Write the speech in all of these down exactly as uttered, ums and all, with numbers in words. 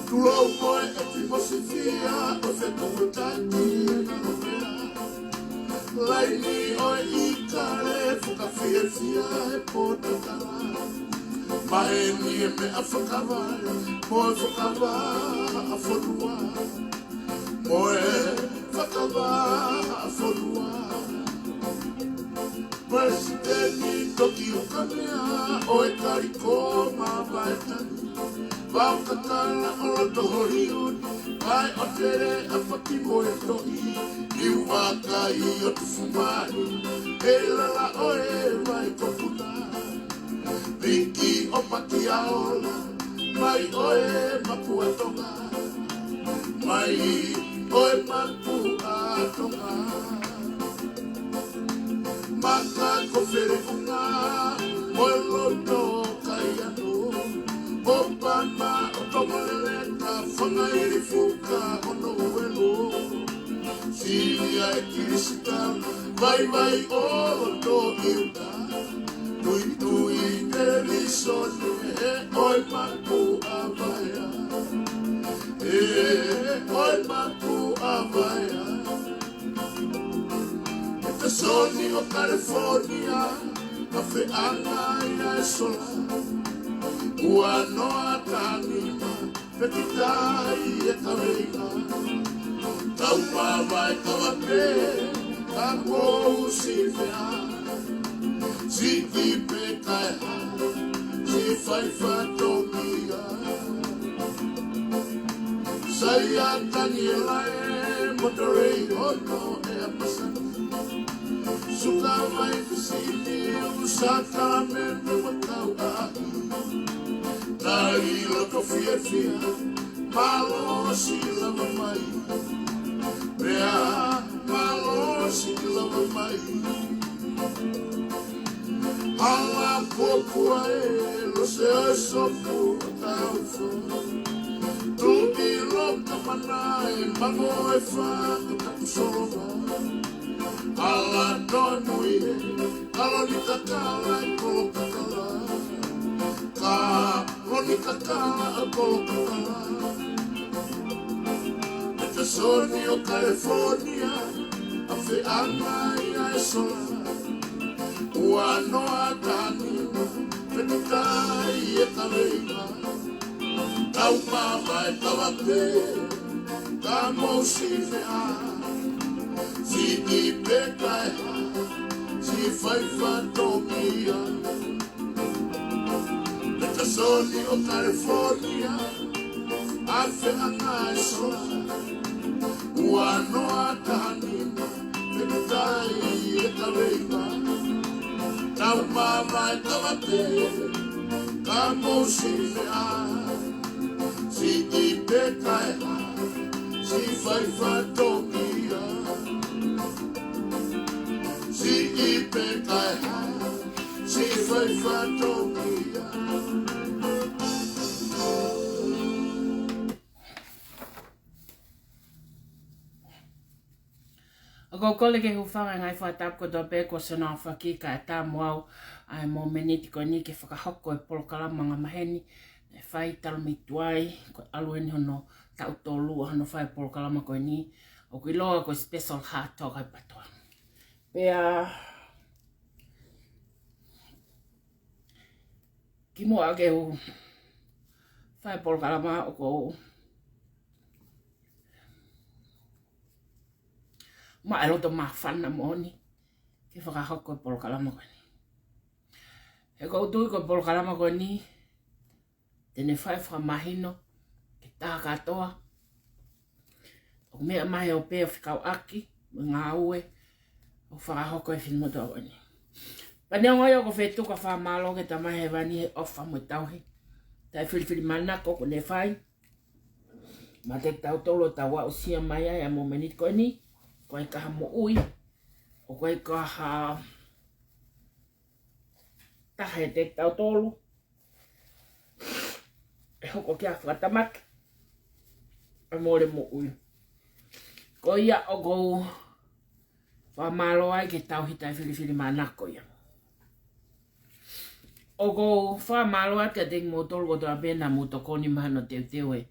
Tulou ko e ʻetimosifia ʻo e fetokotaki ʻena lopea. Laini ʻo e ʻikale fakafiefia e pōtokala. Maheni e meʻa fakavaʻe, mo e fakavaʻa fonua. Mo e fakavaʻa fonua. Palesiteni Toki Hukamea ʻo e Kaliko Mavae Tani. Vao Kakala ʻo Loto Holiuni, Vaeʻotele ʻa Paki mo e Toʻi, Liu Vakai ʻo Tufumaʻi, ʻEilala ʻo e Vai Kopuna, Viki ʻo Pakiaola, Mai ʻo e Mapu ʻa Tonga, Mai ʻo e Mapu ʻa Tonga. Maka ko Feleʻunga, mo e Loto Kaiano, ʻo Pama ʻo Tongoleleka, Fangaili Fuka ʻo Nouelo, Silia ʻe Kilisitau, Vaivai ʻo Loto ʻIuta, Tuitui Televisone, ʻe ʻo e Mapu ʻa Vaea, ʻe ʻo e Mapu ʻa Vaea. ʻE Pesoni ʻo Kalefōnia, ka feʻanga ia e sola. Ua noa tanima, fekitai e kaveinga. Tau mavae kava pē, ka mou si meʻa. Siki pē kae ha, si fai fatongia. Saia Taniela ē, Motorei Ono ʻe ʻa Masani. Tau mai ki sini, ʻoku saka me me matau ai. Tali loto fiefia, mālō siʻi lava mai. Pea mālō siʻi lava mai. Hala pōpua e lose ʻo e sopu ʻo tau fo. Tuʻi loka mana e mango e fanga taku solova. Hala tonu i he, kalo ni kakala e kolo kakala. Kalo ni kakala e kolo kakala. Petasoni ʻo California, ʻa feʻanga ia e sola. Ua noa tani, pekitai e kaveinga. Tau mama e tava pē, ka mou siʻi meʻa. Siʻi pē kae hā, siʻi fai fatongia. Petasoni ʻo California, ʻa feʻanga e sola. Ua noa tani, pekitai e kaveinga. Tau mama e tava pē, ka mou siʻi meʻa. Siʻi pē kae hā, siʻi fai fatongia. Siʻi pē kae hā, siʻi fai fatongia. ʻOku ou kole ke hūfanga e ngaahi fakatapu kotoa pē kuo ʻosi hono aofaki kae ʻatā mo au ʻa e mōmeniti ko eni ke fakahoko e polokalama angamaheni naʻe fai talu mei tuai, ko e ʻalu eni hono taʻu tolu ʻa hono fai e polokalama ko eni, ʻoku ʻiloa ko e Special Heart Talk ʻa e PATOA. Pea kimuʻa ke u fai e polokalama ʻoku ou maʻu e loto māfana moʻoni ke fakahoko e polokalama ko eni. He ʻoku ou tui ko e polokalama ko eni, te ne fai fakamahino ki he taha kātoa ʻoku meʻa mai ʻo pē ʻo fekauʻaki mo e ngāue ʻoku fakahoko ʻe he finemotuʻa ko eni. Pea neongo ia ʻoku ou fetuku ʻa e fakamālō ki he Tamai Hēvani he ʻofa mo e tauhi taʻefilifilimānako kuo ne fai maʻatautolu ʻo tau aʻusia mai ai ʻa e mōmeniti ko eni, ʻoku ʻikai ko ha moʻui, ʻoku ʻikai ko ha taha ʻiate kitautolu ʻe hoko ki ai ha fakatamaki ʻa e mole moʻui. Ko ia ʻoku ou fakamālō ai ki he tauhi taʻefilifilimānako ia. ʻOku ou fakamālō atu kiate kimoutolu kotoa pē naʻa mou tokoni mai hono teuteu e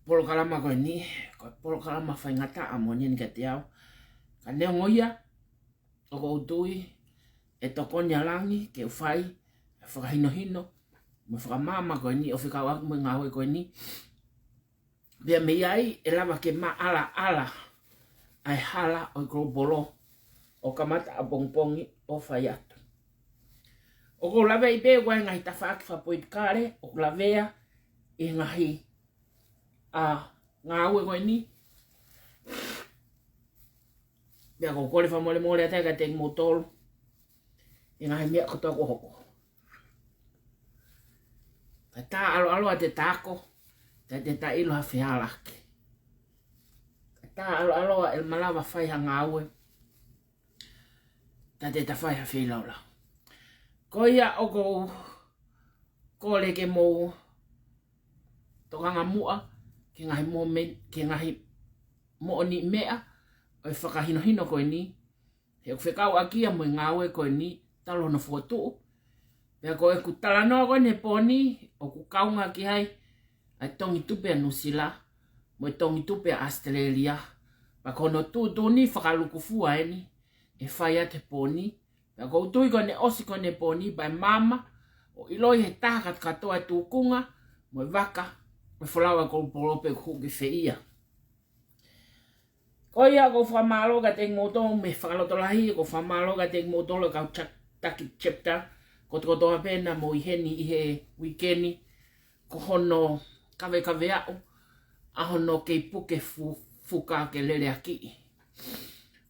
polokalama ko eni, ko e polokalama faingataʻa moʻoni eni kiate au. Ka neongo ia, ʻoku ou tui ʻe tokoni ʻa langi ke u fai e fakahinohino mo e fakamaama ko eni ʻo fekauʻaki mo e ngāue ko eni. Pea mei ai ʻe lava ke maʻalaʻala ʻa e hala ʻo e global law ʻo kamata ʻapongipongi ʻo fai atu. ʻOku ou laveʻi pē ʻoku ʻi ai e ngaahi tafaʻaki fakapolitikale ʻoku lavea ʻi he ngaahi ʻa e ngāue ko eni. Pea ʻoku ou kole fakamolemole atu ai kiate kimoutolu ʻi he ngaahi meʻa kotoa kuo hoko. Ka tā ʻaloʻaloa te ta ako, ta te ta ʻilo ha fehālaaki. Ka tā ʻaloʻaloa ʻe malava fai ha ngāue, ta te ta fai ha feilaulau. Ko ia ʻoku ou kole ke mou tokanga muʻa ki he ngaahi momen-, ki he ngaahi moʻoniʻi meʻa ʻo e fakahinohino ko eni, he ʻoku fekauʻaki ia mo e ngāue ko eni talu hono fokotuʻu. Pea ko ʻeku talanoa ko eni he pō ni, ʻoku kaunga ki ai ʻa e Tongi Tupe ʻa Nuʻusila mo e Tongi Tupe ʻa ʻAositelēlia. Pea ko hono tuʻutuʻuni fakalūkufua eni ʻe fai atu he pō ni. Pea ʻoku ou tui ko ʻene ʻosi ko eni e pō ni, pea ʻe maama ʻo ʻiloʻi ʻe he taha kātoa e tūkunga mo e vaka ʻo e folau ʻa e global law pe ʻoku hū ki fē ia. Ko ia ʻoku ou fakamālō kiate kimoutolu mei he fakalotolahi, ʻoku ou fakamālō kiate kimoutolu kau chap-, taki chapter kotokotoa pē naʻa mou ʻi heni ʻi he uike ni, ko hono kavekaveʻi ʻa hono kei puke fu-, fuka ke leleakiʻi.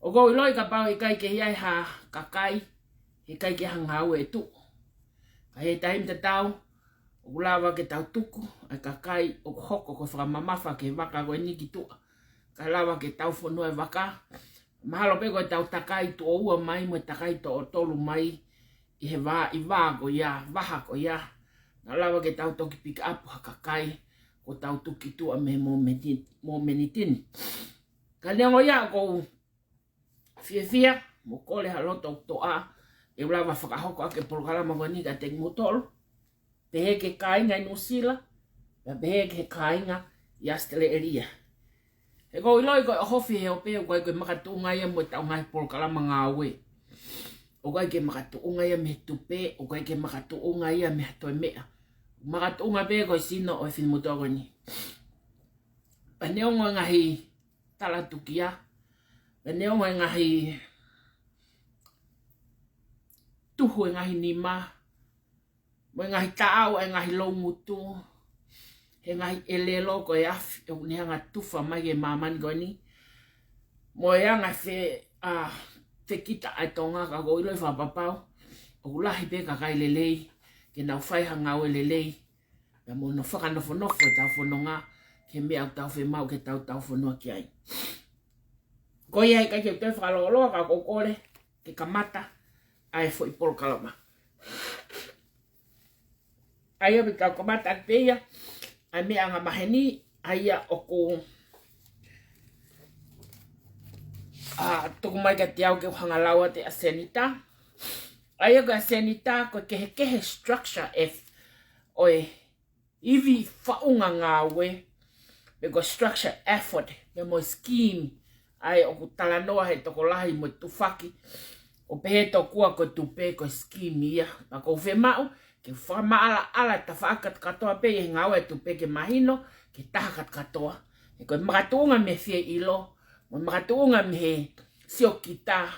ʻOku ou ʻiloʻi kapau ʻe ʻikai ke ʻi ai ha kakai, heʻikai ke ʻi ai ha ngāue ʻe tuʻu. Ka ʻi he taimi tatau, ʻoku lava ke tau tuku ʻa e kakai ʻoku hoko ko e fakamamafa ki he vaka ko eni ki tuʻa. Kae lava ke tau fonua e vaka. Mahalo pē ko e tau takai tuʻo ua mai mo e takai tuʻo tolu mai ʻi he vā, ʻi he vā ko ia, vaha ko ia. Naʻa lava ke tau toki pick up ha kakai kuo tau tuku ki tuʻa mei he mōmeni-, mōmeniti ni. Ka neongo ia ʻoku ou fiefia, mo kole ha loto toʻa, ʻe lava fakahoko ʻaki e polokalama ko eni kiate kimoutolu. Pehē ki he kāinga ʻi Nuʻusila, pea pehē ki he kāinga ʻi ʻAositelēlia. He ʻoku ou ʻiloʻi ko e ʻohofi he ope, ʻoku ʻikai ko e makatuʻunga ia mo e tau ngaahi polokalama ngāue. ʻOku ʻikai ke makatuʻunga ia mei he tupe, ʻoku ʻikai ke makatuʻunga ia mei ha toe meʻa. Makatuʻunga pē ko e sino ʻo e finemotuʻa ko eni. Pea neongo e ngaahi talatukia, pea neongo e ngaahi tuhu e ngaahi nima, mo e ngaahi taʻau e ngaahi loungutu, he ngaahi ʻelelo ko e afi ʻoku ne hanga tufa mai ki he māmani ko eni. Mo e anga fe-, ʻa, fekita ʻa e Tonga, ka ʻoku ou ʻiloʻi fakapapau ʻoku lahi pē kakai lelei, ke nau fai ha ngāue lelei, pea mo hono fakanofonofo e tau fononga ki he meʻa ʻoku tau fiemaʻu ke tau tau fonua ki ai. Ko ia ʻikai ke u toe fakalōloa, ka ʻoku ou kole ke kamata ʻa e foʻi polokalama. ʻA ia pea tau kamata atu pē ia ʻa e meʻa angamaheni, ʻa ia ʻoku, ʻa, tuku mai kiate au ke u hanga lau atu ʻa e senita. ʻA ia ko e senita, ko e kehekehe structure F ʻo e ivi faʻunga ngāue, pe ko e structure effort, pe mo e scheme, ʻa ia ʻoku talanoa he tokolahi mo e tufaki, ʻo pehē tokua ko e tupe ko e scheme ia. Pea ʻoku ou fiemaʻu ke fakamaʻalaʻala e tafaʻaki kātoa pē ʻi he ngāue e tupe ke mahino, ke taha kātoa. He ko e makatuʻunga mei he fie ʻilo, mo e makatuʻunga mei he siokita,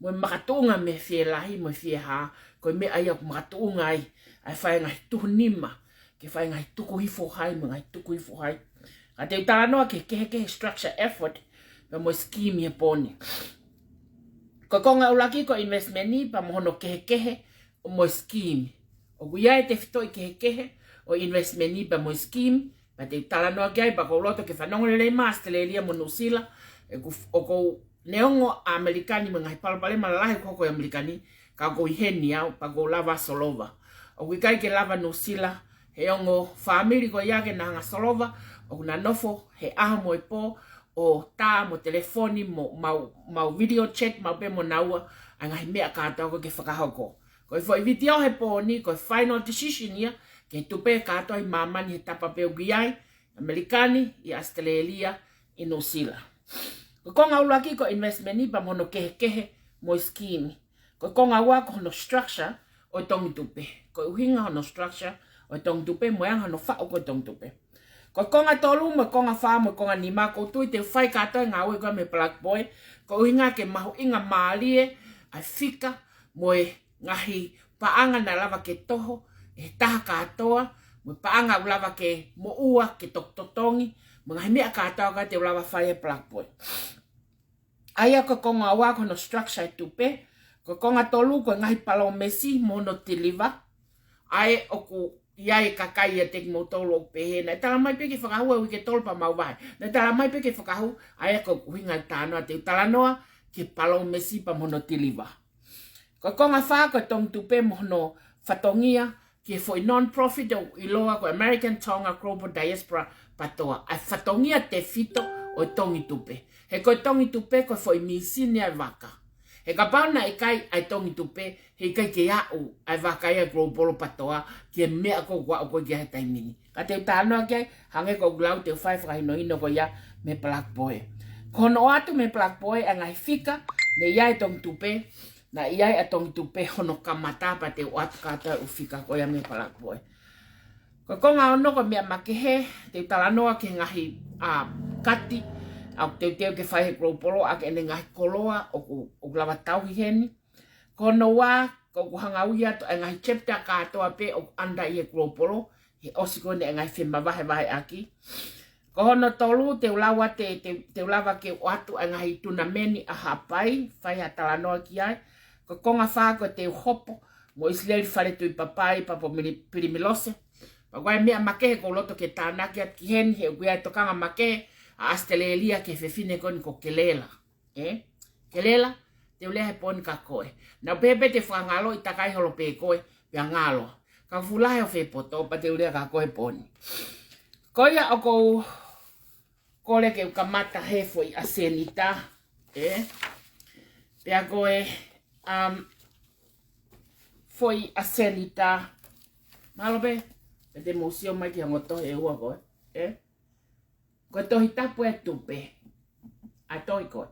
mo e makatuʻunga mei he fie lahi, mo e fie hā, ko e meʻa ia ʻoku makatuʻunga ai ʻa e fai ngaahi tuhu nima, ke fai ngaahi tuku hifo hai, mo e ngaahi tuku hifo hai. Ka te u talanoa ki he kehekehe structure effort, pea mo e scheme he pō ni. Ko e konga ʻuluaki ko e investment ni, pea mo hono kehekehe, ʻo mo e scheme. ʻOku ʻi ai e tefitoʻi kehekehe ʻo e investment ni pea mo e scheme, pea te u talanoa ki ai, pea ʻoku ou loto ke fanongo lelei mai ʻAositelēlia mo Nuʻusila, ʻoku, ʻoku ou neongo ʻa ʻAmelika ni mo e ngaahi palopalema lalahi ʻoku hoko ʻi ʻAmelika ni, ka ʻoku ou ʻi heni au, pea ʻoku ou lava solova. ʻOku ʻikai ke lava Nuʻusila, he ongo fāmili ko ia ke na hanga solova, ʻoku na nofo he ʻaho mo e pō, ʻo tā mo telefoni mo mau, mau video chat mau pē mo naua, ʻa e ngaahi meʻa kātoa ko ē ke fakahoko. Ko e foʻi video he pō ni, ko e final decision ia, ki he tupe kātoa ʻi māmani he tapa pē ʻoku ʻi ai, ʻAmelika ni, ʻi ʻAositelēlia, ʻi Nuʻusila. Ko e konga ʻuluaki ko e investment ni pea mo hono kehekehe mo e scheme. Ko e konga ua ko hono structure ʻo e tongi tupe. Ko e ʻuhinga hono structure ʻo e tongi tupe, mo e anga hono faʻu ko ē tongi tupe. Ko e konga tolu mo e konga fā mo e konga nima, ʻoku ou tui te u fai kātoa e ngāue ko ē mei he Black Boy, ko e ʻuhinga ke mahuʻinga mālie ʻa e fika mo e ngaahi paʻanga naʻe lava ke toho ʻe he taha kātoa, mo e paʻanga ʻoku lava ke moʻua ke toki totongi, mo e ngaahi meʻa kātoa ka te u lava fai he Black Boy. ʻA ia ko e konga ua ko hono structure e tupe, ko e konga tolu ko e ngaahi palōmesi mo hono deliver, ʻa ē ʻoku ʻi ai e kakai ʻiate kimoutolu ʻoku pehē, naʻe tala mai pē ke fakahū he uike tolu pea mau vahe. Naʻe tala mai pē ke fakahū, ʻa ia ko e ʻuhinga e talanoa te u talanoa ki he palōmesi pea mo hono deliver. Ko e konga fā ko e tongi tupe mo hono fatongia ki he foʻi non-profit ʻoku ʻiloa ko e American Tonga Global Diaspora PTOA, ʻa e fatongia tefito ʻo e tongi tupe. He ko e tongi tupe ko e foʻi mīsini ʻa e vaka. He kapau naʻe ʻikai ʻa e tongi tupe, heʻikai ke aʻu ʻa e vaka ia Global PTOA ki he meʻa ko ē ʻoku aʻu ko ē ki ai he taimi ni. Ka te u talanoa ki ai, hangē ko ʻeku lau te u fai fakahinohino ko ia mei he Black Boy. Ko hono ʻoatu mei he Black Boy ʻa e ngaahi fika, naʻe ʻi ai e tongi tupe, naʻe ʻi ai ʻa e tongi tupe hono kamata pea te u ʻoatu kātoa e ʻū fika ko ia mei he Black Boy. Ko e konga ono ko e meʻa makehe, te u talanoa ki he ngaahi, ʻa, kati ʻoku teuteu ke fai he Global ʻaki ʻene ngaahi koloa ʻoku, ʻoku lava tauhi heni. Ko hono ua, ko ʻeku hanga ʻo ui atu ʻa e ngaahi chapter kātoa pē ʻoku under ʻi he Global, he ʻosi ko eni e ngaahi femavahevaheʻaki. Ko hono tolu, te u lava te, te, te u lava ke u ʻoatu ʻa e ngaahi tunameni ʻa Haʻapai, fai ha talanoa ki ai. Ko e konga fā ko e te u hopo mo ʻIsileli Faletuipapai, Papua Mili-, Pilimilose. Pea ko e meʻa makehe ʻoku ou loto ke tānaki atu ki heni, he ʻoku ʻi ai e tokanga makehe ʻa ʻAositelēlia ki he fefine ko eni ko Kelela. ʻE? Kelela, te u lea he pō ni kia koe. Naʻa ku pehē pē te u fakangaloʻi takai holo pē koe, pea ngalo. Ka fuʻu lahi hoʻo fepoto, pea te u lea kia koe he pō ni. Ko ia ʻoku ou kole ke u kamata he foʻi ʻasenita, ʻe? Pea ko e, um, foʻi ʻasenita. Mālō pē, pea te mou sio mai ki he ongo tohi ʻe ua ko ē, ʻe? Ko e Tohi Tapu ʻa e Tupe ʻa e tohi ko ē.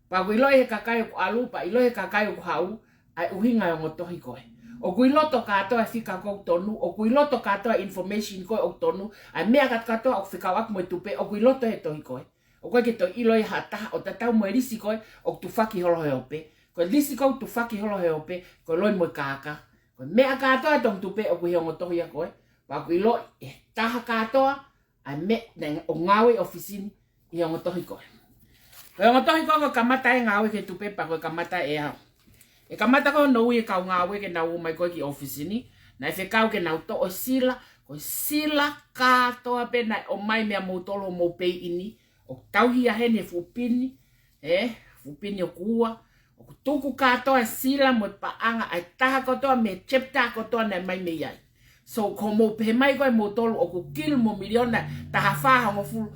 Pea ʻoku ʻiloʻi he kakai ʻoku ʻalu, pea ʻiloʻi he kakai ʻoku haʻu, ʻa e ʻuhinga ʻo e ongo tohi ko ē. ʻOku ʻi loto kātoa e fika ʻoku tonu, ʻoku ʻi loto kātoa e information ko ē ʻoku tonu, ʻa e meʻa kātoa ʻoku fekauʻaki mo e tupe, ʻoku ʻi loto he tohi ko ē. ʻOku ʻikai ke toe ʻilo ia ʻe ha taha, ʻo tatau mo e lisi ko ē ʻoku tufaki holo he ope. Ko e lisi ko ē ʻoku tufaki holo he ope, ko e loi mo e kākā. Ko e meʻa kātoa e tohi tupe ʻoku ʻi he ongo tohi ia ko ē. Pea ʻoku ʻiloʻi ʻe he taha kātoa ʻa e meʻa naʻe ngāue ʻi he ʻōfisi ni ʻi he ongo tohi ko ē. Ko e ongo tohi ko ē ʻoku kamata ai e ngāue ki he tupe pea ʻoku kamata ʻe au. ʻE kamata ko hono ui e kau ngāue ke nau ō mai ko ē ki he ʻōfisi ni, naʻe fekau ke nau toʻo e sila, ko e sila kātoa pē naʻe ʻomai meia moutolu homou peiʻini, ʻoku tauhi ia heni he fuʻu pini, ʻe, fuʻu pini ʻoku ua, ʻoku tuku kātoa e sila mo e paʻanga ʻa e taha kotoa mei he chapter kotoa naʻe ʻomai mei ai. So, ko hoʻomou pehē mai ko ē moutolu ʻoku kilu mo miliona taha fā hongofulu,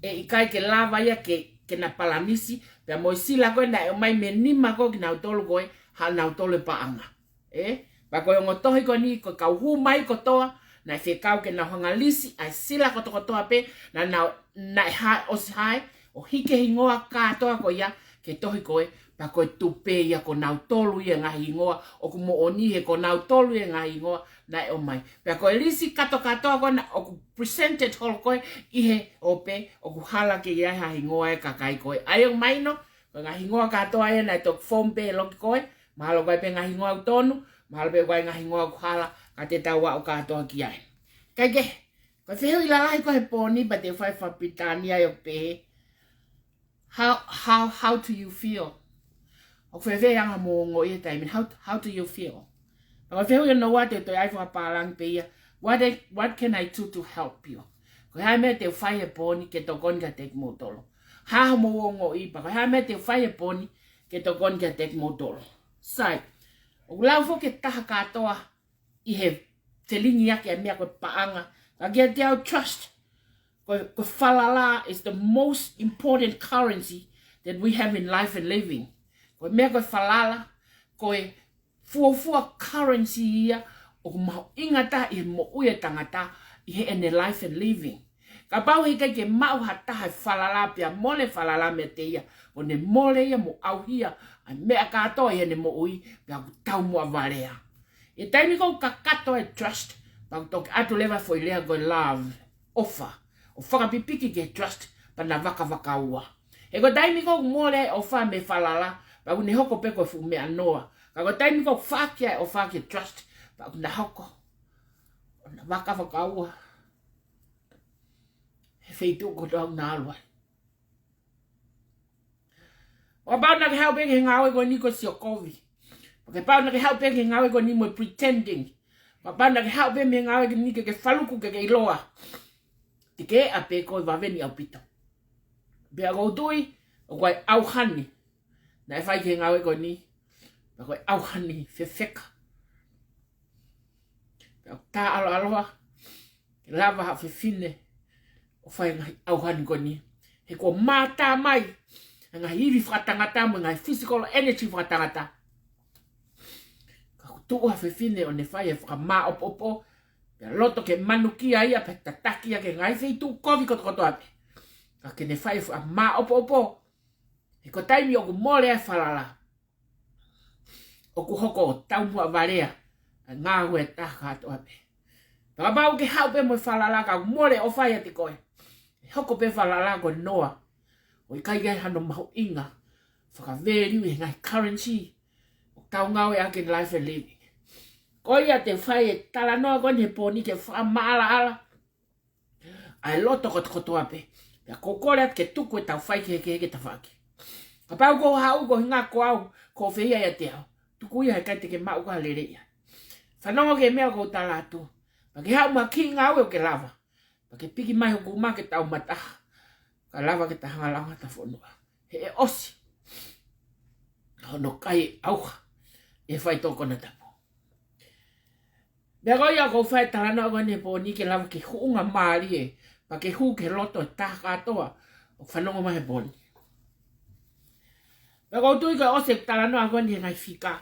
ʻe ʻikai ke lava ia ke, ke na palanisi, pea mo e sila ko ē naʻe ʻomai mei he nima ko ē kinautolu ko ē, haʻanautolu e paʻanga. ʻE, pea ko e ongo tohi ko eni, ko e kau hū mai kotoa, naʻe fekau ke nau hanga lisi ʻa e sila kotokotoa pē, naʻa nau, naʻe hae, ʻosi hae, ʻo hiki e hingoa kātoa ko ia ki he tohi ko ē, pea ko e tupe ia ko nautolu ia e ngaahi hingoa, ʻoku moʻoni he ko nautolu ia e ngaahi hingoa naʻe ʻomai. Pea ko e lisi kātoa kātoa ko ena ʻoku presented holo ko ē ʻi he ope, ʻoku hala ke ʻi ai ha hingoa e kakai ko ē. ʻA ia ʻoku mahino, ko e ngaahi hingoa kātoa ia naʻe toki form pē ʻe he loki ko ē, mahalo ko e pē ngaahi hingoa ʻoku tonu, mahalo pē ko e ngaahi hingoa ʻoku hala, ka te tau aʻu kātoa ki ai. Kae kehe, ko e fehuʻi lalahi ko ē he pō ni pea te u fai fakapilitānia ʻo pehē, how, how, how do you feel? ʻOku fēfē e anga hoʻomou ongoʻi he taimi ni, how, how do you feel? Pea ko e fehuʻi hono ua te u toe ʻai fakapālangi pē ia, what, I, what can I do to help you? Ko e hā e meʻa te u fai he pō ni ke tokoni kiate kimoutolu? Hā hoʻomou ongoʻi, pea ko e hā e meʻa te u fai he pō ni ke tokoni kiate kimoutolu? Sai, ʻoku lau foki ʻe he taha kātoa ʻi he felingiʻaki ʻa e meʻa ko e paʻanga. Ka kiate au, trust, ko e, ko e falala is the most important currency that we have in life and living. Ko e meʻa ko e falala, ko e fuofua currency ia ʻoku mahuʻinga taha ʻi he moʻui ʻa e tangata ʻi heʻene life and living. Kapau heʻikai ke maʻu ha taha e falala pea mole e falala meiate ia, ʻoku ne mole ia mo ʻauhia ʻa e meʻa kātoa ʻi heʻene moʻui, pea ʻoku taumuʻa valea. ʻI he taimi ʻoku kakato ai e trust, pea ʻoku toki ʻatu leva e foʻi lea ko e love, ʻofa, ʻo fakapipiki ki he trust, pea na vakavakaua. He ko e taimi ʻoku mole ai e ʻofa mei he falala, pea ʻoku ne hoko pē ko e fuʻu meʻa noa. Ka ko e taimi ʻoku faʻaki ai e ʻofa ki he trust, pea ʻoku na hoko ʻo na vakavakaua he feituʻu kotoa ʻoku na ʻalu ai. Kapau naʻa ke haʻu pē ki he ngāue ko eni ko e sio kovi. Kapau naʻa ke haʻu pē ki he ngāue ko eni mo e pretending. Kapau naʻa ke haʻu pē mei he ngāue ko eni ke ke faluku ke ke ʻiloa. Te ke ʻā pē koe, vave ni ʻaupito. Pea ʻoku ou tui, ʻoku ʻi ai e ʻauhani naʻe fai ki he ngāue ko eni. Pea ko e ʻauhani fefeka. Pea ʻoku tā ʻaloʻaloa ke lava ha fefine ʻo fai e ngaahi ʻauhani ko eni. He kuo mātā mai e ngaahi ivi fakatangata mo e ngaahi physical energy fakatangata. Ka ʻoku tuʻu ha fefine ʻo ne fai e fakamāʻopoʻopo, pea loto ke manukia ia, pea tataki ia ki he ngaahi feituʻu kovi kotokotoa pē. Ka ke ne fai e fakamāʻopoʻopo, he ko e taimi ʻoku mole ai e falala, ʻoku hoko ʻo taumuʻa valea ʻa e ngāue ʻa e taha kātoa pē. Pea kapau ʻoku ke haʻu pē mo e falala ka ʻoku mole e ʻofa ʻiate koe, ʻe hoko pē e falala ko e noa, ʻo ʻikai ai hano mahuʻinga fakavalue ʻi he ngaahi currency ʻoku tau ngāueʻaki ʻi he life and living. Ko ia te u fai e talanoa ko eni he pō ni ke fakamaʻalaʻala ʻa e loto kotokotoa pē. Pea ʻoku ou kole atu ke tuku ʻetau faikehekehe ke tafaʻaki. Kapau ʻoku ou haʻu ko e ʻuhinga ko au, ko e feia ʻiate au, tuku ia, heʻikai te ke maʻu ko ha lelei ia. Fanongo ki he meʻa ʻoku ou tala atu. Pea ke haʻu mo ha kiʻi ngāue ʻoku ke lava. Pea ke piki mai hoku uma ke tau mataha. Ka lava ke ta hanga ʻo langa ʻeta fonua. He ʻe ʻosi hono kai ʻauha ʻe he faitoʻo konatapu. Meʻa ko ia ʻoku ou fai e talanoa ko eni he pō ni ke lava ke huʻunga mālie, pea ke hū ki he loto ʻo e taha kātoa ʻoku fanongo mai he pō ni. Pea ʻoku ou tui ko e ʻosi e talanoa ko eni he ngaahi fika,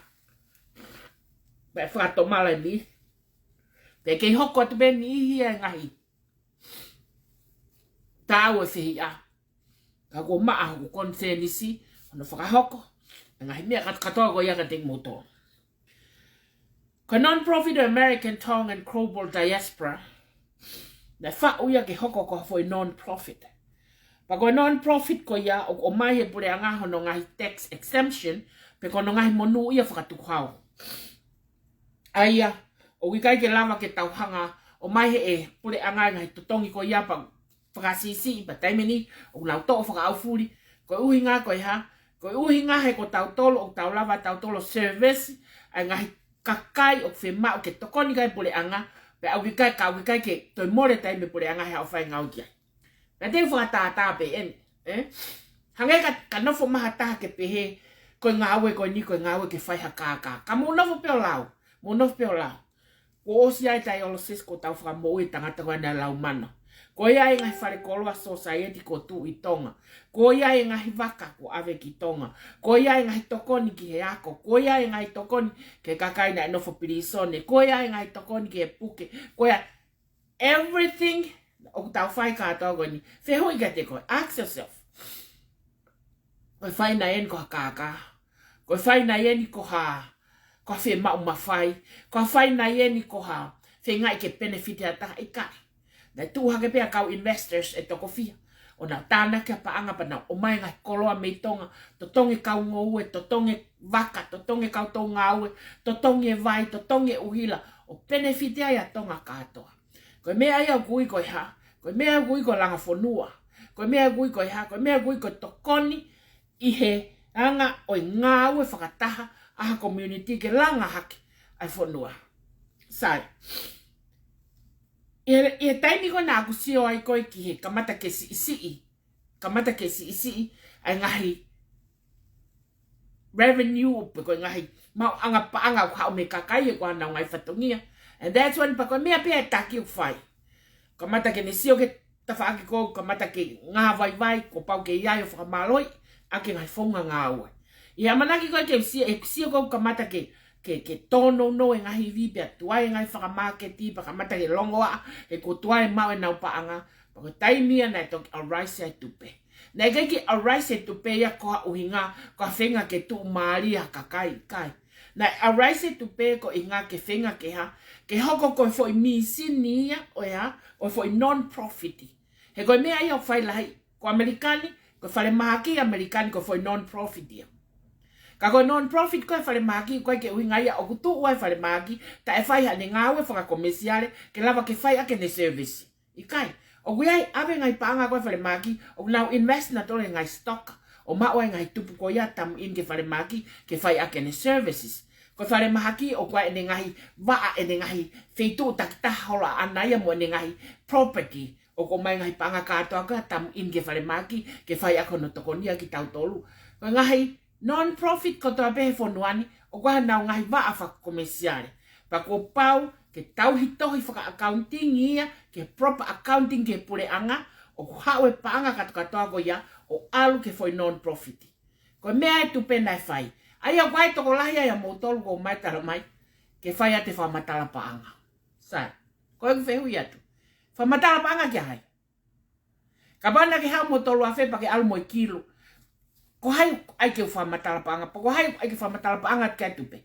pea fakatomala eni. Pea kei hoko atu pē eni ʻi he ngaahi taʻu ʻe fiha. Ka ʻoku maʻa hoku konisēnisi hono fakahoko e ngaahi meʻa kātoa ko ia kiate kimoutolu. Ko e Non-Profit American Tongan Global Diaspora, naʻe faʻu ia ke hoko ko ha foʻi non-profit. Pea ko e non-profit ko ia ʻoku ʻomai ʻe he puleʻanga hono ngaahi tax exemption, pe ko hono ngaahi monū ia fakatukuhau. ʻA ia, ʻoku ʻikai ke lava ke tau hanga ʻo ʻomai ʻe he puleʻanga e ngaahi totongi ko ia pea fakasiʻisiʻi, pea taimi ni ʻoku nau toʻo fakaʻaufuli. Ko e ʻuhinga ko e hā? Ko e ʻuhinga he ko tautolu ʻoku tau lava tautolu ʻo service ʻa e ngaahi kakai ʻoku fiemaʻu ke tokoni ki ai e puleʻanga, pea ʻoku ʻikai, ka ʻoku ʻikai ke toe mole taimi e puleʻanga he ʻoku fai ngāue ki ai. Pea te u fakatātā pē eni, ē? Hangē ka, ka nofo mai ha taha ke pehē, ko e ngāue ko eni, ko e ngāue ke fai ha kākā. Ka mou nofo pē ʻo lau, mou nofo pē ʻo lau. Kuo ʻosi ʻa e dialysis kuo tau fakamoʻui e tangata ko ena ʻe laumano. Ko ia e ngaahi fale koloa society kuo tuʻu ʻi Tonga. Ko ia e ngaahi vaka kuo ʻave ki Tonga. Ko ia e ngaahi tokoni ki he ako. Ko ia e ngaahi tokoni ki he kakai naʻe nofo pilīsone. Ko ia e ngaahi tokoni ki he puke. Ko ia everything ʻoku tau fai kātoa ko eni. Fehuʻi kiate koe, ask yourself. Ko e fai nai eni ko ha kākā? Ko e fai nai eni ko ha, ko ha fiemaʻu mafai? Ko ha fai nai eni ko ha feingaʻi ke benefit ha taha? ʻIkai. Naʻe tuʻu hake pē ʻa e kau investors ʻe toko fiha ʻo nau tānaki ha paʻanga pea nau ʻomai e ngaahi koloa mei Tonga, totongi e kau ngoue, totongi e vaka, totongi e kau toutou ngāue, totongi e vai, totongi e ʻuhila, ʻo benefit ai ʻa Tonga kātoa. Ko e meʻa ia ʻoku ui ko e hā? Ko e meʻa ʻoku ui ko e langa fonua. Ko e meʻa ʻoku ui ko e hā? Ko e meʻa ʻoku ui ko e tokoni ʻi he anga ʻo e ngāue fakataha ʻa ha community ke langa hake ʻa e fonua. Sai. ʻI he, ʻi he taimi ko ē naʻa ku sio ai ko ē ki he kamata ke siʻisiʻi, kamata ke siʻisiʻi ʻa e ngaahi revenue pe ko e ngaahi maʻuʻanga paʻanga ʻoku haʻu mei he kakai he ko ʻenau ngaahi fatongia. And that's when pea ko e meʻa pē ʻe taki ʻoku fai. Kamata ke ne sio ki he tafaʻaki ko ē, kamata ke ngāvaivai, kuo pau ke ʻi ai ʻo fakamālohiʻaki e ngaahi founga ngāue. ʻI he ʻamanaki ko ē ke u sio, ʻeku sio ko ē kamata ke, ke, ke tōnounou e ngaahi ivi pea tuai e ngaahi fakamāketi pea kamata ke longoaʻa, he kuo tuai e maʻu ʻenau paʻanga, pea ko e taimi ia naʻe toki arise ai e tupe. Naʻe ʻikai ke arise e tupe ia ko ha ʻuhinga, ko ha feinga ke tuʻumālie ha kakai, ʻikai. Naʻe arise e tupe ko e ʻuhinga ke feinga ke hā? Ke hoko ko e foʻi mīsini ia ʻo e hā? ʻO e foʻi non-profit. He ko e meʻa ia ʻoku fai lahi, ko ʻAmelika ni, ko e falemahaki ʻi ʻAmelika ni ko e foʻi non-profit ia. Ka ko e non-profit ko e falemahaki, ʻoku ʻikai ke ʻuhinga ia ʻoku tuʻu ai e falemahaki, taʻe fai haʻane ngāue fakakomesiale, ke lava ke fai ʻaki ʻene service. ʻIkai. ʻOku ʻi ai, ʻave e ngaahi paʻanga ko ē e falemahaki, ʻoku nau invest nautolu he ngaahi stock, ʻo maʻu ai e ngaahi tupu ko ia ʻo tamu ʻeni ki he falemahaki, ke fai ʻaki ʻene services. Ko e falemahaki ʻoku ʻi ai ʻene ngaahi vaʻa, ʻene ngaahi feituʻu takitaha holo ʻaʻana ia mo ʻene ngaahi property, ʻoku ʻomai e ngaahi paʻanga kātoa ko ē ʻo tamu ʻeni ki he falemahaki, ke fai ʻaki hono tokoniʻi kitautolu. Ko e ngaahi non-profit kotoa pē he fonua ni, ʻoku ʻi ai honau ngaahi vaʻa fakakomesiale. Pea kuo pau ke tauhi tohi faka-accounting ia, ke proper accounting ki he puleʻanga, ʻoku haʻu e paʻanga kātoa kātoa ko ia ʻo ʻalu ki he foʻi non-profit. Ko e meʻa e tupe naʻe fai. ʻA ia ʻoku ʻi ai e tokolahi ia ʻia moutolu ʻoku mou talamai ke fai atu e fakamatala paʻanga. Sai, ko ʻeku fehuʻi atu. Fakamatala paʻanga kia hai? Kapau naʻa ke haʻu mo e tolu afe pea ke ʻalu mo e kilu, ko hai ʻoku ʻai ke u fakamatala paʻanga, pe ko hai ʻoku ʻai ke fakamatala paʻanga ki ai e tupe?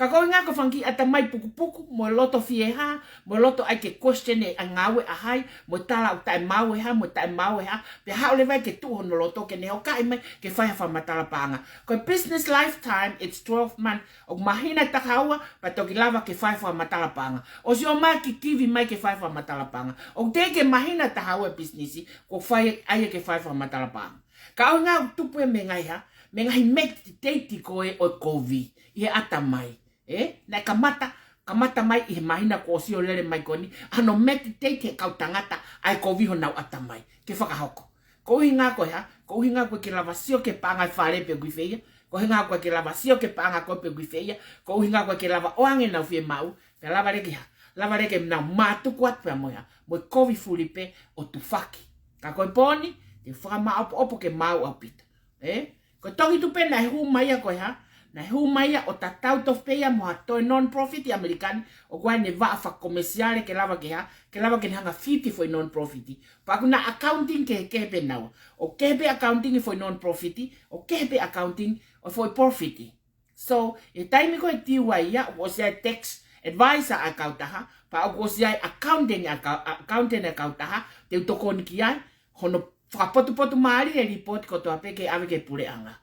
Ka ko e ʻuhinga ko e fanga kiʻi ʻatamai pukupuku, mo e loto fiehā, mo e loto ʻai ke question ʻa e ngāue ʻa hai, mo e tala ʻoku taʻemaau e hā, mo e taʻemaau e hā, pea haʻu leva ia ke tuʻu hono loto ke ne hokaʻi mai ke fai ha fakamatala paʻanga. Ko e business lifetime, it's twelve months. ʻOku māhina ʻe taha ua, pea toki lava ke fai ha fakamatala paʻanga. ʻOsi ʻomai e kiʻi kivi mai ke fai ha fakamatala paʻanga. ʻOku teʻeki ke māhina ʻe taha ua e business, kuo fai ai ke fai ha fakamatala paʻanga. Ka ʻuhinga ʻoku tupu e meʻa ngaahi hā, meʻa ngaahi meditate ko ē ʻo e kovi ʻi he ʻatamai. Ē? Naʻe kamata, kamata mai ʻi he māhina kuo ʻosi ʻo lele mai ko eni, ʻa hono meditate he kau tangata ʻa e kovi honau ʻatamai ke fakahoko. Ko e ʻuhinga ko e hā, ko e ʻuhinga ʻoku ʻikai ke lava sio ki he paʻanga e fale pe ʻoku ʻi fē ia, ko e ʻuhinga ʻoku ʻikai ke lava sio ki he paʻanga ko ē pe ʻoku ʻi fē ia, ko e ʻuhinga ʻoku ʻikai ke lava ʻoange ʻenau fiemaʻu, pea lava leva ke hā, lava leva ke nau mātuku atu pea mo e hā, mo e kovi fulipē ʻo tufaki. Ka ko e pō ni, te u fakamaʻopoʻopo ke maau ʻaupito. Ē? Ko e tongi tupe naʻe hū mai ia ko e hā, naʻe hū mai ia ʻo tatau tofu pē ia mo ha toe non-profit ʻi ʻAmelika ni, ʻoku ʻi ai ʻene vaʻa fakakomesiale ke lava ke hā, ke lava ke ne hanga fiti foʻi non-profit. Pea ʻoku na accounting kehekehe pē naua. ʻOku kehe pē accounting ʻi he foʻi non-profit, ʻoku kehe pē accounting ʻo e foʻi profit. So, ʻi he taimi ko ē T Y ia, ʻoku ʻosi ʻi ai e tax advisor ʻa e kautaha, pea ʻoku ʻosi ʻi ai e accountant ʻa e kau-, accountant ʻa e kautaha, te u tokoni ki ai, hono fakapotupotumālie e lipooti kotoa pē ke ʻave ki he puleʻanga.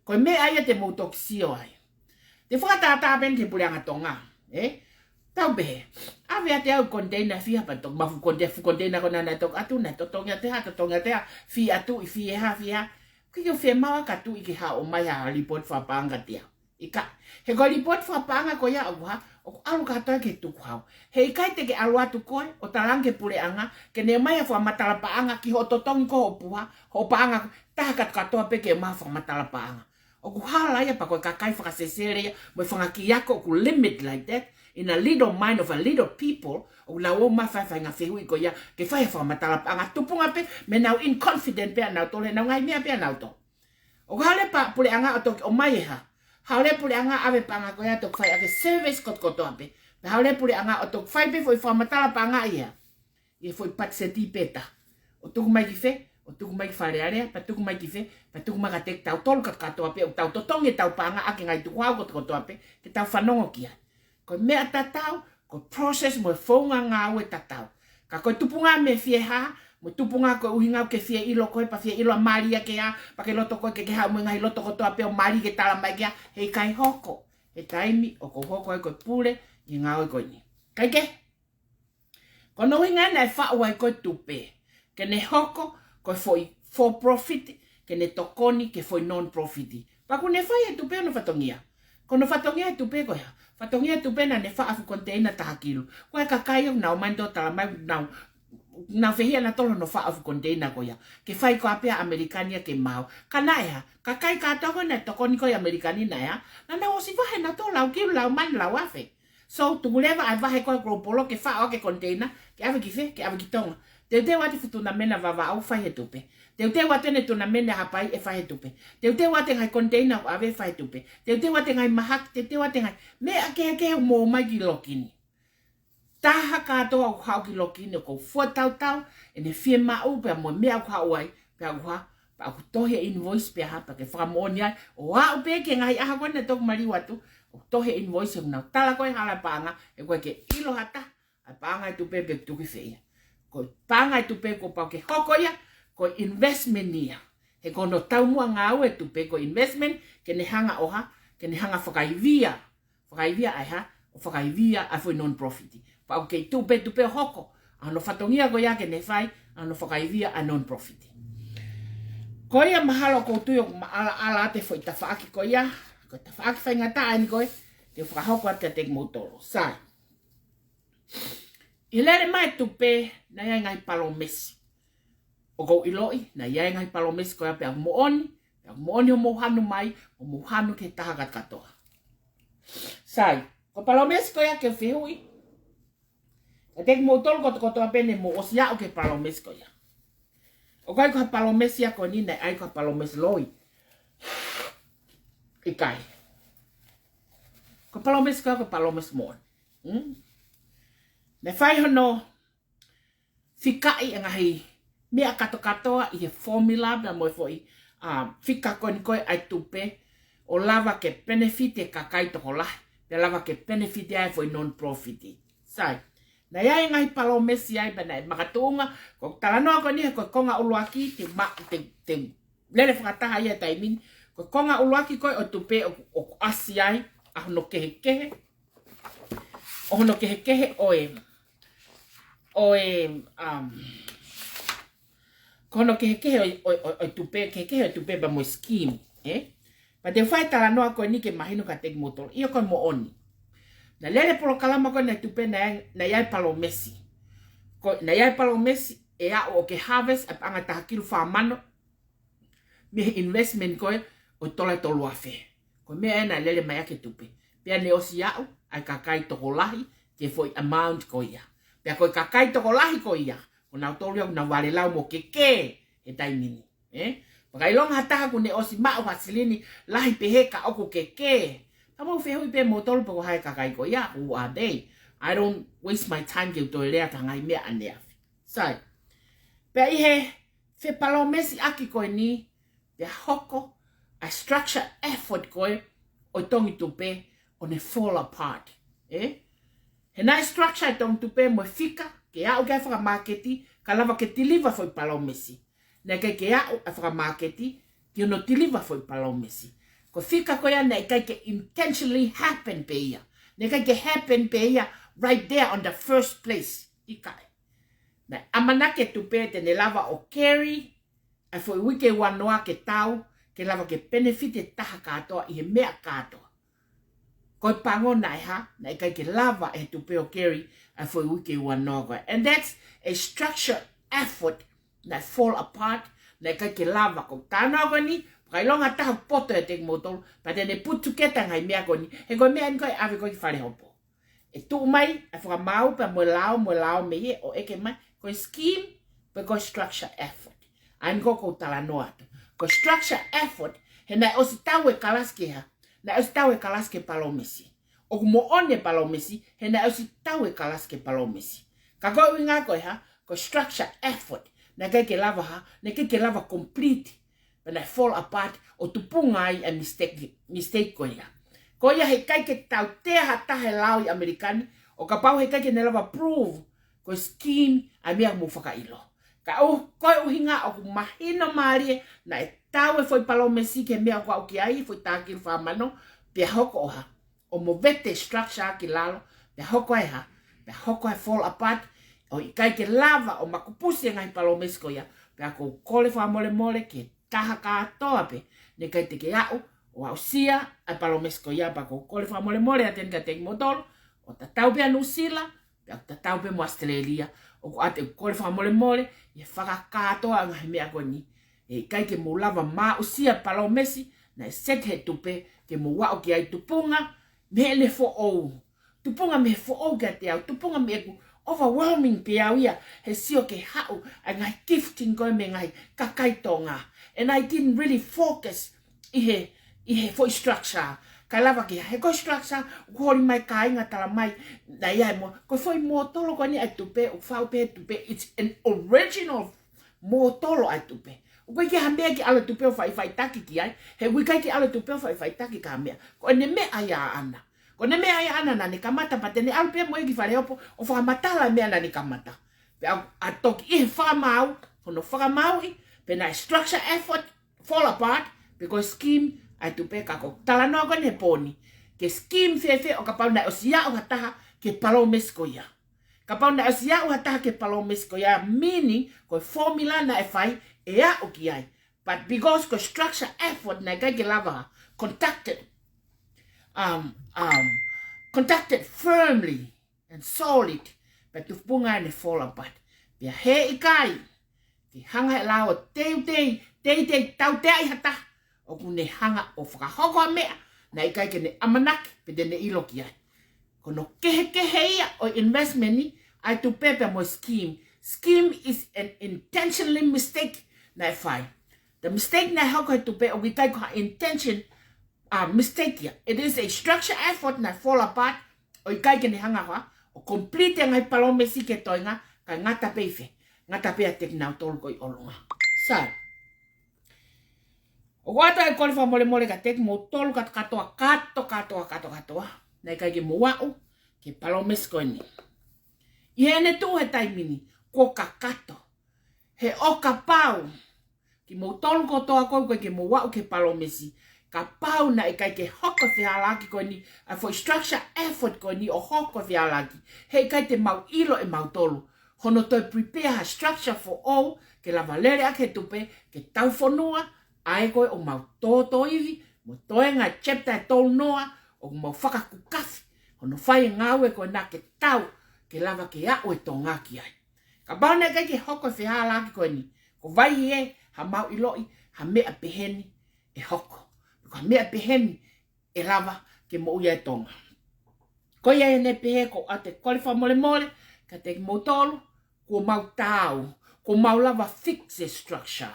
Ko e meʻa ia te mou toki sio ai. Te u fakatātā pē eni ki he puleʻanga Tonga, ē? Tau pehē, ʻave ʻiate au e koniteina ʻe fiha pea toki maʻu e konite-, fuʻu koniteina ko ena naʻe toki ʻatu, naʻe totongi ʻiate ha, totongi ʻiate ha, fī ʻatu, ʻi fī ʻe hā, fī ʻe hā. ʻOku ʻikai ke u fiemaʻu ʻa e kau Tuʻi ke haʻu ʻo ʻomai ha lipooti fakapaʻanga kiate au. ʻIkai. He ko e lipooti fakapaʻanga ko ia ʻoku hā, ʻoku ʻalu kātoa ki he tukuhau. Heʻikai te ke ʻalu atu koe ʻo talaange ki he puleʻanga ke ne ʻomai ha fakamatala paʻanga ki hoʻo totongi ko ē hoʻo puha, hoʻo paʻanga, taha kātoa pē ke ʻomai ha fakamatala paʻanga. ʻOku hala ia pea ko e kakai fakasesele ia, mo e fanga kiʻi ako ʻoku limit like that, in a little mind of a little people, ʻoku nau ō mai ʻo fai e faʻahinga fehuʻi ko ia, ke fai ha fakamatala paʻanga tupunga pē, mei heʻenau in confident pē ʻanautolu, heʻenau ngaahi meʻa pē ʻanautolu. ʻOku haʻu leva e puleʻanga ʻo toki ʻomai e hā. Haʻu leva e puleʻanga ʻave e paʻanga ko ia ʻo toki fai ʻaki e service kotokotoa pē. Pea haʻu leva e puleʻanga ʻo toki fai pē foʻi fakamatala paʻanga ia. ʻI he foʻi patiseti pē ʻe taha. ʻO tuku mai ki fē, ʻo tuku mai ki Fale Alea, pea tuku mai ki fē, pea tuku mai kiate kitautolu kātoa pē, ʻoku tau totongi ʻetau paʻanga ʻaki e ngaahi tukuhau kotokotoa pē, ke tau fanongo ki ai. Ko e meʻa tatau, ko e process mo e founga ngāue tatau. Ka ko e tupunga meʻa fiehā, mo e tupunga ko e ʻuhinga ke fie ʻilo koe, pea fie ʻilo ʻa mali ia ke hā, pea ke loto koe ke ke haʻu mo e ngaahi loto kotoa pē ʻo mali ke tala mai ke hā, heʻikai hoko. He taimi ʻoku ou hoko ai ko e pule ʻi he ngāue ko eni. Kae kehe, ko hono ʻuhinga naʻe faʻu ai ko e tupe, ke ne hoko ko e foʻi for profit, ke ne tokoni ki he foʻi non-profit. Pea ʻoku ne fai e tupe hono fatongia. Ko hono fatongia e tupe ko e hā. Fatongia e tupe naʻa ne faʻu e fuʻu koniteina taha kilu. Ko e kakai ʻoku nau ō mai ʻo tala mai ʻoku nau, nau fehiʻa ʻanautolu hono faʻu e fuʻu koniteina ko ia. Ke fai ko ē pē ʻa ʻAmelika ni ia ke maau. Ka naʻe hā. Kakai kātoa ko ē naʻe tokoni ko ē ʻi ʻAmelika ni naʻe hā. Naʻa nau ʻosi vahe ʻanautolu lau kilu, lau mano, lau afe. So, tuku leva ʻa e vahe ko ē global ke faʻu ʻaki e koniteina, ke ʻave ki fē, ke ʻave ki Tonga. Teuteu atu e fuʻu tunamena Vavaʻu fai he tupe. Teuteu atu eni e tunamena Haʻapai ʻe fai he tupe. Teuteu atu e ngaahi koniteina ʻoku ʻave ʻe fai he tupe. Teuteu atu e ngaahi mahaki, teuteu atu e ngaahi meʻa kehekehe ʻoku mou ō mai ki loki ni. Taha kātoa ʻoku haʻu ki loki ni ʻoku ou fuatautau ʻene fiemaʻu pea mo e meʻa ʻoku haʻu ai, pea ʻoku hā, pea ʻoku tohi e invoice pea hā, pea ke fakamoʻoni ai, ʻo aʻu pē ki he ngaahi ʻaho ko ē naʻe toki maliu atu, ʻoku tohi e invoice he ʻoku nau tala ko ē e hala paʻanga, he ʻoku ʻikai ke ʻilo ha taha ʻa e paʻanga e tupe pe ʻoku tuku ki fē ia. Ko e paʻanga e tupe kuo pau ke hoko ia, ko e investment ia. He ko hono taumuʻa ngāue e tupe ko e investment, ke ne hanga ʻo hā, ke ne hanga fakaivia, fakaivia ʻa e hā, ʻo fakaivia ʻa e foʻi non-profit. Pea ʻoku kei tupe tupe ʻo hoko, ʻa hono fatongia ko ia ke ne fai, ʻa hono fakaivia ʻa e non-profit. Ko ia mahalo ʻoku ou tui ʻoku ma-, ʻalaʻala atu e foʻi tafaʻaki ko ia, ko e tafaʻaki faingataʻa eni ko ē, te u fakahoko atu kiate kimoutolu. Sai. ʻI he lele mai e tupe, naʻe ʻi ai e ngaahi palōmesi. ʻOku ou ʻiloʻi, naʻe ʻi ai e ngaahi palōmesi ko ia pea ʻoku moʻoni, pea ʻoku moʻoni hoʻomou hanu mai, hoʻomou hanu ki he taha kātoa. Sai, ko e palōmesi ko ia ke fehuʻi. Kiate kimoutolu kotokotoa pē naʻa mou ʻosi aʻu ki he palōmesi ko ia. ʻOku ʻi ai ko ha palōmesi ia ko eni naʻe ʻi ai ko ha palōmesi loi. ʻIkai. Ko e palōmesi ko ia ko e palōmesi moʻoni. Hmm? Naʻe fai hono fikaʻi e ngaahi meʻa kātoa kātoa ʻi he formula pea mo e foʻi, um, fika ko eni ko ē ʻa e tupe ʻo lava ke benefit e kakai tokolahi. pea lava ke benefit ai e foʻi non-profit. Sai. Naʻe ʻi ai e ngaahi palōmesi ai pea naʻe makatuʻunga, ko e talanoa ko eni he ko e konga ʻuluaki, te ma-, te, te lele fakataha ia he taimi ni, ko e konga ʻuluaki ko ē ʻo e tupe ʻoku, ʻoku ʻasi ai ʻa hono kehekehe, ʻo hono kehekehe ʻo e, ʻo e, um, ko hono kehekehe ʻo, ʻo, ʻo, ʻo e tupe, kehekehe ʻo e tupe pea mo e scheme, ē? Pea te u fai e talanoa ko eni ke mahino kiate kimoutolu. ʻIo, ko e moʻoni. Naʻe lele e polokalama ko ē ʻa e tupe naʻe, naʻe ʻi ai e palōmesi. Ko, naʻe ʻi ai e palōmesi ʻe aʻu ʻo ke harvest ʻa e paʻanga ʻe taha kilu fā mano mei he investment ko ē ʻo e tola ʻe tolu afe. Ko e meʻa ē naʻe lele mai ʻaki e tupe. Pea naʻe ʻosi aʻu ʻa e kakai tokolahi ki he foʻi amount ko ia. Pea ko e kakai tokolahi ko ia, ko nautolu ia ʻoku nau valelau mo kekē he taimi ni. Ē? Pea ka ʻilonga ha taha kuo ne ʻosi maʻu ha silini lahi pehē ka ʻoku kekē, pea mou fehuʻi pē moutolu pe ko hai e kakai ko ia, who are they? I don't waste my time ke u toe lea ki he ngaahi meʻa ʻaneafi. Sai. Pea ʻi he fepalōmesiʻaki ko eni, pea hoko ʻa e structure effort ko ē ʻo e tongi tupe ʻo ne fall apart. Ē? He naʻe structure e tongi tupe mo e fika ke aʻu ki ai e fakamāketi, kae lava ke deliver e foʻi palōmesi. Naʻe ʻikai ke aʻu ʻa e fakamāketi ki hono deliver e foʻi palōmesi. Ko e fika ko ia naʻe ʻikai ke intentionally happen pē ia. Naʻe ʻikai ke happen pē ia right there on the first place. ʻIkai. Naʻe ʻamanaki e tupe te ne lava ʻo carry ʻa e foʻi uike ua noa ke tau, ke lava ke benefit e taha kātoa ʻi he meʻa kātoa. Ko e pango naʻe hā, naʻe ʻikai ke lava ʻe he tupe ʻo carry ʻa e foʻi uike ua noa ko ē. And that's a structure effort naʻe fall apart, naʻe ʻikai ke lava. Ko e talanoa ko eni, ka ʻilonga ha taha ʻoku poto ʻiate kimoutolu, pea te ne put together e ngaahi meʻa ko eni, he ko e meʻa eni ko ē ʻave ko ē ki fale hopo. ʻE tuʻu mai ʻa e fakamaau pea mo e lao, mo e lao mei ai ʻo ʻeke mai, ko e scheme pe ko e structure effort. ʻA eni ko ē ʻoku ou talanoa atu. Ko e structure effort, he naʻe ʻosi tau e kalasi ki he hā? Naʻe ʻosi tau e kalasi ki he palōmesi. ʻOku moʻoni e palōmesi, he naʻe ʻosi tau e kalasi ki he palōmesi. Ka ko e ʻuhinga ko e hā? Ko e structure effort. Naʻe ʻikai ke lava hā? Naʻe ʻikai ke lava complete. Pea naʻe fall apart ʻo tupunga ai e mistake, mistake ko ia. Ko ia he ʻikai ke tautea ha taha he lao ʻi ʻAmelika ni, ʻo kapau he ʻikai ke ne lava prove ko e scheme ʻa e meʻa mou fakaʻilo. Ka ʻoku, ko e ʻuhinga ʻoku mahino mālie naʻe tau e foʻi palōmesi ki he meʻa ʻoku aʻu ki ai, foʻi taha kilu fā mano, pea hoko ʻo hā? ʻO movete e structure ki lalo, pea hoko ai e hā? Pea hoko ai e fall apart, ʻo ʻikai ke lava ʻo makupusi e ngaahi palōmesi ko ia, pea ʻoku ou kole fakamolemole ki he taha kātoa pē naʻe ʻikai te ke aʻu ʻo aʻusia ʻa e palōmesi ko ia, pea ʻoku ou kole fakamolemole atu eni kiate kimoutolu, ʻo tatau pē ʻa Nuʻusila, pea tatau pē mo ʻAositelēlia, ʻoku ʻoatu e kole fakamolemole, ʻi he fakakātoa e ngaahi meʻa ko eni. ʻE ʻikai ke mou lava ʻo aʻusia e palōmesi naʻe set ʻe he tupe ke mou aʻu ki ai, tupunga mei heʻene foʻou. Tupunga mei he foʻou kiate au, tupunga mei heʻeku overwhelming pē au ia, he sio ki he haʻu ʻa e ngaahi gifting ko ē mei he ngaahi kakai Tonga. And I didn't really focus ʻi he, ʻi he foʻi structure. Kae lava ke, he ko e structure, ʻoku holi mai e kāinga ʻo tala mai, naʻe ʻi ai mo, ko e foʻi mōtolo ko eni ʻa e tupe, ʻoku faʻu pē ʻe he tupe, it's an original mōtolo ʻa e tupe. ʻOku ʻikai ke ʻi ai ha meʻa ke ʻalu e tupe ʻo faʻifaʻitaki ki ai, he ʻoku ʻikai ke ʻalu e tupe ʻo faʻifaʻitaki ki ha meʻa. Ko ʻene meʻa ia ʻaʻana. Ko ʻene meʻa ia ʻaʻana naʻa ne kamata, pea te ne ʻalu pē mo ia ki fale hopo ʻo fakamatala e meʻa naʻa ne kamata. Pea ʻa, ʻa toki ʻi he fakamaau, hono fakamaauʻi, pea naʻe structure effort, fall apart, pea ko e scheme ʻa e tupe. Ka ko e talanoa ko eni he pō ni, ke scheme fēfē ʻo kapau naʻe ʻosi aʻu ha taha ki he palōmesi ko ia. Kapau naʻe ʻosi aʻu ha taha ki he palōmesi ko ia, meaning ko e formula naʻe fai ʻe aʻu ki ai. But because ko e structure effort naʻe ʻikai ke lava, conducted, um, um, conducted firmly and solid, pea tupunga ʻene fall apart. Pea he ʻikai ke hanga ʻe he lao ʻo teutei, teitei tauteaʻi ha taha ʻoku ne hanga ʻo fakahoko ha meʻa naʻe ʻikai ke ne ʻamanaki pe te ne ʻilo ki ai. Ko hono kehekehe ia ʻo e investment ni, ʻa e tupe pea mo e scheme. Scheme is an intentionally mistake naʻe fai. The mistake naʻe hoko he tupe ʻoku ʻikai ko ha intention, uh, mistake ia. It is a structure effort naʻe fall apart, ʻo ʻikai ke ne hanga ʻo hā, ʻo complete e ngaahi palōmesi ki he toenga, kae ngata pē ʻi fē? Ngata pē ʻiate kinautolu ko ē ʻi ʻolunga. Sai. ʻOku ʻoatu e kole fakamolemole kiate kimoutolu kātoa, kātoa, kātoa, kātoa, kātoa. Naʻe ʻikai ke mou aʻu ki he palōmesi ko eni. ʻI heʻene tuʻu he taimi ni, kuo kakato. He ʻo kapau, kimoutolu kotoa ʻoku ʻikai ke mou aʻu ki he palōmesi, kapau naʻe ʻikai ke hoko e fehālaaki ko eni, ʻa e foʻi structure effort ko eni ʻo hoko e fehālaaki, heʻikai te mau ʻilo ʻe mautolu hono toe prepare ha structure foʻou ke lava lele ʻaki e tupe, ke tau fonua ʻa e ko ē ʻoku mau tōtōivi mo toenga e chapter ʻe tolu noa ʻoku mau fakakukafi hono fai e ngāue ko ena ke tau, ke lava ke aʻu e Tonga ki ai. Kapau naʻe ʻikai ke hoko e fehālaaki ko eni, ko e vahe ē ha mau ʻiloʻi ha meʻa peheni ʻe hoko, ko ha meʻa peheni ʻe lava ke moʻui ai e Tonga. Ko ia ʻene pehē ko ʻete kole fakamolemole kiate kimoutolu, kuo mau taau, kuo mau lava fix e structure,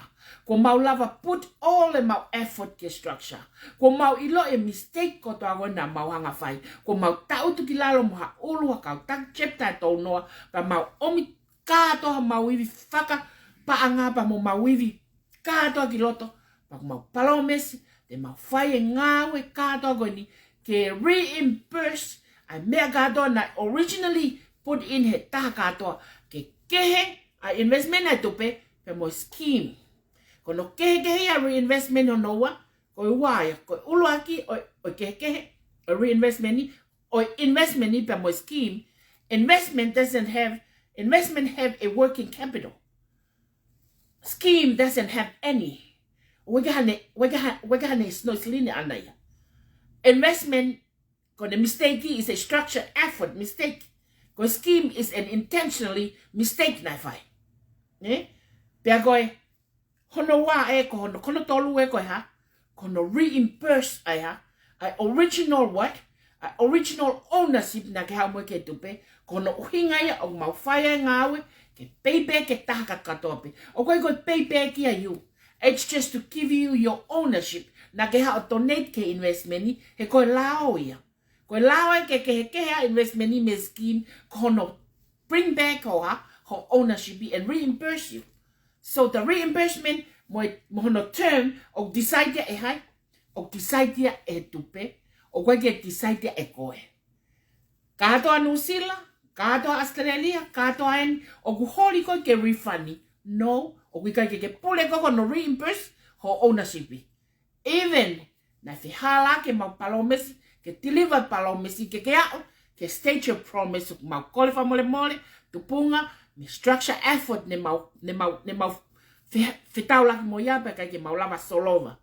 kuo mau lava put all ʻemau effort ki he structure, kuo mau ʻiloʻi e mistake kotoa ko ē naʻa mau hanga fai, kuo mau taʻutu ki lalo mo ha ʻulu ha kau taki chapter ʻe tolu noa, pea mau ʻomi kātoa homau ivi fakapaʻanga pea mo homau ivi kātoa ki loto, pea ʻoku mau palōmesi te mau fai e ngāue kātoa ko eni ke reimburse ʻa e meʻa kātoa naʻe originally put in he taha kātoa, ke kehe ʻa e investment ʻa e tupe pea mo e scheme. Ko hono kehekehe ia e reinvestment hono ua, ko e ua ia, ko e ʻuluaki ʻo, ʻo e kehekehe ʻo e reinvestment ni, ʻo e investment ni pea mo e scheme. Investment doesn't have, investment have a working capital. Scheme doesn't have any. ʻOku ʻikai haʻane, ʻoku ʻikai ha-, ʻoku ʻikai haʻane snow sling ʻana ia. Investment, ko ʻene mistake is a structure effort mistake. Ko e scheme is an intentionally mistake naʻe fai. Nē? Pea ko e hono ua ē, ko hono, ko hono tolu ē ko e hā, ko hono reimburse ʻa e hā, ʻa e original what, ʻa e original ownership naʻa ke haʻu mo ia ki he tupe. Ko hono ʻuhinga ia ʻoku mau fai ai e ngāue, ke pay back e taha kātoa pē. ʻOku ʻikai ko e pay back ia ʻe ia. It's just to give you your ownership. Naʻa ke haʻu ʻo donate ki he investment ni, he ko e lao ia. Ko e lao ia ke kehekehe ʻa e investment ni mei he scheme, ko hono bring back hoʻo hā, hoʻo ownership and reimburse you. So the reimbursement mo e, mo hono term ʻoku decide ia ʻe hai? ʻOku decide ia ʻe he tupe, ʻoku ʻikai ke decide ia ʻe koe. Kātoa Nuʻusila, kātoa Australia, kātoa eni, ʻoku holi koe ke refund? No, ʻoku ʻikai ke ke pule koe ki hono reimburse hoʻo ownership. Even naʻe fehālaaki ʻemau palōmesi, ke deliver palōmesi, ke ke aʻu ki he state of promise, ʻoku mau kole fakamolemole, tupunga, mei he structure effort ne mau, ne mau, ne mau fe-, fetaulaki mo ia pea ʻikai ke mau lava solova.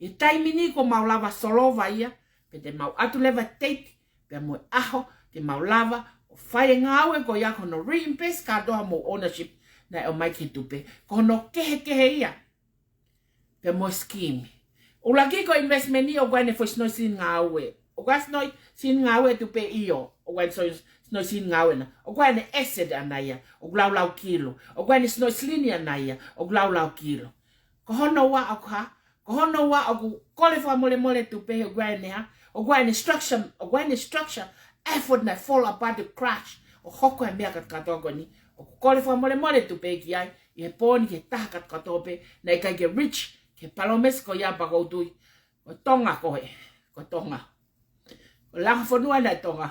ʻI he taimi ni kuo mau lava solova ia, pea te mau ʻatu leva e date, pea mo e ʻaho, te mau lava ʻo fai e ngāue ko ia ko hono reimburse kātoa homou ownership naʻe ʻomai ki he tupe. Ko hono kehekehe ia pea mo e scheme. ʻUluaki ko e investment ni ʻoku ʻi ai ʻene foʻi snow sling ngāue. ʻOku ʻi ai e snow sling ngāue e tupe, ʻio. ʻOku ʻi ai e snow, snow sling ngāue na. ʻOku ʻi ai ʻene asset ʻana ia. ʻOku laulau kilo. ʻOku ʻi ai ʻene snow sling ʻana ia. ʻOku laulau kilo. Ko hono ua ʻoku hā? Ko hono ua ʻoku kole fakamolemole e tupe he ʻoku ʻi ai ʻene hā? ʻOku ʻi ai ʻene structure, ʻoku ʻi ai ʻene structure effort naʻe fall apart, crash, ʻo hoko e meʻa kātoa ko eni. ʻOku kole fakamolemole e tupe ki ai, ʻi he pō ni ki he taha kātoa pē naʻe ʻikai ke reach ki he palōmesi ko ia pea ʻoku ou tui ko e Tonga ko ē, ko e Tonga. Ko e langa fonua ena ʻa e Tonga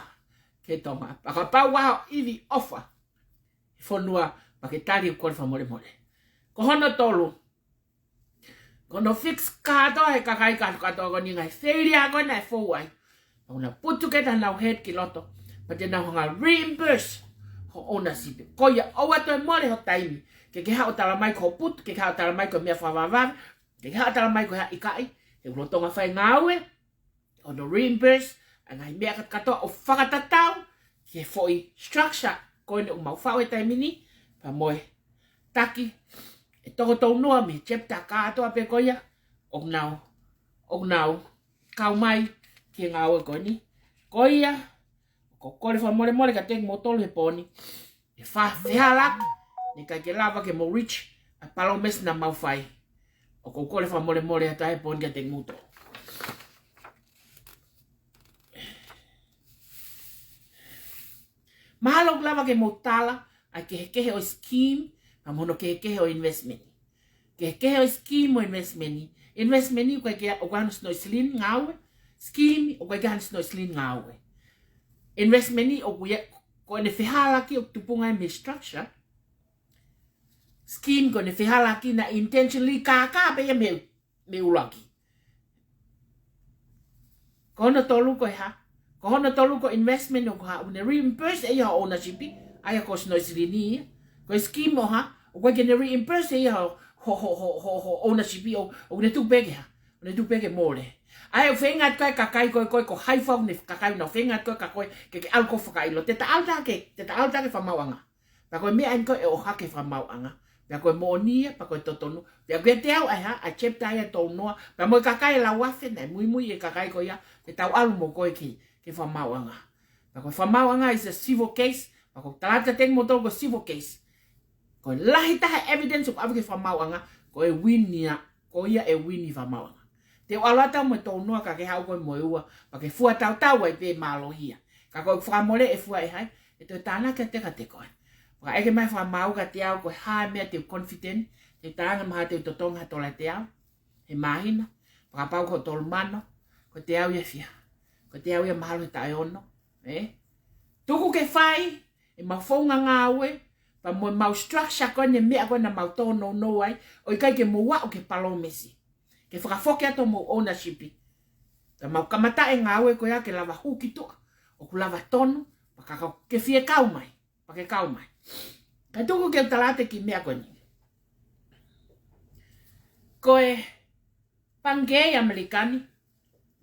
ki he Tonga. Pea kapau ʻoku ʻi ai ha ivi ʻofa he fonua, pea ke tali ʻeku kole fakamolemole. Ko hono tolu, ko hono fix kātoa ʻe he kakai kātoa ko eni e ngaahi failure ko ē naʻe fou ai. Pea ʻoku nau put together honau head ki loto, pea te nau hanga ʻo reimburse hoʻo ownership. Ko ia, ʻoua toe mole ho taimi ke ke haʻu ʻo talamai ko hoʻo putu, ke ke haʻu ʻo talamai ko e meʻa fakavavevave, ke ke haʻu ʻo talamai ko e hā, ʻikai. He ʻoku lolotonga fai e ngāue hono reimburse ʻa e ngaahi meʻa kātoa ʻo fakatatau ki he foʻi structure ko eni ʻoku mau faʻu he taimi ni, pea mo e taki ʻe toko tolu noa mei he chapter kātoa pē ko ia ʻoku nau, ʻoku nau kau mai ki he ngāue ko eni. Ko ia, ʻoku ou kole fakamolemole kiate kimoutolu he pō ni, he fa-, fehālaaki, naʻe ʻikai ke lava ke mou reach ʻa e palōmesi naʻa mau fai. ʻOku ou kole fakamolemole atu he pō ni kiate kimoutolu. Mahalo ʻoku lava ke mou tala ʻa e kehekehe ʻo e scheme pea mo hono kehekehe ʻo e investment. Kehekehe ʻo e scheme mo e investment. Investment ʻoku ʻikai ke, ʻoku ʻi ai hono snow sling ngāue. Scheme ʻoku ʻikai ke ʻi ai hono snow sling ngāue. investment ʻoku ʻi ai, ko ʻene fehālaaki ʻoku tupunga ai mei he structure, scheme ko ʻene fehālaaki naʻe intentionally kākā pē ia mei, mei ʻuluaki. Ko hono tolu ko e hā? Ko hono tolu ko e investment ʻoku hā, ʻoku ne reimburse ʻe ia hoʻo ownership, ʻa ia ko e sino silini ia. Ko e scheme ʻo hā, ʻoku ʻikai ke ne reimburse ʻe ia hoʻo, hoʻo, hoʻo, hoʻo, hoʻo ownership ʻo, ʻoku ne tuku pē ke hā? ʻOku ne tuku pē ke mole. ʻA ia ʻoku feinga atu ko e kakai ko ē, ko e, ko hai fau ne kakai, ʻoku feinga atu ko e kakai ke, ke ʻalu ko e fakaʻilo. Te ta ʻalu ta ke, te ta ʻalu ta ke fakamaauʻanga. Pea ko e meʻa eni ko e ʻohake fakamaauʻanga. Pea ko e moʻoni ia, pea ko e totonu. Pea ko e teau ʻa e hā, ʻa e chapter ia ʻe tolu noa. Pea mo e kakai ʻe lau afe, naʻe muimui e kakai ko ia, ke tau ʻalu mo koe ki, ki he fakamaauʻanga. Pea ko e fakamaauʻanga is a civil case, pea ko e tala atu kiate kimoutolu ko e civil case. Ko e lahi taha evidence ʻoku ʻave ki he fakamaauʻanga, ko e win ia, ko ia ʻe win ʻi he fakamaauʻanga. Te u ʻalu atu au mo e tolu noa ka ke haʻu koe mo e ua, pea ke fua tautau ai pē mālohi ia. Ka ko e fakamole ʻe fua ʻe hai, ʻe toe tānaki atu kiate koe. Fakaʻeke mai fakamaau kiate au ko e hā e meʻa te u confident, te u tānaki mai ha te u totongi ha tola ʻe teau he māhina, fakapapau ko e tolu mano, ko e teau ia ʻe fiha, ko e teau ia mahalo he taʻu ʻe ono, ē? Tuku ke fai ʻemau founga ngāue, pea mo ʻemau structure ko eni e meʻa ko ē naʻa mau tōnounou ai, ʻo ʻikai ke mou aʻu ki he palōmesi ke fakafoki atu homou ownership. Pea mau kamata e ngāue ko ia ke lava hū ki tuʻa, ʻoku lava tonu, pea ka ke fie kau mai, pea ke kau mai. Kae tuku ke u tala atu e kiʻi meʻa ko eni. Ko e pangikē ʻi ʻAmelika ni,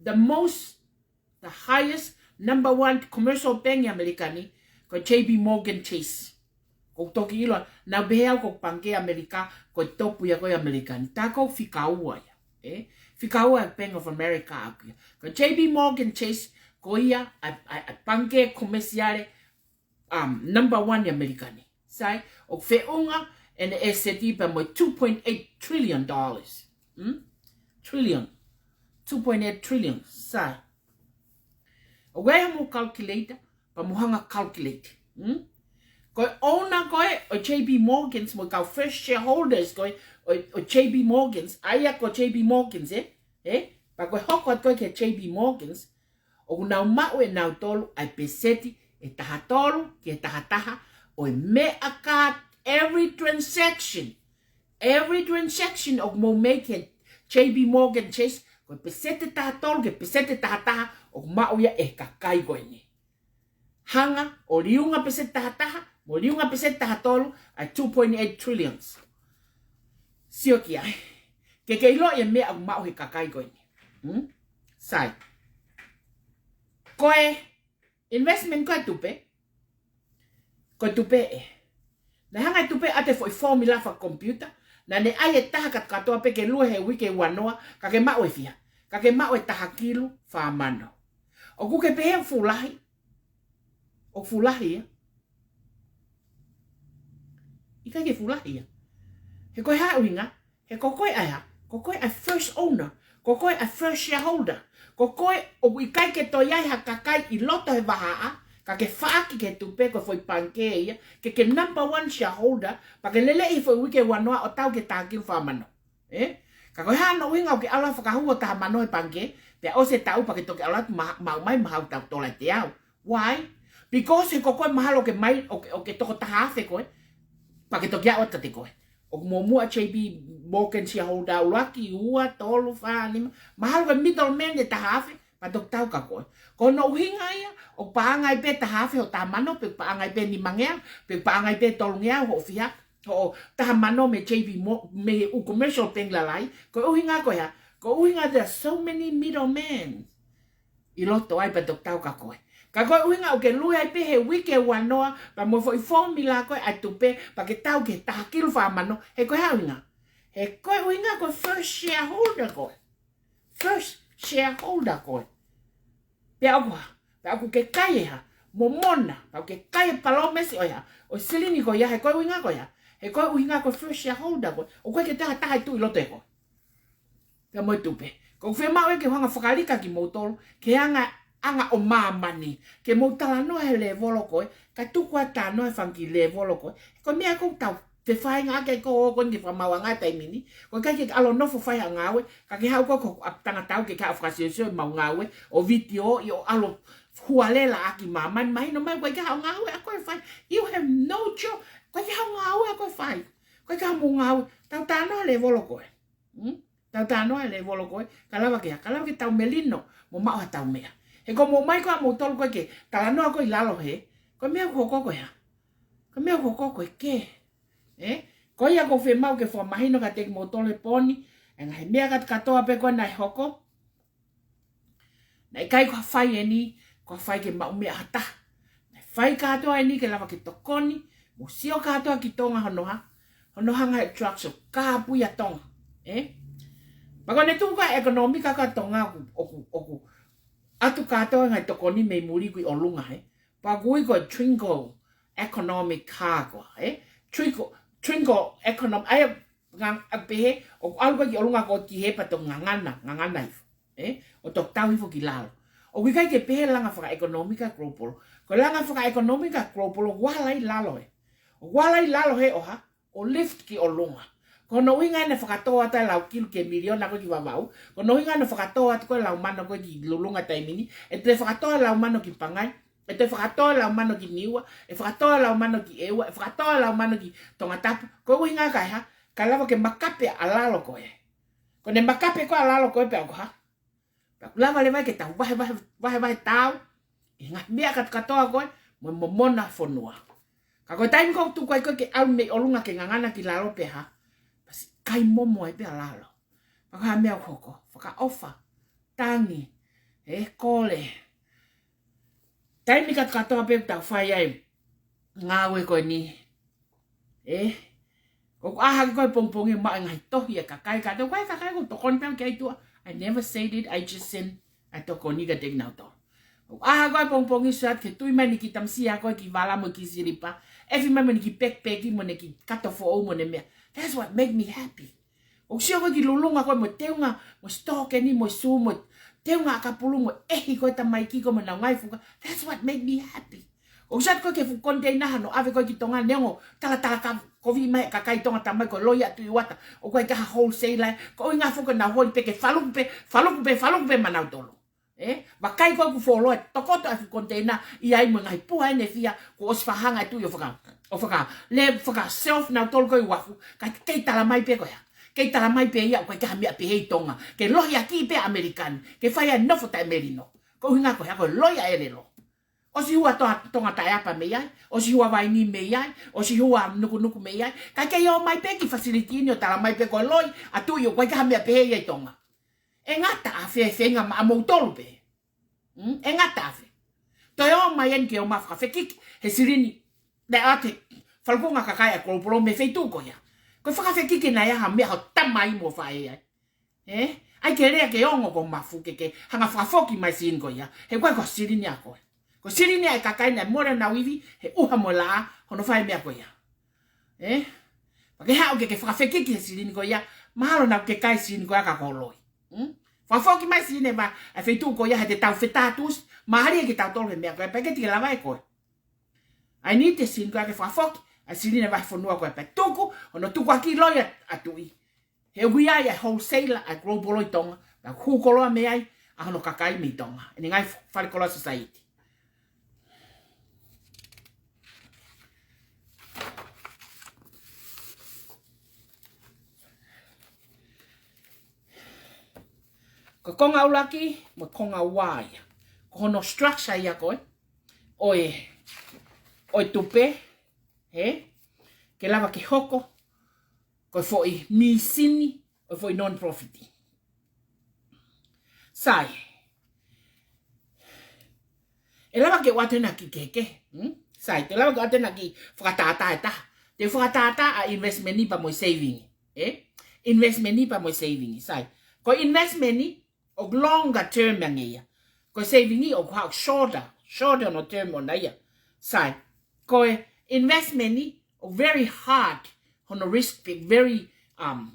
the most, the highest, number one commercial bank ʻi ʻAmelika ni, ko e J P Morgan Chase. ʻOku ou toki ʻilo, naʻa ku pehē au ko e pangikē ʻAmelika, ko e topu ia ko ē ʻi ʻAmelika ni. Tā ko e fika ua ia, ē? Fika ua e Bank of America ʻaʻaku ia. Ko e J P Morgan Chase, ko ia ʻa e, ʻa e, ʻa e pangikē komēsiale, um, number one ʻi ʻAmelika ni. Sai, ʻoku feʻunga ʻene ʻēseti pea mo e two point eight trillion dollars. Hmm? Trillion. Two point eight trillion. Sai. ʻOku ʻi ai hoʻomou calculator, pea mou hanga ʻo calculate. Hmm? Ko e owner ko ē ʻo e J P Morgans, mo e kau first shareholders ko ē ʻo, ʻo e J P Morgans, ʻa ia ko e J P Morgans, ē? Ē? Pea ko e hoko atu ko ē ki he J P Morgans, ʻoku nau maʻu ʻe nautolu ʻa e peseti ʻe taha tolu ki he taha taha ʻo e meʻa ka, every transaction, every transaction ʻoku mou make he J P Morgan Chase, ko e peseti ʻe taha tolu ki he peseti ʻe taha taha ʻoku maʻu ia ʻe he kakai ko eni. Hanga ʻo liunga peseti ʻe taha taha, mo liunga peseti ʻe taha tolu, ʻa e two point eight trillions. Sio ki ai. Ke ke ʻiloʻi e meʻa ʻoku maʻu he kakai ko eni. Hmm? Sai. Ko e investment ko e tupe, ko e tupe ē. Naʻe hanga e tupe ʻo ʻoatu e foʻi formula fakakomipiuta, naʻa ne ʻai e taha kātoa pē ke lue he uike ua noa, ka ke maʻu e fiha, ka ke maʻu e taha kilu fā mano. ʻOku ke pehē ʻoku fuʻu lahi? ʻOku fuʻu lahi ia? ʻIkai ke fuʻu lahi ia. He ko e hā e ʻuhinga? He ko koe ʻa e hā? Ko koe ʻa e first owner. Ko koe ʻa e first shareholder. Ko koe ʻoku ʻikai ke toe ʻi ai ha kakai ʻi loto he vahaʻa, ka ke faʻaki ki he tupe ko e foʻi pangikē ia, ke ke number one shareholder, pea ke lele ʻi he foʻi uike ua noa ʻo tau ki he taha kilu fā mano. Ē? Ka ko e hā hono ʻuhinga ʻoku ke ʻalu ʻo fakahū hoʻo taha mano he pangikē, pea ʻosi e taʻu pea ke toki ʻalu atu ma-, maʻu mai mahalo ha tola ʻe teau. Why? Because he ko koe mahalo ʻoku ke mai, ʻoku ke, ʻoku ke toko taha afe koe, pea ke toki aʻu atu kiate koe. ʻOku muʻomuʻa J P Morgan shareholder ʻuluaki, ua, tolu, fā, nima. Mahalo ko e middleman ʻe taha afe, pea toki tau kia koe. Ko hono ʻuhinga ia, ʻoku paʻanga ai pē taha afe hoʻo taha mano, pe paʻanga ai pē nimangeau, pe paʻanga ai pē tolungeau hoʻo fiha, hoʻo taha mano mei he J P Mo-, mei he ʻū commercial bank lalahi. Ko e ʻuhinga ko e hā? Ko e ʻuhinga there are so many middlemen ʻi loto ai pea toki tau kia koe. Ka ko e ʻuhinga ʻoku ke lue ai pē he uike ua noa, pea mo e foʻi formula ko ē ʻa e tupe, pea ke tau ki he taha kilu fā mano, he ko e hā e ʻuhinga? He ko e ʻuhinga ko e first shareholder koe. First shareholder koe. Pea ʻoku hā? Pea ʻoku ke kai e hā? Momona, pea ʻoku ke kai e palōmesi ʻo e hā? ʻO e silini ko ia, he ko e ʻuhinga ko ia. He ko e ʻuhinga ko e first shareholder koe. ʻOku ʻikai ke toe ʻi ai ha taha ʻe tuʻu ʻi loto ʻiate koe. Pea mo e tupe. ʻOku ou fiemaʻu ke u hanga ʻo fakalika kimoutolu, ke anga, anga ʻo māmani. Ke mou talanoa he lēvolo ko ē, kae tuku ā talanoa he fanga kiʻi lēvolo ko ē. Ko e meʻa ʻoku tau fefaʻuhingaʻaki ai ko ē ko eni ki he fakamaauʻanga he taimi ni. ʻOku ʻikai ke ke ʻalu ʻo nofo ʻo fai ha ngāue, ka ke haʻu koe ko e ʻapitanga tau ke ke haʻu ʻo fakasiosio ʻemau ngāue, ʻo vitiō ʻi ʻo ʻalu ʻo kuarela ʻaki māmani, mahino mai ʻoku ʻikai ke ʻi ai haʻo ngāue ʻa koe ʻe fai. You have no job. ʻOku ʻikai ke ʻi ai haʻo ngāue ʻa koe ʻe fai. ʻOku ʻikai ke ʻi ai haʻo ngāue. Tau talanoa lēvolo ko ē. Hmm? Tau talanoa lēvolo ko ē. Ka lava ke, ka lava ke tau melino mo maʻu haʻatau meʻa. He ko hoʻomou ō mai ko ē ʻamoutolu ko ē ke talanoa ko ē ʻi lalo hē, ko e meʻa ʻoku hoko ko e hā? Ko e meʻa ʻoku hoko ko e kē. Ē? Ko ia ʻoku ou fiemaʻu ke fakamahino kiate kimoutolu he pō ni, ʻa e ngaahi meʻa kātoa pē ko ē naʻe hoko, naʻe ʻikai ko ha fai eni, ko ha fai ke maʻu meʻa ha taha. Naʻe fai kātoa eni ke lava ke tokoni, mo sio kātoa ki Tonga hono hā, hono hanga ʻe he drugs ʻo kāpui ʻa Tonga. Ē? Pea ko ʻene tuʻu ko ē ʻekonōmika ko ē ʻa Tonga ʻoku, ʻoku, ʻoku ʻatu kātoa e ngaahi tokoni mei muli ʻoku ʻi ʻolunga, ē? Pea ʻoku ui ko e trickle economic hā ko ē, ē? Trickle, trickle economic, ʻa ia ngā, ʻa pehē, ʻoku ʻalu ko ē ki ʻolunga ko ē ki hē pea toki ngangana, ngangana hifo. Ē? ʻO toki tau hifo ki lalo. ʻOku ʻikai ke pehē langa fakaʻekonōmika global. Ko e langa fakaʻekonōmika global ʻoku ʻalu ʻi lalo ē. ʻOku ʻalu ʻi lalo hē ʻo hā, ʻo lift ki ʻolunga. Ko hono ʻuhinga ʻene fakatō atu e lau kilu ki he miliona ko ē ki Vavaʻu. Ko hono ʻuhinga ʻene fakatō atu ko ē lau mano ko ē ki Lulunga taimi ni. ʻE toe fakatō e lau mano ki Pangai. ʻE toe fakatō e lau mano ki Niua. ʻE fakatō e lau mano ki ʻEua. ʻE fakatō e lau mano ki Tongatapu. Ko e ʻuhinga kae hā, kae lava ke makape ʻa lalo ko ē. Ko ʻene makape ko ē ʻa lalo ko ē pea ʻoku hā, pea ʻoku lava leva ke tau vahevahe, vahevahe tau ʻi he ngaahi meʻa kātoa ko ē mo e momona fonua. Ka ko e taimi ko ē ʻoku tuku ai ko ē ke ʻalu mei ʻolunga ke ngangana ki lalo pea hā, pasi kai momo ai pē ʻa lalo. Pea ko e hā e meʻa ʻoku hoko? Fakaʻofa, tangi, ē, kole. Taimi kātoa pē ʻoku tau fai ai e ngāue ko eni, ē? ʻOku ʻā hake ko ē pongipongi ʻo maʻu e ngaahi tohi ʻa e kakai kātoa, ko e kakai ʻoku tokoni pē au ki ai tuʻa. I never said it, I just send ʻa e tokoni kiate kinautolu. ʻOku ʻā hake ko ē pongipongi ʻo sio atu ki he tui mai ʻene kiʻi tamasiʻi ko ē kiʻi vala mo e kiʻi silipa, ʻefi mai mo ʻene kiʻi backpack mo ʻene kiʻi kato foʻou mo ʻene meʻa. That's what make me happy. ʻOku sio ko ē ki Lulunga ko ē mo e teunga, mo e sitoa ko eni, mo e sū, mo e teunga ʻakapulu, mo e ʻehi ko ē tamaiki ko ē mo ʻenau ngaahi fuka. That's what make me happy. ʻOku sio atu ko ē ki he fuʻu koniteina hano ʻave ko ē ki Tonga neongo talatala ka kovi mai e kakai Tonga tamai ko e loi ʻa Tuʻi Uata. ʻOku ʻikai ha wholesaler. Ko e ʻuhinga foki ʻenau holi pē ke faluku pē, faluku pē, faluku pē maʻanautolu. Ē, vakai ko ē ʻoku fuoloa e tokoto e fuʻu koniteina ʻi ai mo e ngaahi puha ʻene fia, kuo ʻosi fakahanga e tuʻi ʻo faka, ʻo faka, le faka self nautolu ko ē ʻi uafu, kae kei tala mai pē ko ia. Kei tala mai pē ia, ʻoku ʻikai ha meʻa pehē ʻi Tonga. Ke lohiakiʻi pē ʻa ʻAmelika ni, ke fai ai e nofo taʻemelino. Ko e ʻuhinga ko e hā? Ko e loi ʻa e ʻelelo. ʻOsi hua Tonga, Tonga taʻeapa mei ai, ʻosi hua Vainī mei ai, ʻosi hua Nukunuku mei ai. Kae kei ō mai pē ki he facility ni ʻo tala mai pē ko e loi ʻa Tuʻi ʻoku ʻikai ha meʻa pehē ia ʻi Tonga. ʻE ngata ʻafē e feinga maʻamoutolu pē? Hmm? ʻE ngata ʻafē? Toe ō mai eni ke ō mai ʻo fakafekiki he silini. Naʻe ʻoatu e falukunga kakai ʻa e global mei he feituʻu ko ia. Ko e fakafekiki naʻe ʻi ai ha meʻa hoʻo tamai mo faʻē ai? Ē? ʻAi ke lea ke ongo ko mafu ke ke hanga fakafoki mai e silini ko ia. He ko e, ko e silini ʻa koe. Ko e silini ʻa e kakai naʻe mole honau ivi he ʻuha mo e laʻā hono fai e meʻa ko ia. Ē? Pea ke haʻu ke ke fakafekiki he silini ko ia, mahalo naʻa ke kai e silini ko ia ka ko e loi. Hmm? Fakafoki mai e silini ʻa e feituʻu ko ia he te tau fetatusi, mahalo ia ke tau tolo he meʻa ko ia, pea ʻikai te ke lava ʻe koe. ʻAi ni e silini ko ia ke fakafoki, ʻa e silini ʻa e vahefonua ko ia pea tuku, hono tukuakiʻi e loi ʻa, ʻa Tuʻi. He ʻoku ʻi ai e wholesaler ʻa e global ʻi Tonga, pea hū koloa mei ai ʻa hono kakai mei Tonga. ʻEne ngaahi falekoloa society. Ko e konga ʻuluaki mo e konga ua ia. Ko hono structure ia ko ē ʻo e, ʻo e tupe, ē? Ke lava ke hoko ko e foʻi mīsini ʻo e foʻi non-profit. Sai. ʻE lava ke u ʻoatu ʻena kiʻi kehekehe. Hmm? Sai, te u lava ke u ʻoatu ʻena kiʻi fakatātā ʻe taha. Te u fakatātā ʻa e investment ni pea mo e saving. Ē? Investment ni pea mo e saving. Sai. Ko e investment ni, ʻoku longer term ange ia. Ko e saving ni ʻoku haʻu shorter, shorter hono term ʻona ia. Sai, ko e investment ni ʻoku very hard hono risk, very, um,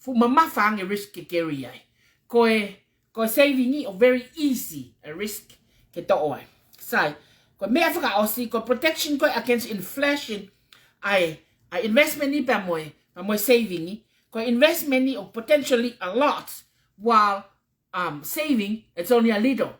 fuʻu mamafa ange e risk ke carry ai. Ko e, ko e saving ni ʻoku very easy e risk ke toʻo ai. Sai, ko e meʻa fakaʻosi, ko e protection ko ē against inflation ʻa e, ʻa e investment ni pea mo e, pea mo e saving ni. Ko e investment ni ʻoku potentially a lot, while um, saving, it's only a little.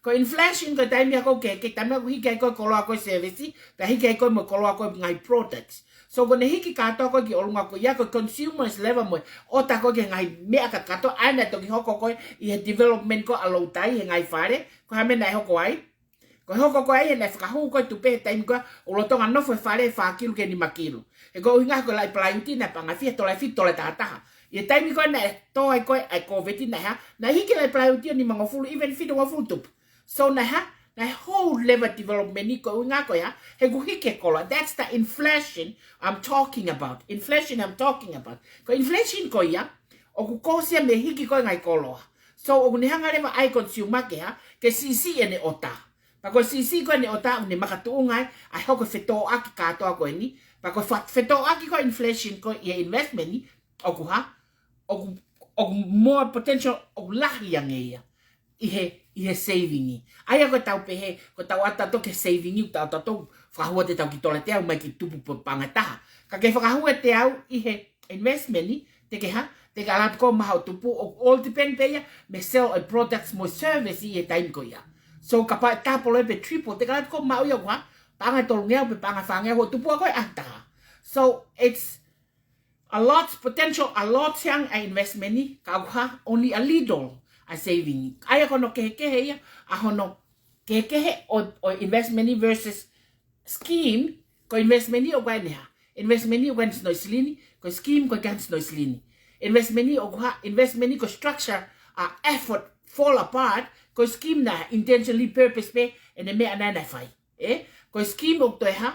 Ko inflation ko e taimi ia ʻoku ke, ke taimi ʻoku hiki ai ko e koloa ko e service, pea hiki ai ko e mo e koloa ko e ngaahi products. So ko ʻene hiki kātoa ko e ki ʻolunga ko ia ko e consumers level mo e ʻota ko e ki he ngaahi meʻa kātoa, ʻa ia naʻe toki hoko ko e ʻi he development ko e ʻa Loutai he ngaahi fale, ko e hā e meʻa naʻe hoko ai. Ko e hoko ko e ʻa ia naʻe fakahū ko e tupe he taimi ko ia ʻoku lolotonga nofo he fale ʻe fā kilu ki he nima kilu. He ko e ʻuhinga ko e laʻi palaiuti naʻe paʻanga ʻe fiha, tola ʻe fitu, tola ʻe taha taha. ʻI he taimi ko ia naʻe tō ai ko e ʻa e COVID naʻe hā, naʻe hiki laʻi palaiuti ʻo nimangofulu, even fitungofulu tupu. So naʻe hā, naʻe hold level development ni ko e ʻuhinga ko e hā, he kuo hiki e koloa. That's the inflation I'm talking about. Inflation I'm talking about. Ko e inflation ko ia, ʻoku cause ia mei he hiki ko e ngaahi koloa. So ʻoku ne hanga leva ʻa e consumer ke hā, ke siʻisiʻi ʻene ʻota. Pea ko e siʻisiʻi ko ʻene ʻota ʻoku ne makatuʻunga ai ʻa e hoko e fetōʻaki kātoa ko eni. Pea ko e fa-, fetōʻaki ko e inflation ko e ʻi he investment ni, ʻoku hā, ʻoku, ʻoku more potential, ʻoku lahi ange ia ʻi he, ʻi he saving ni. ʻA ia ko ʻetau pehē, ko ʻetau ʻoatu ʻetau ki he saving ni, ʻoku tau ʻoatu ʻetau fakahū ʻetau kiʻi tola teau mai ke tupu pē paʻanga ʻe taha. Ka ke fakahū e teau ʻi he investment ni, te ke hā, te ke ʻalu atu koe ʻo maʻu hoʻo tupu, ʻoku all depend pē ia mei he sell ʻa e products mo e service ʻi he taimi ko ia. So kapau ʻe double pē triple, te ke ʻalu atu koe ʻo maʻu ia ʻoku hā, paʻanga ʻe tolungeau pe paʻanga ʻe fāngeau hoʻo tupu ʻa koe ʻaho ʻe taha. So it's a lot potential, a lot ʻa e investment ni, ka ʻoku hā, only a little ʻa e saving ni. ʻA ia ko hono kehekehe ia, ʻa hono kehekehe ʻo, ʻo investment ni versus scheme, ko e investment ni ʻoku ʻi ai ʻene hā. Investment ni ʻoku ʻi ai ʻene sino ʻi silini, ko e scheme ʻoku ʻikai ke ʻi ai hano sino ʻi silini. Investment ni ʻoku hā, investment ni ko e structure ʻa e effort fall apart, ko e scheme naʻe intentionally purpose pē ʻene meʻa naʻe, naʻe fai. ʻE, ko e scheme ʻoku toe hā,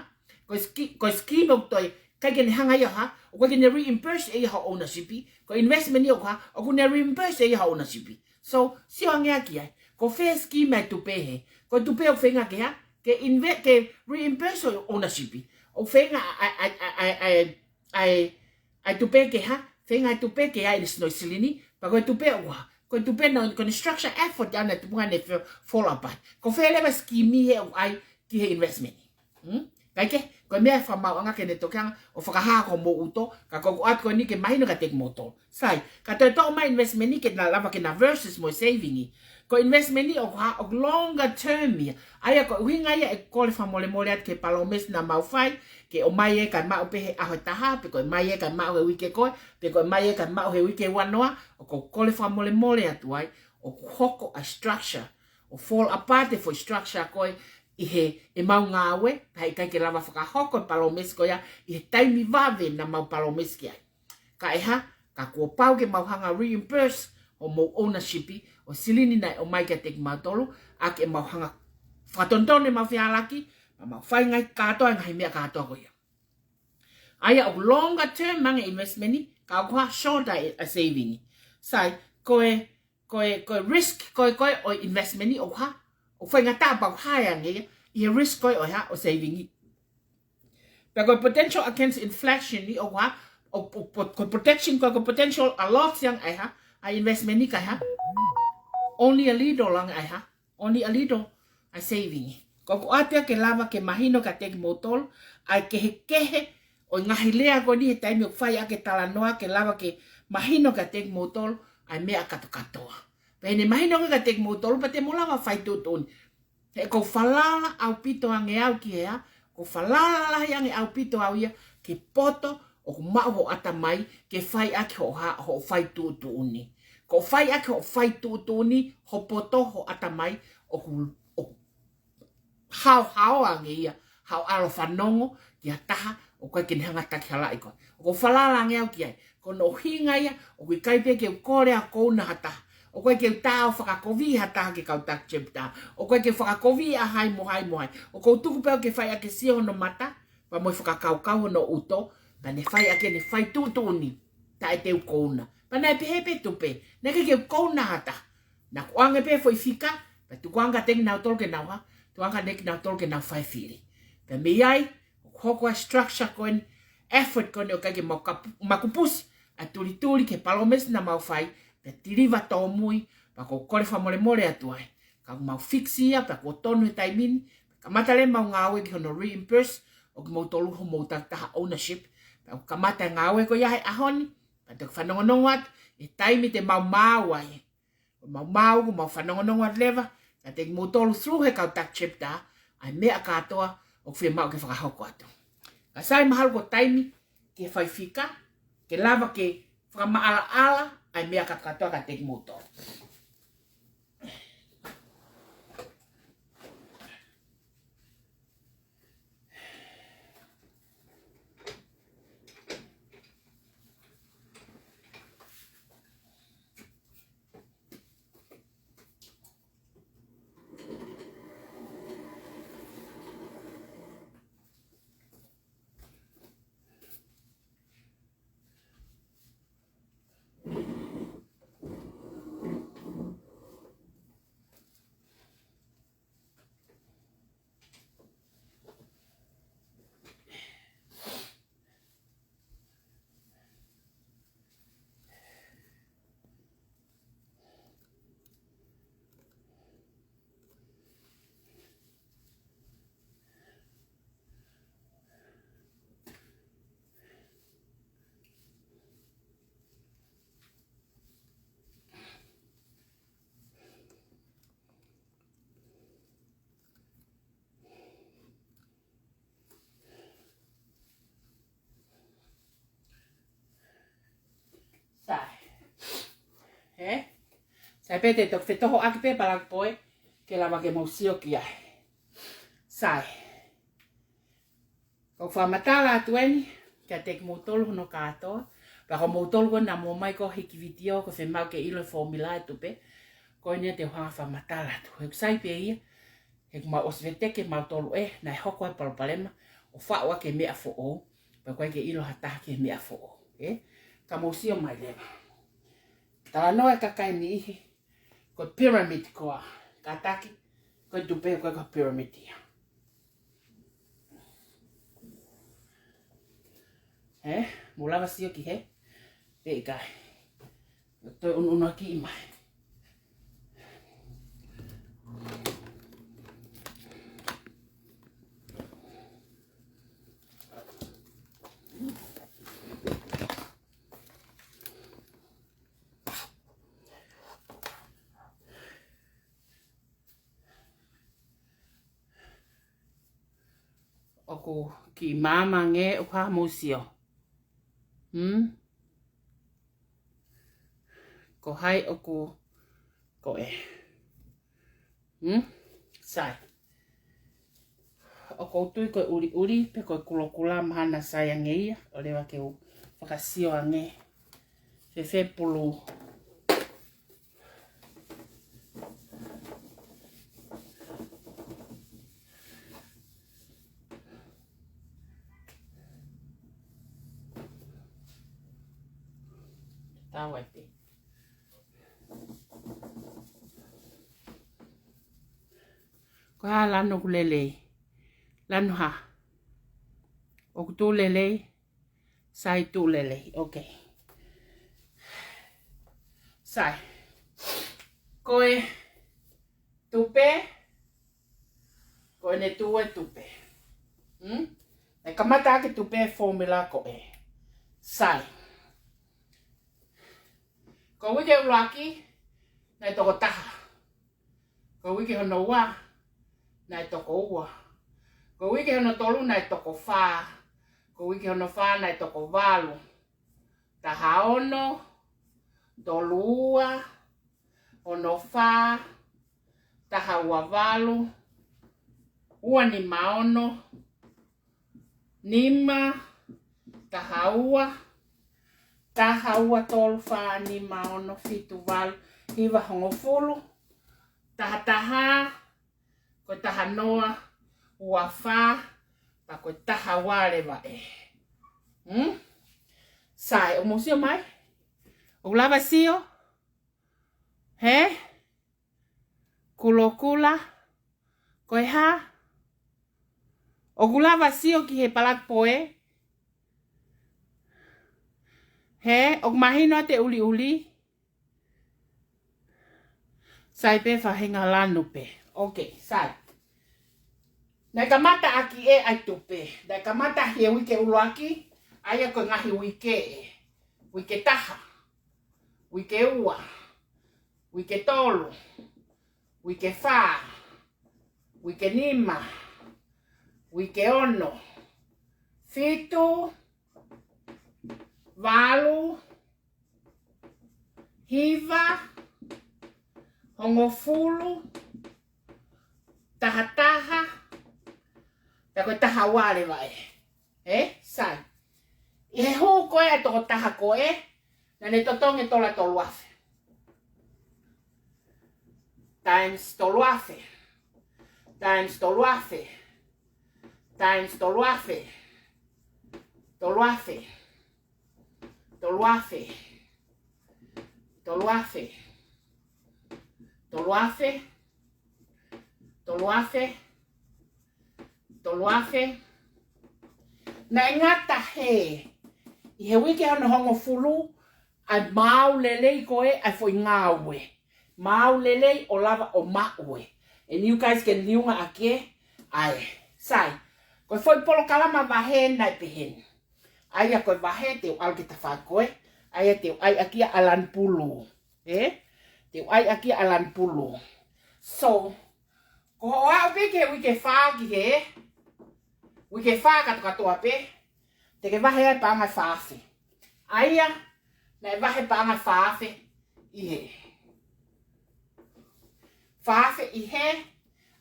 ko e ski-, ko e scheme ʻoku toe, ʻikai ke ne hanga ia ʻo hā, ʻoku ʻikai ke ne reimburse ʻe ia hoʻo ownership. Ko e investment ni ʻoku hā, ʻoku ne reimburse ʻe ia hoʻo ownership. So, sio ange ā ki ai. Ko fē scheme ʻa e tupe hē? Ko e tupe ʻoku feinga ke hā, ke inve-, ke reimburse hoʻo ownership. ʻOku feinga ʻa e, ʻa e, ʻa e, ʻa e, ʻa e, ʻa e tupe ke hā, feinga ʻa e tupe ke ʻi ai ʻene sino ʻi silini, pea ko e tupe ʻoku hā, ko e tupe naʻe, ko e structure effort ʻa ʻene tupunga naʻe fa-, fall apart. Ko fē leva scheme hē ʻoku ʻi ai ki he investment ni? Hmm? Kae kehe, ko e meʻa ʻe fakamaauʻanga ke ne toki hanga ʻo fakahā ko hoʻomou ʻuto, ka ko ʻeku ʻoatu ko eni ke mahino kiate kimoutolu. Sai, ka toe toʻo mai investment ni ke na lava ke na versus mo e saving ni. Ko e investment ni ʻoku hā, ʻoku longer term ia. ʻA ia ko e ʻuhinga ia ʻeku kole fakamolemole atu ki he palōmesi naʻa mau fai, ke ʻomai ē kae maʻu pē he ʻaho ʻe taha, pe ko e ʻomai ē kae maʻu he uike ko ē, pe ko e ʻomai ē kae maʻu he uike ua noa, ʻoku ou kole fakamolemole atu ai, ʻoku hoko ʻa e structure, ʻo fall apart e foʻi structure ko ē ʻi he ʻemau ngāue, pea heʻikai ke lava fakahoko e palōmesi ko ia ʻi he taimi vave naʻa mau palōmesi ki ai. Ka ʻe hā, ka kuo pau ke mau hanga reimburse hoʻomou ownership ʻo e silini naʻe ʻomai kiate kimautolu, ʻaki ʻemau hanga fakatonutonu ʻemau fehālaaki, pea mau fai ngaahi kātoa, ngaahi meʻa kātoa ko ia. ʻA ia ʻoku longer term ange investment ni, ka ʻoku hā, shorter e, a saving ni. Sai, ko e, ko e, ko e risk, ko e, ko e ʻo e investment ni ʻoku hā, ʻoku faingataʻa pau hā ange ia, ʻi he risk ko ē ʻo e hā, ʻo e saving ni. Pea ko e potential against inflation ni ʻoku hā, ʻo, ʻo, ʻo, ko e protection, ko e, ko e potential a lot ange ʻa e hā, ʻa e investment ni kae hā, only a little ange ʻa e hā, only a little ʻa e saving ni. Ko ʻeku ʻoatu ia ke lava ke mahino kiate kimoutolu ʻa e kehekehe ʻo e ngaahi lea ko eni he taimi ʻoku fai ʻaki e talanoa, ke lava ke mahino kiate kimoutolu ʻa e meʻa kātokātoa. Pea ʻi heʻene mahino ko ē kiate kimoutolu, pea te mou lava fai tuʻutuʻuni. He ʻoku ou falala ʻaupito ange au ki he hā, ʻoku ou falala lahi ange ʻaupito au ia ki he poto ʻoku maʻu hoʻo ʻatamai ke fai ʻaki hoʻo hā, hoʻo fai tuʻutuʻuni. Ko e fai ʻaki hoʻo fai tuʻutuʻuni, hoʻo poto, hoʻo ʻatamai, ʻoku, ʻoku haohaoa ange ia haʻo ʻalu ʻo fanongo ki ha taha ʻoku ʻikai ke ne hanga ʻo takihalaʻi koe. ʻOku ou falala ange au ki ai. Ko hono ʻuhinga ia, ʻoku ʻikai pē ke u kole ʻa e kouna ha taha. ʻOku ʻikai ke u tā ʻo fakakoviʻi ha taha ke kau taki chapter. ʻOku ʻikai ke u fakakoviʻi ʻa hai mo hai mo hai. ʻOku ou tuku pē au ke fai ʻaki e sio hono mata, pea mo e fakakaukau hono ʻuto, pea ne fai ʻaki ʻene fai tuʻutuʻuni, taʻe te u kouna. Pea naʻe pehē pē tupe, naʻe ʻikai ke u kouna ha taha. Naʻa ku ʻoange pē foʻi fika, pea tukuange kiate kinautolu ke nau hā, tukuange kiate kinautolu ke nau fai fili. Pea mei ai, ʻoku hoko ʻa e structure ko eni, effort ko eni ʻoku ʻikai ke mau kapu-, makupusi ʻa e tulituli ki he palōmesi naʻa mau fai, pea deliver tōmui, pea ʻoku ou kole fakamolemole atu ai. Ka ʻoku mau fix ia, pea kuo tonu he taimi ni, kamata leva ʻemau ngāue ki hono reimburse ʻo kimoutolu hoʻomou takitaha ownership. Pea ʻoku kamata e ngāue ko ia he ʻaho ni, pea te u fanongonongo atu, he taimi te mau maau ai. ʻOku mau maau, ʻoku mau fanongonongo atu leva, Kiate kimoutolu through he kau Dark Chapter, ʻa e meʻa kātoa ʻoku fiemaʻu ke fakahoko atu. Ka sai mahalo ko e taimi ke fai fika, ke lava ke fakamaʻalaʻala ʻa e meʻa kātoa kiate kimoutolu. Sai. Hē? Sai pē te toki fetohoʻaki pē palaki poe, ke lava ke mou sio ki ai. Sai. Ko e fakamatala atu eni, kiate kimoutolu hono kātoa. Pea ko moutolu ko ē naʻa mou ō mai ko ē hiki vitiō, ko e fiemaʻu ke ʻilo e fōmula e tupe. Ko eni te u hanga fakamatala atu. He ʻoku sai pē ia, he ʻoku mau ʻosi veteki mautolu ē, naʻe hoko ai e palopalema, ʻo faʻu ʻaki e meʻa foʻou, pea ʻoku ʻikai ke ʻilo ha taha ki he meʻa foʻou, ē? Ka mou sio mai leva. Talanoa e kakai niʻihi, ko e pyramid koā, kātaki, ko e tupe ko e ka pyramid ia. Ē, mou lava sio ki hē, pe ʻikai. Toe ʻunuʻunuakiʻi mai. ʻOku kiʻi maama ange ʻoku hā mou sio. Hmm? Ko hai ʻoku ko ē. Hmm? Sai. ʻOku ou tui ko e ʻuliʻuli, pe ko e kulokula mahalo naʻa sai ange ia, ʻo leva ke u fakasio ange. Fēfē pulu. Tau ai pē. Ko e hā lanu ʻoku lelei? Lanu hā? ʻOku tuʻu lelei? Sai, tuʻu lelei. Ok. Sai. Ko e tupe, ko ʻene tuʻu e tupe. Hmm? Naʻe kamata ʻaki e tupe e fōmula ko ē. Sai. Ko e uike ʻuluaki, naʻe toko taha. Ko e uike hono ua, naʻe toko ua. Ko e uike hono tolu, naʻe toko fā. Ko e uike hono fā, naʻe toko valu. Taha ono, tolu ua, ono fā, taha ua valu, ua nima ono, nima, taha ua, taha ua tolu fā nima ono fitu valu hiva hongofulu, taha taha, ko e taha noa, ua fā, pea ko e taha ua leva ē. Hmm? Sai, ʻoku mou sio mai? ʻOku lava sio? Hē? Kulokula. Ko e hā? ʻOku lava sio ki he palaki poe? Hē? ʻOku mahino atu e ʻuliʻuli? Sai pē faʻahinga lanu pē. Ok, sai. Naʻe kamata ʻaki ē ʻa e tupe. Naʻe kamata ʻaki e uike ʻuluaki, ʻa ia ko e ngaahi uike ē. Uike taha. Uike ua. Uike tolu. Uike fā, uike nima, uike ono, fitu, valu, hiva, hongofulu, tahataha, pea ko e taha ua leva ē. Ē, sai. ʻI he hū ko ē ʻa e tokotaha ko ē, naʻa ne totongi e tola tolu afe. Times tolu afe. Times tolu afe. Times tolu afe. Tolu afe. Tolu afe. Tolu afe. Tolu afe. Tolu afe. Tolu afe. Naʻe ngata hē ʻi he uike hono hongofulu ʻa e maau lelei ko ē ʻa e foʻi ngāue. Maau lelei ʻo lava ʻo maʻu ē. And you guys can liunga ʻaki ē ʻa e. Sai. Ko e foʻi polokalama vahe naʻe pehē ni. ʻA ia ko e vahe te u ʻalu ki he tafaʻaki ko ē. ʻA ia te u ʻai ʻaki ʻa e lanu pulu. Ē? Te u ʻai ʻaki ʻa e lanu pulu. So, ko hoʻo aʻu pē ki he uike fā ki he, uike fā katokatoa pē, te ke vahe ai paʻanga fā afe. ʻA ia, naʻe vahe paʻanga fā afe ʻi he. Fā afe ʻi he,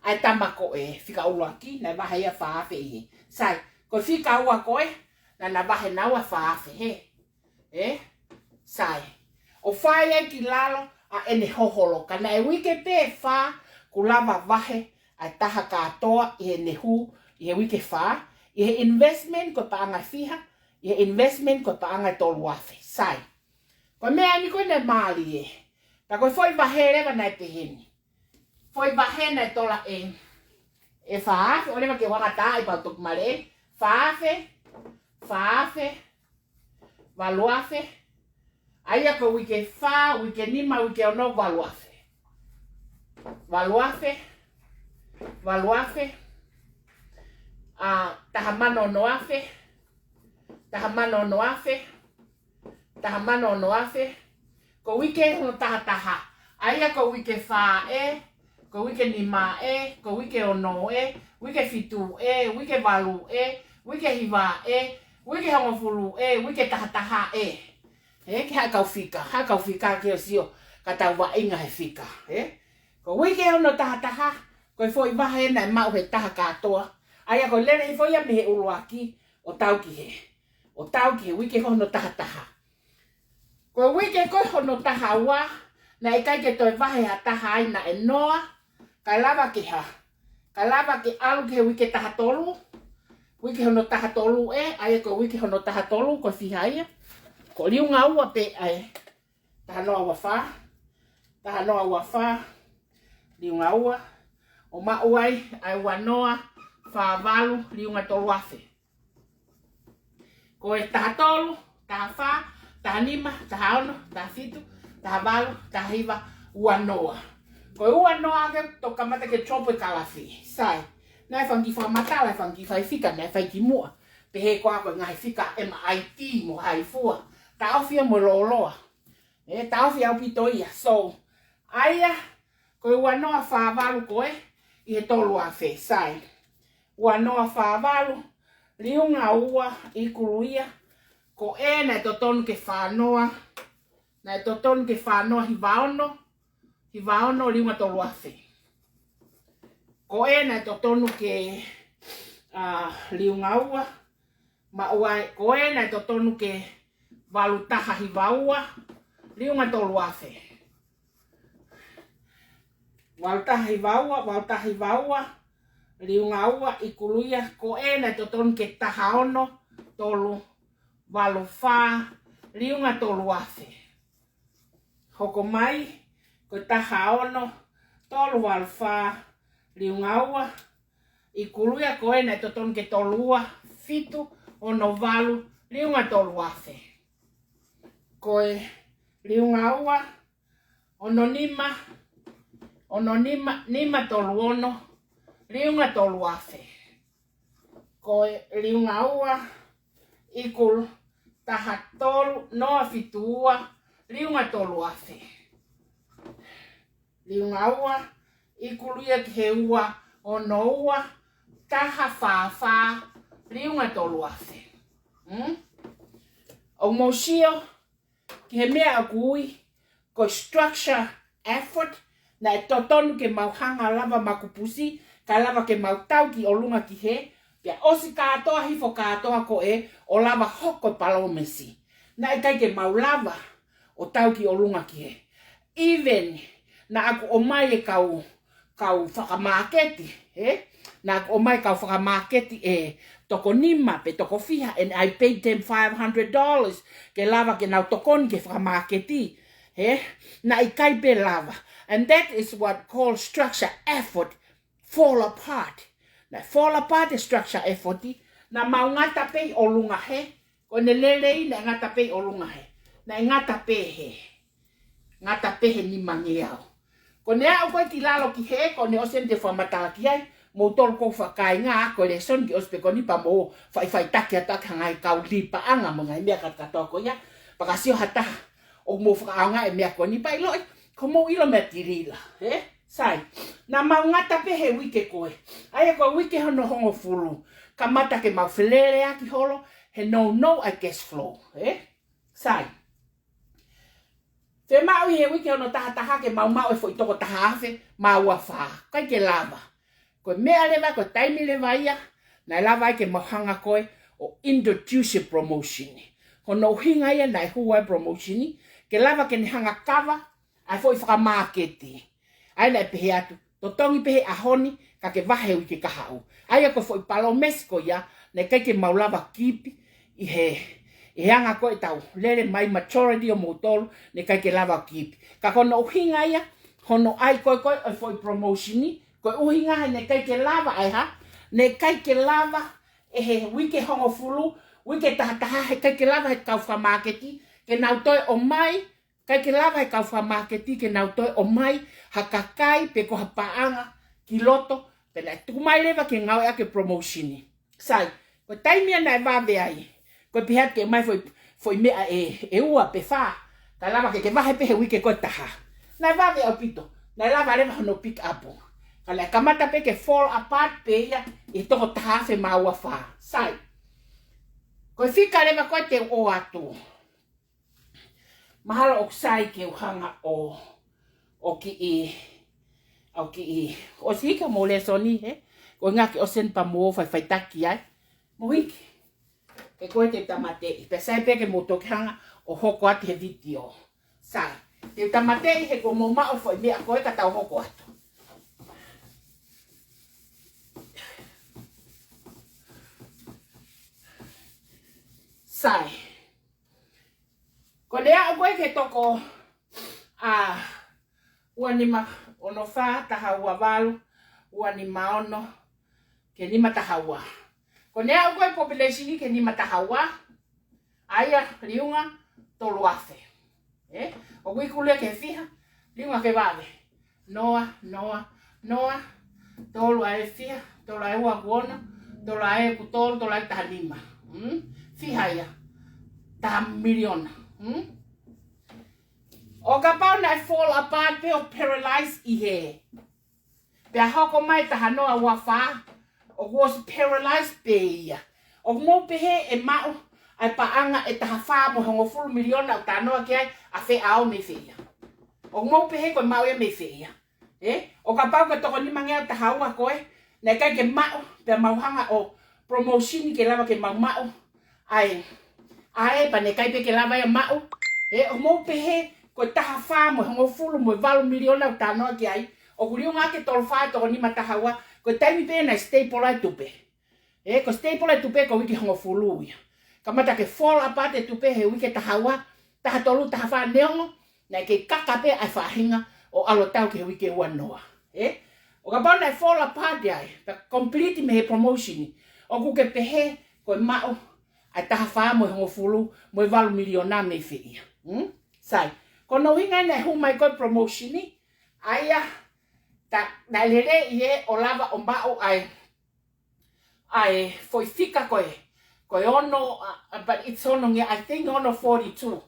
ʻa e tama ko ē, fika ʻuluaki, naʻe vahe ia fā afe ʻi he. Sai, ko e fika ua ko ē, naʻa na vahe naua fā afe hē. Ē? Sai. ʻO fai ai ki lalo ʻa ʻene hoholo. Ka naʻe uike pē fā, kuo lava vahe ʻa e taha kātoa ʻi heʻene hū, ʻi he uike fā, ʻi he investment ko e paʻanga fiha, ʻi he investment ko e paʻanga tolu afe. Sai. Ko e meʻa ni ko ē naʻe mālie. Ka ko e foʻi vahe leva naʻe pehē ni. Foʻi vahe naʻe tola ē. ʻE fā afe, ʻo leva ke u hanga ʻo tā ʻi pau toki male ē. Fā afe, fā afe, valu afe. ʻA ia ko e uike fā, uike nima, uike ono, valu afe. Valu afe, valu afe. ʻA, taha mano ono afe. Taha mano ono afe. Taha mano ono afe. Ko e uike hono tahataha. ʻA ia ko e uike fā ē, ko e uike nima ē, ko e uike ono ē, uike fitu ē, uike valu ē, uike hiva ē, uike hongofulu ē, uike tahataha ē. Ē, ki he haʻa kau fika, haʻa kau fika ke ʻosi ʻo ka tau vaʻinga he fika. Ē? Ko e uike hono tahataha, ko e foʻi vahe naʻe maʻu he taha kātoa. ʻA ia ko e lele hifo ia mei he ʻuluaki, ʻo tau ki he. ʻO tau ki he uike ko hono tahataha. Ko e uike ko hono taha ua, naʻe ʻikai ke toe vahe ha taha ai naʻe noa, kae lava ke hā. Kae lava ke ʻalu ki he uike taha tolu, uike hono taha tolu ē, ʻa ia ko e uike hono taha tolu, ko e fiha ia. Ko e liunga ua pē ʻa e. Taha noa ua fā, taha noa ua fā, liunga ua, ʻo maʻu ai ʻa e ua noa fā valu, liunga tolu afe. Ko e taha tolu, taha fā, taha nima, taha ono, taha fitu, taha valu, taha hiva, ua noa. Ko e ua noa ke toki kamata ke chopo e kalafi. Sai, naʻe fanga kiʻi fakamatala, fanga kiʻi fai fika, naʻe fai kimuʻa. Pehē ko ā ko e ngaahi fika M I T mo hai fua. Taʻofi ia mo lōloa. Ē, taʻofi ʻaupito ia. So, ʻa ia, ko e ua noa fā valu ko ē, ʻi he tolu afe, sai. Ua noa fā valu, liunga ua, ʻi kuluia, ko ē naʻe totonu ke fā noa, naʻe totonu ke fā noa hiva ono, hiva ono liunga tolu afe. Ko ē naʻe totonu ke, ʻa, liunga ua, maʻu ai, ko ē naʻe totonu ke valu taha hiva ua, liunga tolu afe. Valu taha hiva ua, valu taha hiva ua, liunga ua, ʻi kuluia, ko ē naʻe totonu ke taha ono, tolu, valu fā, liunga tolu afe. Hoko mai, ko e taha ono, tolu valu fā, liunga ua, ʻi kuluia ko ē naʻe totonu ke tolu ua, fitu, ono valu, liunga tolu afe. Ko e liunga ua, ono nima, ono nima, nima tolu ono, liunga tolu afe. Ko e liunga ua, ʻi kuluia taha tolu, noa fitu ua, liunga tolu afe. Liunga ua, ʻIkuluia ki he ua ono ua, taha fā fā, liunga tolu afe. Hmm? ʻOku mou sio ki he meʻa ʻoku ui ko e structure effort, naʻe totonu ke mau hanga lava makupusi, kae lava ke mau tau ki ʻolunga ki hē, pea ʻosi kātoa, hifo kātoa ko ē ʻo lava hoko e palōmesi. Naʻe ʻikai ke mau lava ʻo tau ki ʻolunga ki hē. Even naʻa ku ʻomai e kau, kau fakamāketi, ē? Naʻa ku ʻomai e kau fakamāketi ʻe toko nima pe toko fiha, and I paid them five hundred dollars ke lava ke nau tokoni ki he fakamāketi, ē? Naʻe ʻikai pē lava. And that is what called structure effort fall apart. Naʻe fall apart e structure effort, naʻa mau ngata pē ʻi ʻolunga hē, ko ʻene lelei naʻe ngata pē ʻi ʻolunga hē. Naʻe ngata pē hē. Ngata pē he nimangeau. Ko ʻene aʻu ko ē ki lalo ki hē, ko ʻene ʻosi eni te u fakamatala ki ai, moutolu ʻoku fakaʻaongaʻi ko e lēsoni ke ʻosi pē ko eni pea mou faʻifaʻitaki atu ʻaki ha ngaahi kau lī paʻanga mo e ngaahi meʻa kātoa ko ia, pea ka sio ha taha ʻoku mou fakaʻaongaʻi e meʻa ko eni pea ʻiloʻi, ko hoʻomou ʻilo meʻa tilila, ē? Sai, naʻa mau ngata pē he uike ko ē. ʻA ia ko e uike hono hongofulu, kamata ke mau feleleʻaki holo he nounou ʻa e cash flow, ē? Sai. Fiemaʻu ʻi he uike hono taha taha ke mau maʻu e foʻi toko taha afe mā ua fā. ʻIkai ke lava. Ko e meʻa leva, ko e taimi leva ia naʻe lava ai ke mau hanga ko ē ʻo introduce e promotion. Ko hono ʻuhinga ia naʻe hū ai e promotion, ke lava ke ne hanga kava ʻa e foʻi fakamāketi. ʻA ia naʻe pehē atu, totongi pē he ʻaho ni, ka ke vahe he uike kahaʻu. ʻA ia ko e foʻi palōmesi ko ia, naʻe ʻikai ke mau lava keep ʻi he, ʻi he anga ko ē ʻetau lele mai, majority ʻo moutolu, naʻe ʻikai ke lava keep. Ka ko hono ʻuhinga ia hono ʻai ko ē ko ē ʻo e foʻi promotion, ko e ʻuhinga he naʻe ʻikai ke lava ʻa e hā, naʻe ʻikai ke lava ʻe he uike hongofulu, uike taha taha, he ʻikai ke lava he kau fakamāketi ke nau toe ʻomai, ʻikai ke lava he kau fakamāketi ke nau toe ʻomai ha kakai pe ko ha paʻanga ki loto, pea naʻe tuku mai leva ke ngāueʻaki e promotion. Sai, ko e taimi ia naʻe vave ai, ko e pehē atu ke ʻomai foʻi, foʻi meʻa ʻe, ʻe ua pe fā, ka lava ke ke vahe pē he uike ko ē taha. Naʻe vave ʻaupito, naʻe lava leva hono pick up. Ka naʻe kamata pē ke fall apart pē ia ʻi he toko taha afe mā ua fā. Sai, ko e fika leva ko ē te u ʻoatu. Mahalo ʻoku sai ke u hanga ʻo, ʻo kiʻi, ʻo kiʻi, ʻosi hiki hoʻomou lēsoni, ē? Ko e ʻuhinga ke ʻosi eni pea mou faʻifaʻitaki ai. Mou hiki. He ko ē te u tāmateʻi. Pea sai pē ke mou toki hanga ʻo hoko atu he vitiō. Sai. Te u tāmateʻi he kuo mou maʻu e foʻi meʻa ko ē ka tau hoko atu. Sai. Ko ʻene aʻu ko ē ki he toko, ā, ua nima ono fā, taha ua valu, ua nima ono, ki he nima taha ua. Ko ʻene aʻu ko ē e population ki he nima taha ua, ʻa ia liunga tolu afe. Ē? ʻOku ʻikuluia ki he fiha, liunga ki he vave. Noa, noa, noa, tolu ʻa e fiha, tolu ʻa e ua ʻoku ono, tolu ʻa e ʻoku tolu, tolu ʻa e taha nima. Hmm? Fiha ia. Taha miliona. Hmm? ʻO kapau naʻe fall apart pē ʻo paralyze ʻi hē, pea hoko mai taha noa ua fā, ʻoku ʻosi paralyze pē ia. ʻOku mou pehē ʻe maʻu ʻa e paʻanga ʻe taha fā mo e hongofulu miliona ʻoku talanoa ki ai ʻa Feʻao mei fē ia? ʻOku mou pehē ko e maʻu ia mei fē ia? Ē? ʻO kapau ko e toko nimangeau taha ua ko ē naʻe ʻikai ke maʻu, pea mau hanga ʻo promotion ke lava ke mau maʻu ʻa e, ʻa e, pea naʻe ʻikai pē ke lava ia maʻu. Ē, ʻoku mou pehē ko e taha fā mo e hongofulu mo e valu miliona ʻoku talanoa ki ai, ʻoku liunga ki he tolu fā e toko nima taha ua, ko e taimi pē naʻe stable ai e tupe. Ē, ko e stable e tupe ko e uike hongofulu ia. Kamata ke fall apart e tupe he uike taha ua, taha tolu, taha fā, neongo naʻe kei kaka pē ʻa e faʻahinga ʻo ʻalu ʻo tau ki he uike ua noa. Ē? ʻO kapau naʻe fall apart ai, pea complete mei he promotion, ʻoku ke pehē ko e maʻu ʻa e taha fā mo e hongofulu mo e valu miliona mei fē ia? Hmm? Sai, ko hono ʻuhinga ia naʻe hū mai ko ē e promotion, ʻa ia, ta, naʻe lelei ʻi hē ʻo lava ʻo maʻu ʻa e, ʻa e foʻi fika ko ē, ko e ono, uh, but it's ono ngeau, I think ono forty-two.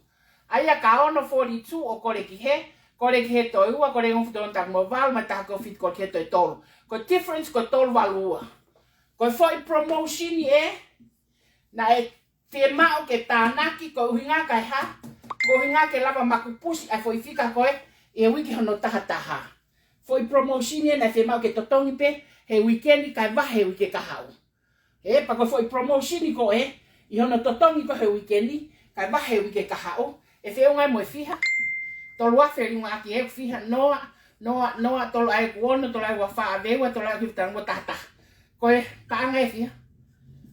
ʻA ia ka ono forty-two ʻo kole ki hē, Kole ki he toe ua, kole ki he ongo fuʻu toe ono taha mo e valu, mo e taha ki he fitu kole ki he toe tolu. Ko e difference ko e tolu valu ua. Ko e foʻi promotion ē, naʻe fiemaʻu ke tānaki, ko e ʻuhinga kae hā, ko e ʻuhinga ke lava makupusi ʻa e foʻi fika ko ē ʻi he uike hono taha taha. Foʻi promotion ē naʻe fiemaʻu ke totongi pē he uike ni kae vahe he uike kahaʻu. Ē, pea ko e foʻi promotion ko ē, ʻi hono totongi ko ē he uike ni, kae vahe he uike kahaʻu, ʻe feʻunga mo e fiha. Tolu afe liunga ʻaki ʻe fiha, noa, noa, noa, tolu ʻa ʻeku ono, tolu ʻa ʻeku ua fā, ʻave ua, tolu ʻa ʻeku hiva, taha ua, taha taha. Ko e paʻanga ʻe fiha?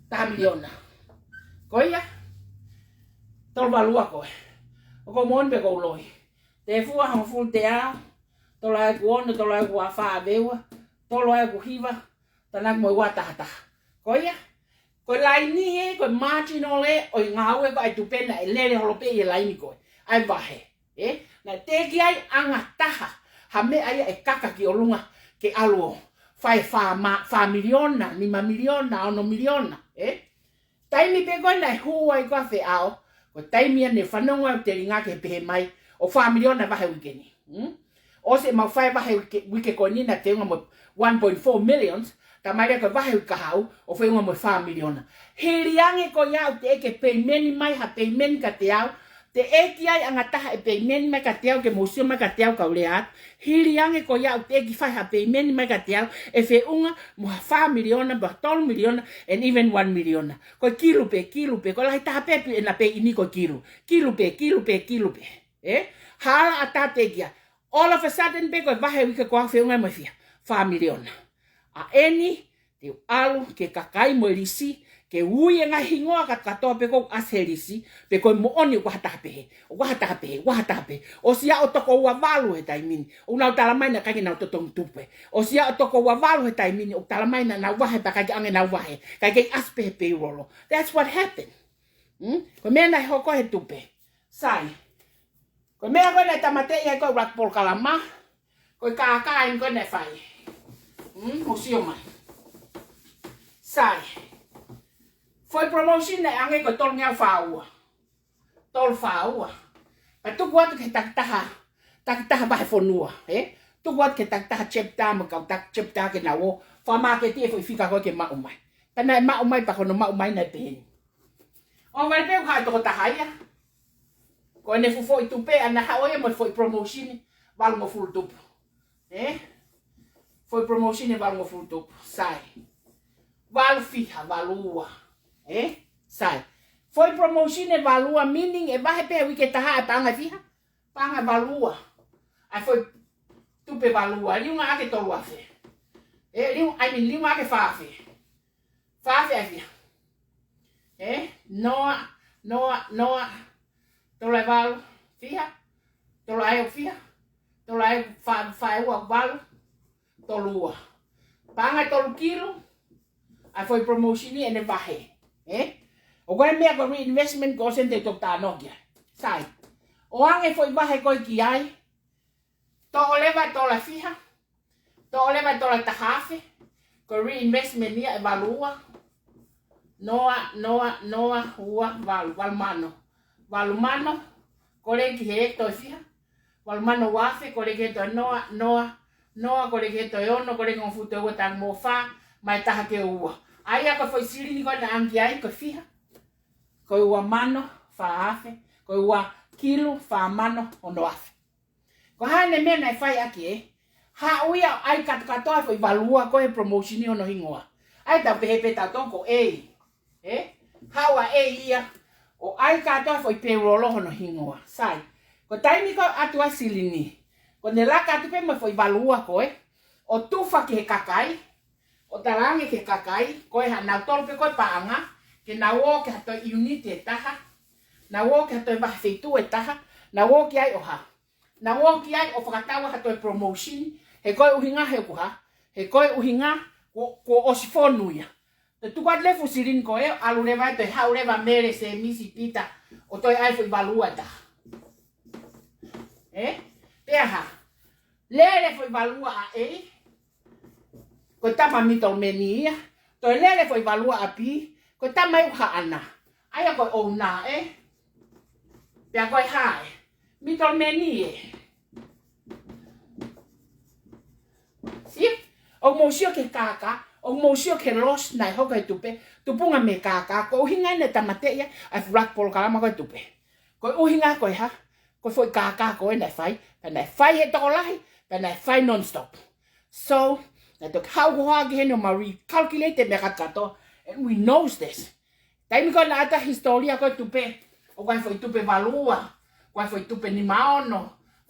Taha miliona. Ko ia, tolu valu ua ko ē. ʻOku ou moʻoni pē ʻoku ou loi. Tefua, hongofulu, teau, tolu ʻa ʻeku ono, tolu ʻa ʻeku ua fā, ʻave ua, tolu ʻa ʻeku hiva, tānaki mo e ua taha taha. Ko ia, ko e laini ē, ko e marginal ē ʻo e ngāue ko ē ʻa e tupe naʻe lele holo pē ʻi he laini ko ē ʻa e vahe. Ē, naʻe teʻeki ai ʻanga taha ha meʻa ia ʻe kaka ki ʻolunga ke ʻalu ʻo fai fā ma-, fā miliona, nima miliona, ono miliona. Ē, taimi pē ko ē naʻe hū ai ko ē ʻa Feʻao, ko e taimi ia naʻe fanongo ai ʻa e telinga ke pehē mai ʻoku fā miliona vahe uike ni. Hmm? ʻOsi ʻemau fai vahe uike, uike ko eni naʻe feʻunga mo e one point four millions, talamai leva ko e vahe uike kahaʻu ʻoku feʻunga mo e fā miliona. Hili ange ko ia ʻoku teʻeki ke peimeni mai ha peimeni kiate au, teʻeki ai ʻanga taha ʻe peimeni mai kiate au ke mou sio mai kiate au kau lea atu. Hili ange ko ia ʻoku teʻeki fai ha peimeni mai kiate au ʻe feʻunga mo ha fā miliona, mo ha tolu miliona, and even one miliona. Ko e kilu pē, kilu pē, ko e lahi taha pē ʻena pē ʻi ni ko e kilu. Kilu pē, kilu pē, kilu pē. Ē? Hala ʻatā teʻeki ai. All of a sudden pē ko e vahe uike ko ē ʻoku feʻunga mo e fiha? Fā miliona. ʻA eni, te u ʻalu ki he kakai mo e lisi, ke ui e ngaahi hingoa kātoa pē ʻoku ʻasi he lisi, pe ko e moʻoni ʻoku ʻi ai ha taha pehē, ʻoku ʻi ai ha taha pehē, ʻoku ʻi ai ha taha pehē. ʻOsi ia ʻo toko ua valu he taimi ni, ʻoku nau talamai naʻe ʻikai ke nau totongi tupe. ʻOsi ia ʻo toko ua valu he taimi ni, ʻoku talamai naʻa nau vahe pea ʻikai ke ʻange nau vahe, ʻikai ke ʻasi pē he payroll. That's what happened. Hmm? Ko e meʻa naʻe hoko he tupe. Sai. Ko e meʻa ko ē naʻe tāmateʻi ai ko ē ʻuluaki polokalama, ko e kākā eni ko ē naʻe fai. Hmm, mou sio mai. Sai. Foʻi promotion naʻe ʻange ko e tolungeau fā ua. Tolu fā ua. Pea tuku atu ki he takitaha, takitaha vahefonua, ē? Tuku atu ki he takitaha chapter mo e kau taki chapter ke nau ō fakamāketi e foʻi fika ko ē ke maʻu mai. Pea naʻe maʻu mai, pea ko hono maʻu mai naʻe pehē ni. ʻO vale pē ʻoku haʻu e tokotaha ia. Ko ʻene fuʻu foʻi tupe ʻana, haʻu ia mo e foʻi promotion valungofulu tupu. Ē? Foʻi promotion valungofulu tupu. Sai. Valu fiha, valu ua. Ē? Sai. Foʻi promotion valu ua, meaning ʻe vahe pē he uike taha e paʻanga ʻe fiha? Paʻanga valu ua. ʻA e foʻi tupe valu ua. Liunga ʻaki e tolu afe. Ē, liu-, I mean, liunga ʻaki e fā afe. Fā afe ʻa e fiha? Ē, noa, noa, noa, tolu ʻa e valu, fiha, tolu ʻa e fiha, tolu ʻa e fā, fā ʻa e ua, valu, tolu ua. Paʻanga tolu kilu, ʻa e foʻi promotion ʻi heʻene vahe. Ē? ʻOku ʻi ai e meʻa ko e reinvestment ko ē ʻoku ou toki talanoa ki ai. Sai. ʻO ʻange foʻi vahe ko ē ki ai, toʻo leva e tola fiha, toʻo leva e tola taha afe, ko e reinvestment ia ʻe valu ua, noa, noa, noa, ua, valu, valu mano. Valu mano, kole ki he toe fiha, valu mano ua afe, kole ki he toe noa, noa, noa, kole ki he toe ono, kole ki he ongo fuʻu toe ua, taha mo e fā, mo e taha ki he ua. ʻA ia ko e foʻi silini ko ē naʻe ʻange ki ai, ko e fiha? Ko e ua mano, fā afe, ko e ua kilu, fā mano, ono afe. Ko e hā ʻene meʻa naʻe fai ʻaki ē? Haʻu ia ʻo ʻai kātoa kātoa e foʻi valu ua ko ē he promotion ʻi hono hingoa. ʻAi tau pehē pē tautolu ko e A. Ē? Haʻu ʻa e A ia ʻo ʻai kātoa e foʻi payroll ʻi hono hingoa. Sai. Ko e taimi ko ē ʻoatu ai e silini, ko ʻene laka atu pē mo e foʻi valu ua ko ē, ʻo tufa ki he kakai, ʻo talaange ki he kakai, ko e hā, nautolu pē ko ē paʻanga, ke nau ō ki ha toe unit ʻe taha, nau ō ki ha toe vahe feituʻu ʻe taha, nau ō ki ai ʻo hā? Nau ō ki ai ʻo fakatau ha toe promotion, he ko e ʻuhinga he ʻoku hā? He ko e ʻuhinga kuo, kuo ʻosi fonu ia. Toe tuku atu leva e fuʻu silini ko ē, ʻalu leva ʻo toe haʻu leva Mele, Semisi, Pita, ʻo toe ʻai foʻi valu ua ʻe taha. Ē? Pea hā? Lele foʻi valu ua ʻa A, ko e tama middleman ia. Toe lele foʻi valu ua ʻa B, ko e tama ia ʻoku haʻana. ʻA ia ko e ʻouna ē. Pea ko e hā ē? Middleman ē. If, ʻoku mou sio ki he kākā, ʻoku mou sio ki he loss naʻe hoko he tupe, tupunga mei he kākā, ko e ʻuhinga ia naʻe tāmateʻi ai ʻa e fuʻu ʻuluaki polokalama ko e tupe. Ko e ʻuhinga ko e hā, ko e foʻi kākā ko ē naʻe fai, pea naʻe fai he tokolahi, pea naʻe fai non-stop. So, naʻe toki haʻu ko ē ki heni ʻo mau recalculate e meʻa kātoa, and we knows this. Taimi ko ē naʻe ʻi ai e hisitōlia ko e tupe, ʻoku ʻi ai e foʻi tupe valu ua, ʻoku ʻi ai e foʻi tupe nima ono,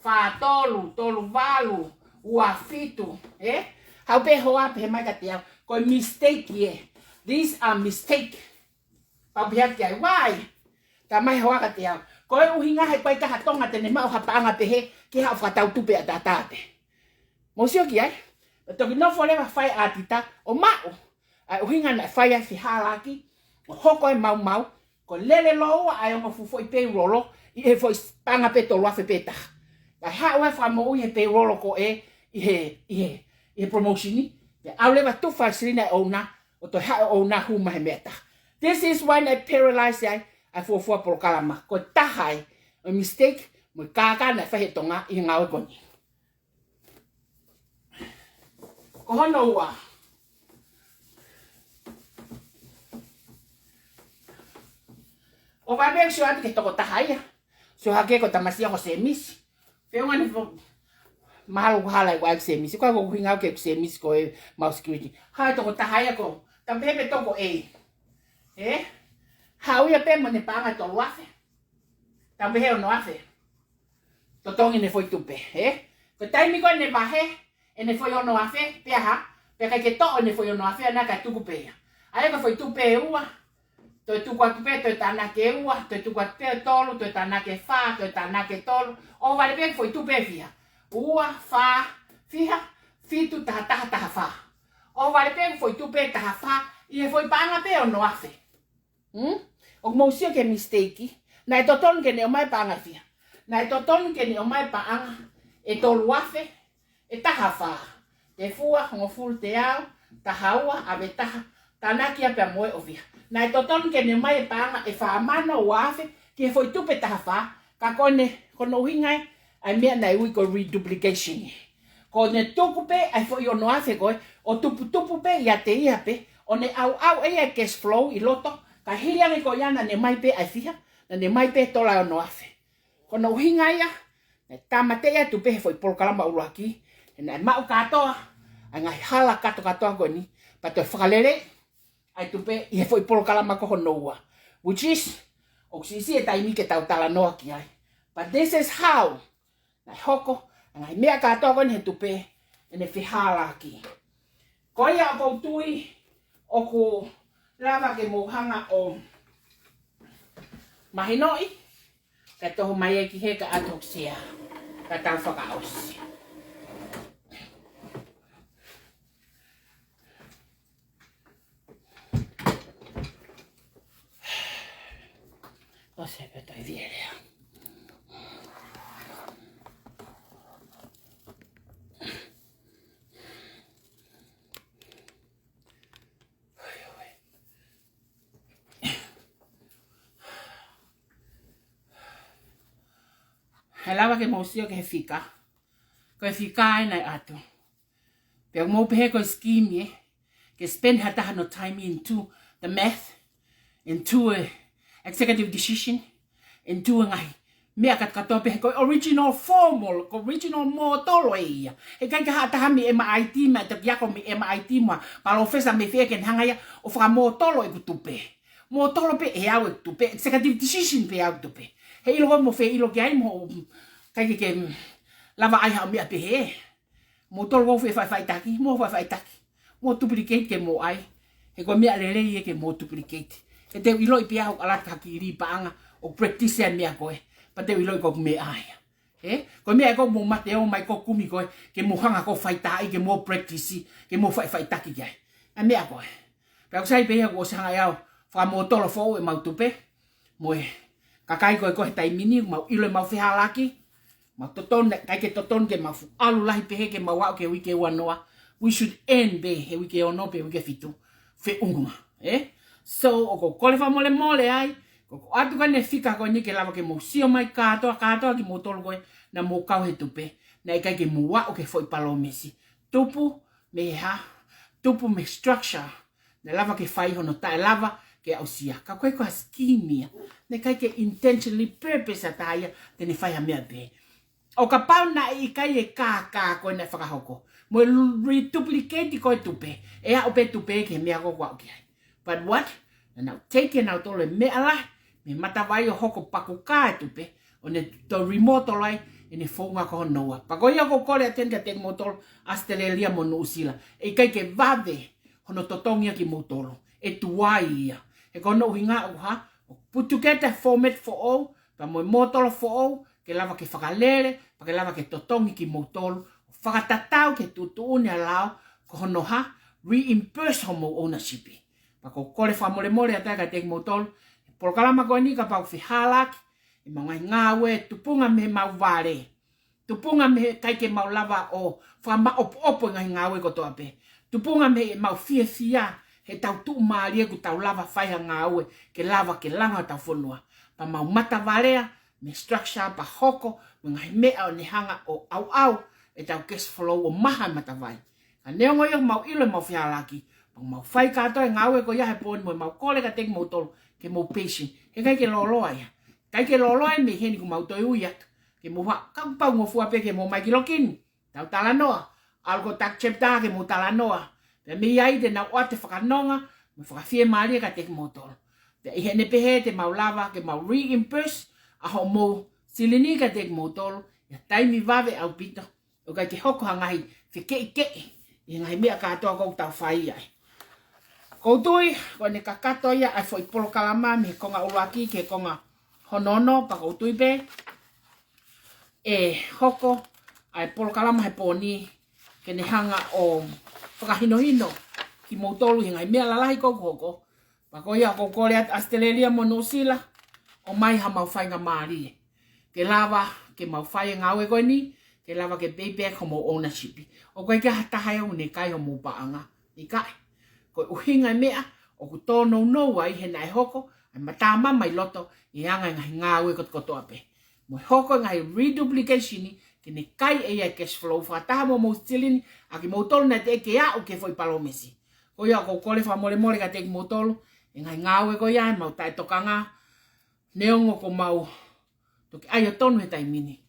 fā tolu, tolu valu, ua fitu, ē? Haʻu pē hoa pehē mai kiate au, ko e mistake ē. These are mistake. Pau pē ki ai, why? Talamai hoa kiate au, ko e ʻuhinga he ʻoku ʻikai ke ha Tonga te ne maʻu ha paʻanga pehē ke haʻu ʻo fakatau tupe ʻataʻatā pē. Mou sio ki ai, ʻe toki nofo leva fai ʻaupito ʻo maʻu ʻa e ʻuhinga naʻe fai ai e fehālaaki ʻo hoko e maumau, ko e lele lōua ʻa e ongo fuʻu foʻi payroll ʻi he foʻi paʻanga pē tolu afe pē taha. Kae haʻu e fakamoʻui he payroll ko ē ʻi he, ʻi he, ʻi he promotion ni, pea ʻalu leva ʻo tufa e silini ʻo e ʻouna, ʻo toe haʻu e ʻouna ʻo hū mai he meʻa ʻe taha. This is why naʻe paralyze ai ʻa e fuofua polokalama. Ko e taha ia ʻo e mistake mo e kākā naʻe fai he Tonga ʻi he ngāue ko eni. Ko hono ua. ʻOku ou pehē ʻoku sio atu ki he tokotaha ia. Sio hake ko e tamasiʻi ia ko Semisi. Feʻunga ni fo-, mahalo ʻoku hala ʻeku ʻai Semisi. Ko e ʻuhinga ʻoku ʻikai ko Semisi ko e mau security. Hā e tokotaha ia ko, tau pehē pē toko ʻē. Ē? Haʻu ia pē mo ʻene paʻanga tolu afe. Tau pehē ono afe. Totongi ʻene foʻi tupe, ē? Ko e taimi ko ē naʻe vahe ʻene foʻi ono afe, pea hā, pea ʻikai ke toʻo ʻene foʻi ono afe, ʻa ia naʻe tuku pē ia. ʻA ia ko e foʻi tupe ʻe ua, toe tuku atu pē, toe tānaki ʻe ua, toe tuku atu pē ʻe tolu, toe tānaki ʻe fā, toe tānaki ʻe tolu. ʻOhovale pē foʻi tupe ʻe fiha. Ua, fā, fiha, fitu, taha taha, taha fā. ʻOhovale pē foʻi tupe ʻe taha fā, ʻi he foʻi paʻanga pē ono afe. Hmm? ʻOku mou sio ki he mistake. Naʻe totonu ke ne ʻomai paʻanga ʻe fiha? Naʻe totonu ke ne ʻomai paʻanga ʻe tolu afe, ʻe taha fā. Tefua, hongofulu, teau, taha ua, ʻave taha, tānaki ia pea mo e ʻo fiha. Naʻe totonu ke ne ʻomai e paʻanga ʻe fā mano ua afe ki he foʻi tupe ʻe taha fā, ka ko ʻene, ko hono ʻuhinga ia, ʻa e meʻa naʻe ui ko e reduplication. Ko ʻene tuku pē ʻa e foʻi ono afe ko ē, ʻo tuputupu pē ʻiate ia pē, ʻo ne ʻauʻau ʻe ia e cash flow ʻi loto, ka hili ange ko ia naʻa ne ʻomai pē ʻa e fiha, naʻa ne ʻomai pē tola ʻe ono afe. Ko hono ʻuhinga ia, naʻe tāmateʻi ʻa e tupe he foʻi polokalama ʻuluaki, he naʻe maʻu kātoa ʻa e ngaahi hala kātokātoa ko eni, pea toe fakaleleiʻi ʻa e tupe ʻi he foʻi polokalama ko hono ua. Which is, ʻoku siʻisiʻi e taimi ke tau talanoa ki ai. But this is how naʻe hoko ʻa e ngaahi meʻa kātoa ko eni he tupe, ʻene fehālaaki. Ko ia ʻoku ou tui ʻoku lava ke mou hanga ʻo mahinoʻi, kae toho mai ē ki he ka ʻatu hoku sea, ka tau fakaʻosi. ʻOsi pē toe vie lea. He lava ke mou sio ki he fika. Ko e fika ē naʻe ʻatu. Pea mou pehē ko e scheme ē, ke spend ha taha hono time into the math, into a executive decision, into a ngaahi meʻa kātokātoa pē, ko e original formal, ko e original mōtolo ē ia. He ʻikai ke ha taha mei M I T, mei toki ako mei M I T mo ha palōfesa mei fē ke ne hanga ia ʻo fakamōtolo ʻeku tupe. Mōtolo pē ʻe au ʻeku tupe, executive decision pē ʻeku tupe. He ʻilo ko ē mo fē ʻilo ki ai mo, ʻikai ke, ke, mm, lava ʻai haʻo meʻa pehē. Mou tolo ʻo fai faʻifaʻitaki, mou faʻifaʻitaki. Mou duplicate ke mou ʻai. He ko e meʻa lelei ia ke mou duplicate. He te u ʻiloʻi pē au ʻalu atu ki ha kiʻi lī paʻanga ʻo practice e meʻa ko ē. Pea te u ʻiloʻi ko ʻeku meʻa ia. He? Ko e meʻa ko ē mou mate ʻo ʻomai ko ē ʻo kumi ko ē, ke mou hanga ko ē ʻo faitāʻi ke mou practice, ke mou faʻifaʻitaki ki ai. ʻA e meʻa ko ē. Pea ʻoku sai pē ia kuo ʻosi hanga ʻe au ʻo fakamōtolo foʻou ʻemau tupe. Mo e kakai ko ē ko ē he taimi ni, mau ʻilo ʻemau fehālaaki, mau totonu, ʻikai ke totonu ke mau fuʻu ʻalu lahi pehē ke mau aʻu ki he uike ua noa. We should end pē he uike ono pe uike fitu. Feʻunga, ē? So, ʻoku ou kole fakamolemole ai, ko ʻeku ʻoatu ko eni e fika ko eni ke lava ke mou sio mai kātoa, kātoa kimoutolu ko ē naʻa mou kau he tupe, naʻe ʻikai ke mou aʻu ki he foʻi palōmesi. Tupu, Pea tupu mei he structure naʻe lava ke fai hono taʻe lava ke aʻusia. Ka ko e ko ha scheme ia. Naʻe ʻikai ke intentionally purpose ʻa e taha ia te ne fai ha meʻa pehē. ʻO kapau naʻe ʻikai e kākā ko ē naʻe fakahoko, mo e reduplicate ko ē tupe, ʻe aʻu pē tupe ki he meʻa ko ē ʻoku aʻu ki ai. But what? Naʻa nau take ʻe nautolu e meʻa lahi mei he matavai ʻo hoko pakukā e tupe, ʻo ne toe remodel ai ʻene founga ko hono ua. Pea ko ia ʻoku ou kole atu heni kiate kimoutolu ʻAositelēlia mo Nuʻusila. ʻE ʻikai ke vave hono totongi ʻa kimoutolu. ʻE tuai ia. He ko hono ʻuhinga ʻoku hā, ʻoku put together format foʻou, pea mo e mōtolo foʻou, ke lava ke fakalele, pea ke lava ke totongi kimoutolu, fakatatau ki he tuʻutuʻuni ʻa e lao, ko hono hā, reimburse homou ownership. Pea ʻoku ou kole fakamolemole atu ai kiate kimoutolu, polokalama ko eni kapau ʻoku fehālaaki ʻemau ngaahi ngāue, tupunga mei heʻemau vale, tupunga mei he ʻikai ke mau lava ʻo fakamaʻopoʻopo e ngaahi ngāue kotoa pē. Tupunga mei heʻemau fiefia heʻetau tuʻumālie kuo tau lava fai ha ngāue ke lava ke langa hotau fonua. Pea mau matavalea mei he structure pea hoko mo e ngaahi meʻa ʻo ne hanga ʻo ʻauʻau ʻetau cash flow ʻo maha e matavai. Ka neongo ia ʻoku mau ʻilo ʻemau fehālaaki, pea mau fai kātoa e ngāue ko ia he pō ni mo ʻemau kole kiate kimoutolu ke mou patient. He ʻikai ke lōloa ia. ʻIkai ke lōloa ia mei heni kuo mau toe ui atu. Ke mou hā, kapau ngofua pē ke mou ō mai ki loki ni, tau talanoa. ʻAlu ki he taha chapter ke mou talanoa. Pea mei ai te nau ʻoatu e fakanonga mo e fakafiemālie kiate kimoutolu. Pea ʻi heʻene pehē te mau lava ke mau reimburse ʻa hoʻomou silini kiate kimoutolu ʻi ha taimi vave ʻaupito, ʻo ʻikai ke hoko ha ngaahi fekeʻikeʻi ʻi he ngaahi meʻa kātoa ʻoku tau fai ai. ʻOku ou tui ko ʻene kakato ia ʻa e foʻi polokalama mei he konga ʻuluaki ki he konga hono ono, pea ʻoku ou tui pē ʻe hoko ʻa e polokalama he pō ni ke ne hanga ʻo fakahinohino kimoutolu ʻi he ngaahi meʻa lalahi ʻoku hoko. Pea ko ia ʻoku ou kole atu ʻAositelēlia mo Nuʻusila, ʻomai haʻamau faingamālie ke lava ke mau fai e ngāue ko eni, ke lava ke pay back homou ownership. ʻOku ʻikai ke ʻi ai ha taha ia ʻoku ne kai homou paʻanga. ʻIkai. Ko e ʻuhinga e meʻa ʻoku tōnounou ai he naʻe hoko ʻa e matamama ʻi loto ʻi he anga e ngaahi ngāue kotokotoa pē. Mo e hoko e ngaahi reduplication ke ne kai ʻe ia e cash flow fakataha mo homou silini ʻa kimoutolu naʻe teʻeki ke aʻu ki he foʻi palōmesi. Ko ia ʻoku ou kole fakamolemole kiate kimoutolu, e ngaahi ngāue ko ia ʻemau taʻetokanga, neongo kuo mau toki ʻai ʻo tonu he taimi ni.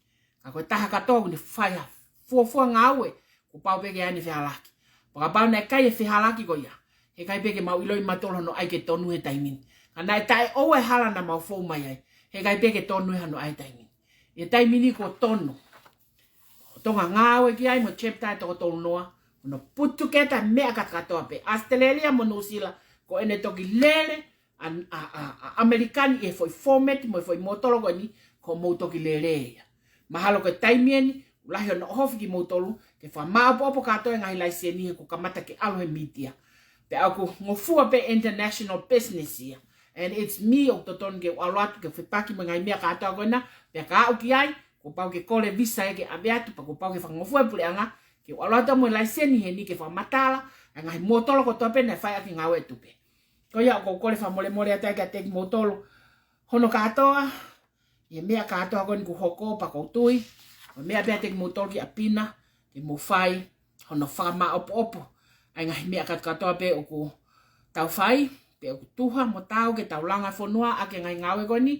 Ka ko e taha kātoa ʻoku ne fai ha fuofua ngāue, kuo pau pē ke ʻi ai ʻene fehālaaki. Pea kapau naʻe ʻikai e fehālaaki ko ia, he ʻikai pē ke mau ʻiloʻi mautolu hono ʻai ke tonu he taimi ni. Ka naʻe taʻeʻoua e hala naʻa mau fou mai ai, he ʻikai pē ke tonu ia hono ʻai he taimi ni. ʻI he taimi ni kuo tonu. Tonga ngāue ki ai mo e chapter ʻe toko tolu noa, hono put together meʻa kātoa pē. ʻAositelēlia mo Nuʻusila, ko ʻene toki lele ʻa, ʻa, ʻa, ʻa ʻAmelika ni ʻi he foʻi format mo e foʻi mōtolo ko eni, ko hoʻomou toki lele ia. Mahalo ko e taimi eni, ʻoku lahi hono ʻohofi kimoutolu ke fakamaʻopoʻopo kātoa e ngaahi laiseni he kuo kamata ke ʻalu he mītia. Pea ʻoku ngofua pē international business ia. And it's me ʻoku totonu ke u ʻalu atu ke fepaki mo e ngaahi meʻa kātoa ko ena, pea ka aʻu ki ai, kuo pau ke kole visa ia ke ʻave atu, pea kuo pau ke fakangofua e puleʻanga ke u ʻalu atu mo e laiseni heni ke fakamatala e ngaahi mōtolo kotoa pē naʻe fai ʻaki e ngāue ʻa e tupe. Ko ia ʻoku ou kole fakamolemole atu ai kiate kimoutolu hono kātoa, ʻi he meʻa kātoa ko eni kuo hoko, pea ʻoku ou tui ko e meʻa pē ʻiate kimoutolu ki ʻapi na ke mou fai hono fakamaʻopoʻopo ʻa e ngaahi meʻa kātoa pē ʻoku tau fai, pe ʻoku tuha mo taau ke tau langa fonua ʻaki e ngaahi ngāue ko eni,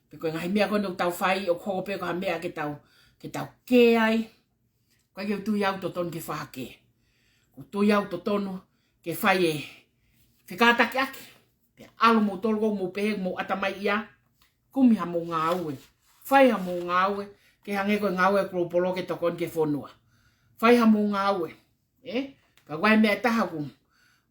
pe ko e ngaahi meʻa ko eni ʻoku tau fai ʻoku hoko pē ko ha meʻa ke tau, ke tau kē ai. ʻIkai ke u tui au ʻoku totonu ke fakakē. ʻOku ou tui au ʻoku totonu ke fai e fekātakiʻaki. Pea ʻalu moutolu ʻoku mou pehē ʻoku mou ʻatamai ia, kumi haʻamou ngāue. Fai haʻamou ngāue ke hangē ko e ngāue ʻa e Global ke tokoni ki he fonua. Fai haʻamou ngāue. Ē? Ka ʻoku ʻi ai e meʻa ʻe taha ʻoku,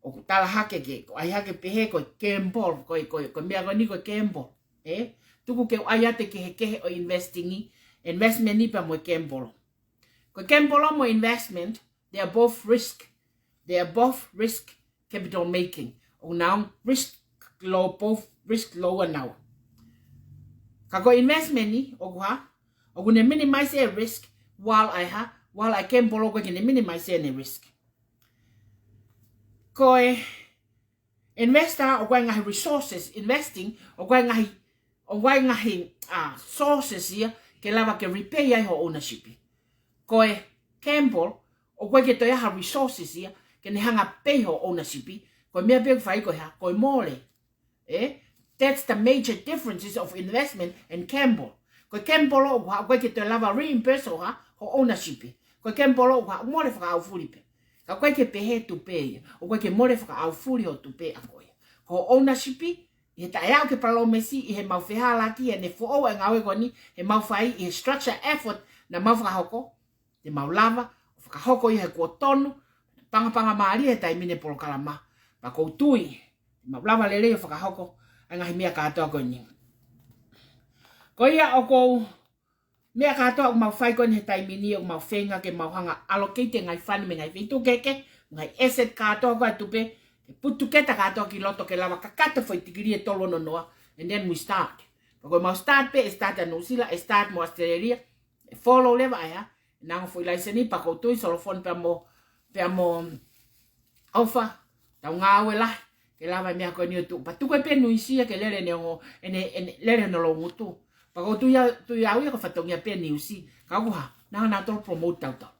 ʻoku tala hake ke, ko e ʻai hake pehē ko e gamble, ko e, ko e, ko e meʻa ko eni ko e gamble. Ē? Tuku ke u ʻai atu e kehekehe ʻo e investing ʻi, investment ʻi pea mo e gamble. Ko e gamble mo e investment, they are both risk. They are both risk capital making. ʻOku nau risk low, both risk low ʻa nau. Ka ko e investment ʻi, ʻoku hā, ʻoku ne minimize e risk, while ʻa e hā, while ʻa e gamble ʻoku ʻikai ke ne minimize ʻene risk. Ko e investor ʻoku ʻi ai e ngaahi resources, investing, ʻoku ʻi ai e ngaahi, ʻoku ʻi ai e ngaahi, ah, sources ia ke lava ke repay ai ho ownership. Ko e gamble, ʻOku ʻikai ke toe ʻi ai ha resources ia ke ne hanga pē hoʻo ownership. Ko e meʻa pē ʻoku fai ko e hā? Ko e mole. Eh? That's the major differences of investment and gamble. Ko e gamble ʻoku hā? ʻOku ʻikai ke toe lava reimburse hoʻo hā? Hoʻo ownership. Ko e gamble ʻoku hā? Mole fakaʻaufuli pē. Ka ʻoku ʻikai ke pehē tupe ia. ʻOku ʻikai ke mole fakaʻaufuli hoʻo tupe ʻa koe ia. Ko hoʻo ownership, ʻi he taʻeaʻu ke palōmesi, ʻi heʻemau fehālaaki, ʻi heʻene foʻou e ngāue ko eni, heʻemau fai, ʻi he structure effort naʻa mau fakahoko, te mau lava ʻo fakahoko ia he kuo tonu, pangapanga mālie he taimi ni e polokalama. Pea ʻoku ou tui te mau lava lelei ʻo fakahoko ʻa e ngaahi meʻa kātoa ko eni. Ko ia ʻoku ou, meʻa kātoa ʻoku mau fai ko eni he taimi ni, ʻoku mau feinga ke mau hanga allocate e ngaahi fund mei he ngaahi feituʻu kehekehe, ngaahi asset kātoa ko ē ʻa e tupe, ke putuketa kātoa ki loto ke lava kakato e foʻi tikilī ʻe tolu ono noa, and then we start. Pea ko ʻemau start pē, ʻe start ʻa Nuʻusila, ʻe start mo Australia, ʻe follow leva ai, ʻe nango foʻi laiseni. Pea ʻoku ou tui Solofoni pea mo, pea mo ʻOfa, tau ngāue lahi ke lava e meʻa ko eni ʻo tuʻu. Pea tuku ai pē Nuʻusila ke lele ʻene ongo, ʻene, ʻene lele hono loungutu. Pea ʻoku ou tui au, tui au ia ko e fatongia pē ʻa Nuʻusila. Ka ʻoku hā? Naʻa nau tolo promote tautolu.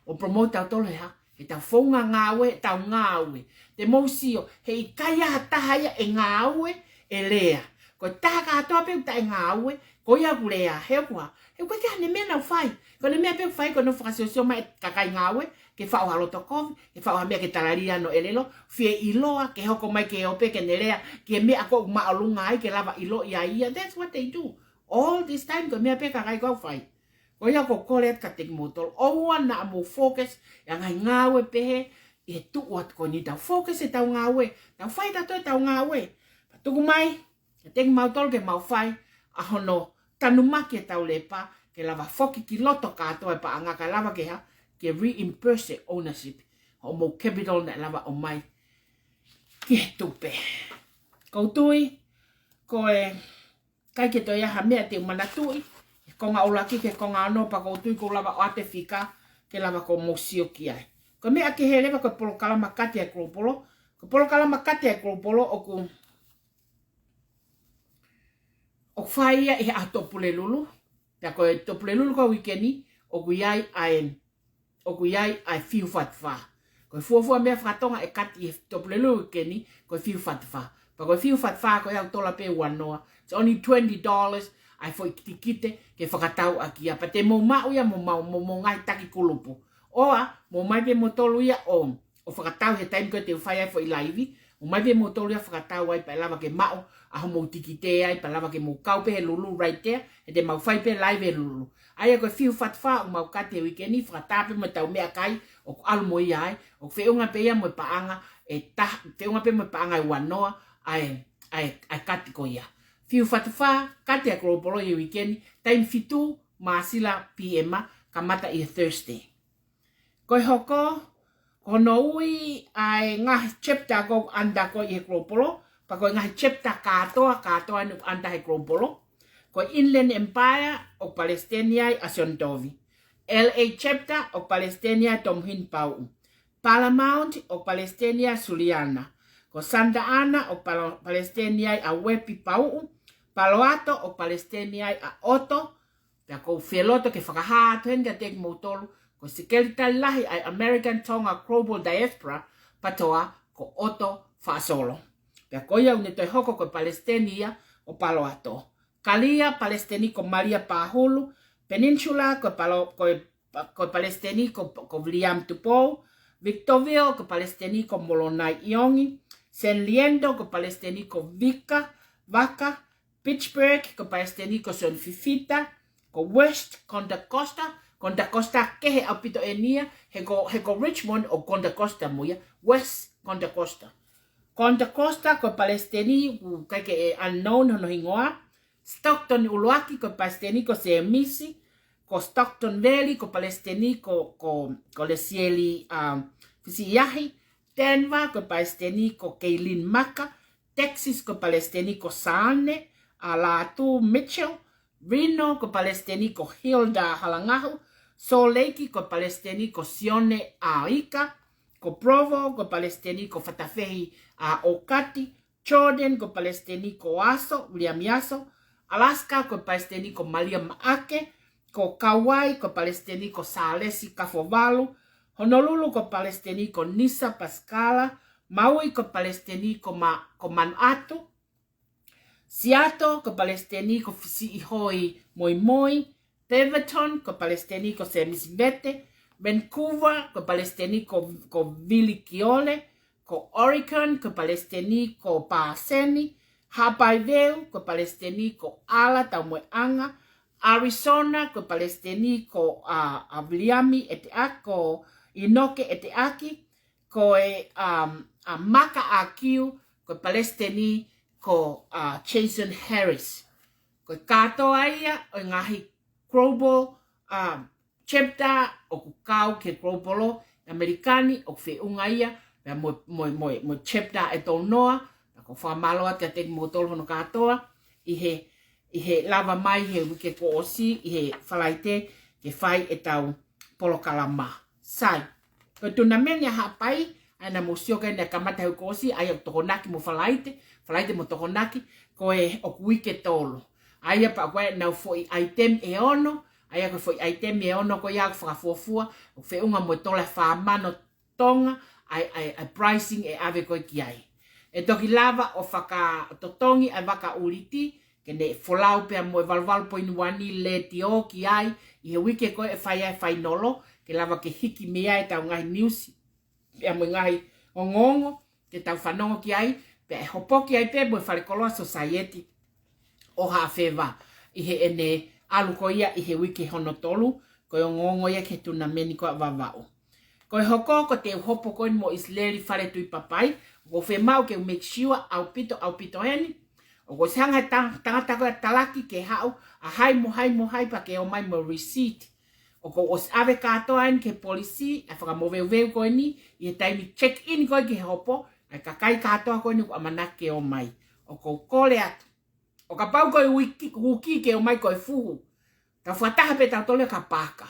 ʻO promote tautolu he hā? He ʻetau founga ngāue, ʻetau ngāue. Te mou sio, he ʻikai ʻi ai ha taha ia ʻe ngāue ʻe lea. Ko e taha kātoa pē ʻoku taʻe ngāue, ko ia ʻoku lea, he ʻoku hā? He ʻoku ʻikai ke ʻi ai haʻane meʻa naʻa nau fai. Ko ʻene meʻa pē ʻoku fai ko hono fakasiosio mai e kakai ngāue, ke faʻu ha loto kovi, ke faʻu ha meʻa ke talalia hono ʻelelo, fie ʻiloa, ke hoko mai ke ō pē ke ne lea ki he meʻa ʻoku māʻolunga ai, ke lava ʻiloʻi ai ia. That's what they do. All this time, ko e meʻa pē ʻa e kakai ko ē ʻoku fai. Ko ia ʻoku ou kole atu kiate kimoutolu, ʻoua naʻa mou focus ʻi he ngaahi ngāue pehē ʻi he tuʻu atu ko eni. Tau focus ʻi heʻetau ngāue, tau fai tautolu ʻetau ngāue. Pea tuku mai kiate kimautolu ke mau fai ʻa hono tanumaki ʻetau lēpā, ke lava foki ki loto kātoa e paʻanga, kae lava ke hā? Ke reimburse e ownership hoʻomou capital naʻe lava ʻomai ki he tupe. ʻOku ou tui ko e ʻikai ke toe ʻi ai ha meʻa te u manatuʻi he konga ʻuluaki ki he konga ono, pea ʻoku ou tui ʻoku ou lava ʻo ʻoatu e fika ke lava ke mou sio ki ai. Ko e meʻa kehe leva ko e polokalama kati ʻa e Global. Ko e polokalama kati ʻa e Global ʻoku, ʻoku fai ia ʻi he ʻaho Tuʻapulelulu. Pea ko e Tuʻapulelulu ko e uike ni, ʻoku ʻi ai ʻa e, ʻoku ʻi ai ʻa e Fiu Fatu Fā. Ko e fuofua meʻa faka-Tonga ʻe kati ʻi he Tuʻapulelulu uike ni, ko e Fiu Fatu Fā. Pea ko e Fiu Fatu Fā ko e ʻalu tola pē ua noa. It's only twenty dollars ʻa e foʻi tikite ke fakatau ʻaki ia. Pea te mou maʻu ia mo mou, mo mou ngaahi taki kulupu. ʻOua, mou ō mai pē moutolu ia ʻo ʻo fakatau he taimi ko ē te u fai ai e foʻi laivi, ō mai pē moutolu ia ʻo fakatau ai pea lava ke maʻu ʻa hoʻomou tikite ai, pea lava ke mou kau pē he Lulu right there, he te mau fai pē laivi he Lulu. ʻA ia ko e Fiu Fatu Fā ʻoku mau kati he uike ni, fakataha pē mo ʻetau meʻakai ʻoku ʻalu mo ia ai, ʻoku feʻunga pē ia mo e paʻanga ʻe taha, feʻunga pē mo e paʻanga ʻe ua noa ʻa e, ʻa e, ʻa e kati ko ia. Fiu Fatu Fā, kati ʻa e Global ʻi he uike ni, taimi fitu Māsila P M, kamata ʻi he Thursday. Ko e hoko, ko hono ui ʻa e ngaahi chapter ʻoku under ko ē ʻi he Global, pea ko e ngaahi chapter kātoa, kātoa ʻoku under he Global. Ko e Inland Empire ʻoku palesiteni ai ʻa Sione Tovi. L A chapter ʻoku palesiteni ai ʻa Tomuhini Pauʻu. Paramount ʻoku palesiteni ai ʻa Suliana. Ko Santa Ana ʻoku palo-, palesiteni ai ʻa Uepi Pauʻu. Palo Alto ʻoku palesiteni ai ʻa ʻOto, pea ʻoku ou fie loto ke fakahā atu heni kiate kimoutolu, ko e Sekelitali Lahi ʻa e American Tonga Global Diaspora, PTOA, ko ʻOto Faʻasolo. Pea ko ia ʻoku ne toe hoko ko e palesiteni ia ʻo Palo Alto. Kalia, palesiteni ko Malia Pahulu. Peninsula, ko e palo-, ko e pa-, ko e palesiteni ko, ko William Tupou. Victorville, ko e palesiteni ko Molonai ʻIongi. San Leandro, ko e palesiteni ko Vika Vaka. Pittsburgh, ko e palesiteni ko Sione Fifita. Ko West, Contra Costa, Contra Costa kehe ʻaupito eni ia, he ko, he ko Richmond ʻoku Contra Costa mo ia, West Contra Costa. Contra Costa, ko e palesiteni, ʻoku ʻikai ke ʻe unknown hono hingoa. Stockton ʻUluaki, ko e palesiteni ko Semisi. Ko Stockton Valley, ko e palesiteni ko, ko, ko Lesieli, um, Fisiʻiahi. Denver, ko e palesiteni ko Keilin Maka. Texas, ko e palesiteni ko Sane, ʻa Lātū Mitchell. Reno, ko e palesiteni ko Hilda Halangahu. Salt Lake, ko e palesiteni ko Sione ʻAika. Ko Provo, ko e palesiteni ko Fatafehi ʻa ʻOkati. Jordan, ko e palesiteni ko Aso, Viliami Aso. Alaska, ko e palesiteni ko Malia Maʻake. Ko Kauai, ko e palesiteni ko Sālesi Kafovalu. Honolulu ko e palesiteni ko Nisa Pasikala, Maui ko e palesiteni ko, Ma, ko Manuʻatu, Siato ko e palesiteni ko Fisiʻihoi Moimoi, Beaverton ko e palesiteni ko Semisi Vete, Vancouver ko e palesiteni ko, ko Vili Kiole, ko Oregon ko e palesiteni ko Paseni, Haʻapai Veu ko e palesiteni ko Ala Taumoeʻanga, Arizona ko e palesiteni ko, a, a Viliami ʻEteʻaki, ko ʻInoke ʻEteʻaki, ko e, um, a Maka ʻAkiu ko e palesiteni ko, a, Jason Harris. Ko e kātoa ia ʻo e ngaahi global, um, chapter ʻoku kau ki he global law ʻi ʻAmelika ni ʻoku feʻunga ia pea mo, mo, mo, mo e chapter ʻe tolu noa. Pea ʻoku ou fakamālō atu kiate kimoutolu hono kātoa ʻi he, ʻi he lava mai he uike kuo ʻosi ʻi he Falaite ke fai ʻetau polokalama. Sai, ko e tunameni ʻa Haʻapai, ʻa ia naʻa mou sio ki ai naʻe kamata he uike kuo ʻosi, ʻa ia ʻoku tokonaki mo Falaite, Falaite mo Tokonaki, ko e ʻoku uike tolu. ʻA ia pea ko e nau foʻi item ʻe ono, ʻa ia ko e foʻi item ʻe ono ko ia ʻoku fakafuofua, ʻoku feʻunga mo e tola fā mano Tonga, ʻa e, ʻa e, ʻa e pricing ʻe ʻave ko ē ki ai. ʻE toki lava ʻo fakatotongi ʻa e vaka ʻuliti, ke ne folau pea mo e valuvalu poini ua ni letiō ki ai, ʻi he uike ko ē ʻe fai ai e fainolo, ke lava ke hiki mei ai ʻetau ngaahi niusi, pea mo e ngaahi ongoongo, ke tau fanongo ki ai, pea ʻe hopo ki ai pē mo e falekoloa Society ʻo Haʻafeva, ʻi heʻene ʻalu ko ia ʻi he uike hono tolu, ko e ongoongo ia ki he tunameni ko ē ʻa Vavaʻu. Ko e hoko ko ʻete u hopo ko eni mo ʻIsileli Faletuipapai, ʻoku ou fiemaʻu ke u make sure ʻaupito, ʻaupito eni, ʻoku ʻosi hanga he tang-, tangata ko ē ʻa Talaki ke haʻu, ʻa hai mo hai mo hai pea ke ō mai mo e receipt. ʻOku ou ʻosi ʻave kātoa eni ki he polisi, ʻa e fakamoveuveu ko eni, ʻi he taimi check in ko ē ki he hopo, ʻa e kakai kātoa ko eni ʻoku ʻamanaki ke ō mai. ʻOku ou kole atu, ʻo kapau ko e uiki, uki ke ō mai ko e fuhu, tau fakataha pē tautolu ki ha paaka.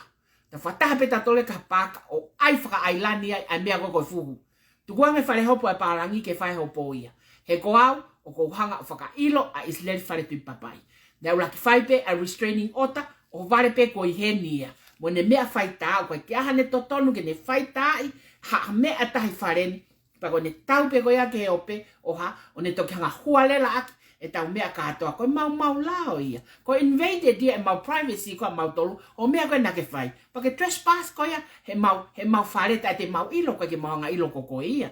Tau fakataha pē tautolu ki ha paaka, ʻo ʻai fakaʻailani ai ʻa e meʻa ko ē ko e fuhu. Tukuange fale hopo ʻa e pālangi ke fai hopo ia. He ko au, ʻoku ou hanga ʻo fakaʻilo ʻa ʻIsileli Faletuipapai. Naʻa ku lava ke fai pē ʻa e restraining order, ʻo vale pē ko ʻi heni ia. Mo ʻene meʻa faitā, ʻoku ʻikai ke ʻi ai haʻane totonu ke ne faitaaʻi ha meʻa ʻa e tahi fale ni. Pea ko ʻene tau pē ko ia ki he ope ʻo hā, ʻo ne toki hanga hualela ʻaki ʻetau meʻa kātoa. Ko e maumau lao ia. Ko e invaded ia ʻemau privacy ko ē ʻamautolu, ʻo e meʻa ko ē naʻa ke fai. Pea ke trespass ko ia, heʻemau, heʻemau fale taʻe te mau ʻilo, ʻoku ʻikai ke mau hanga ʻilo ko koe ia.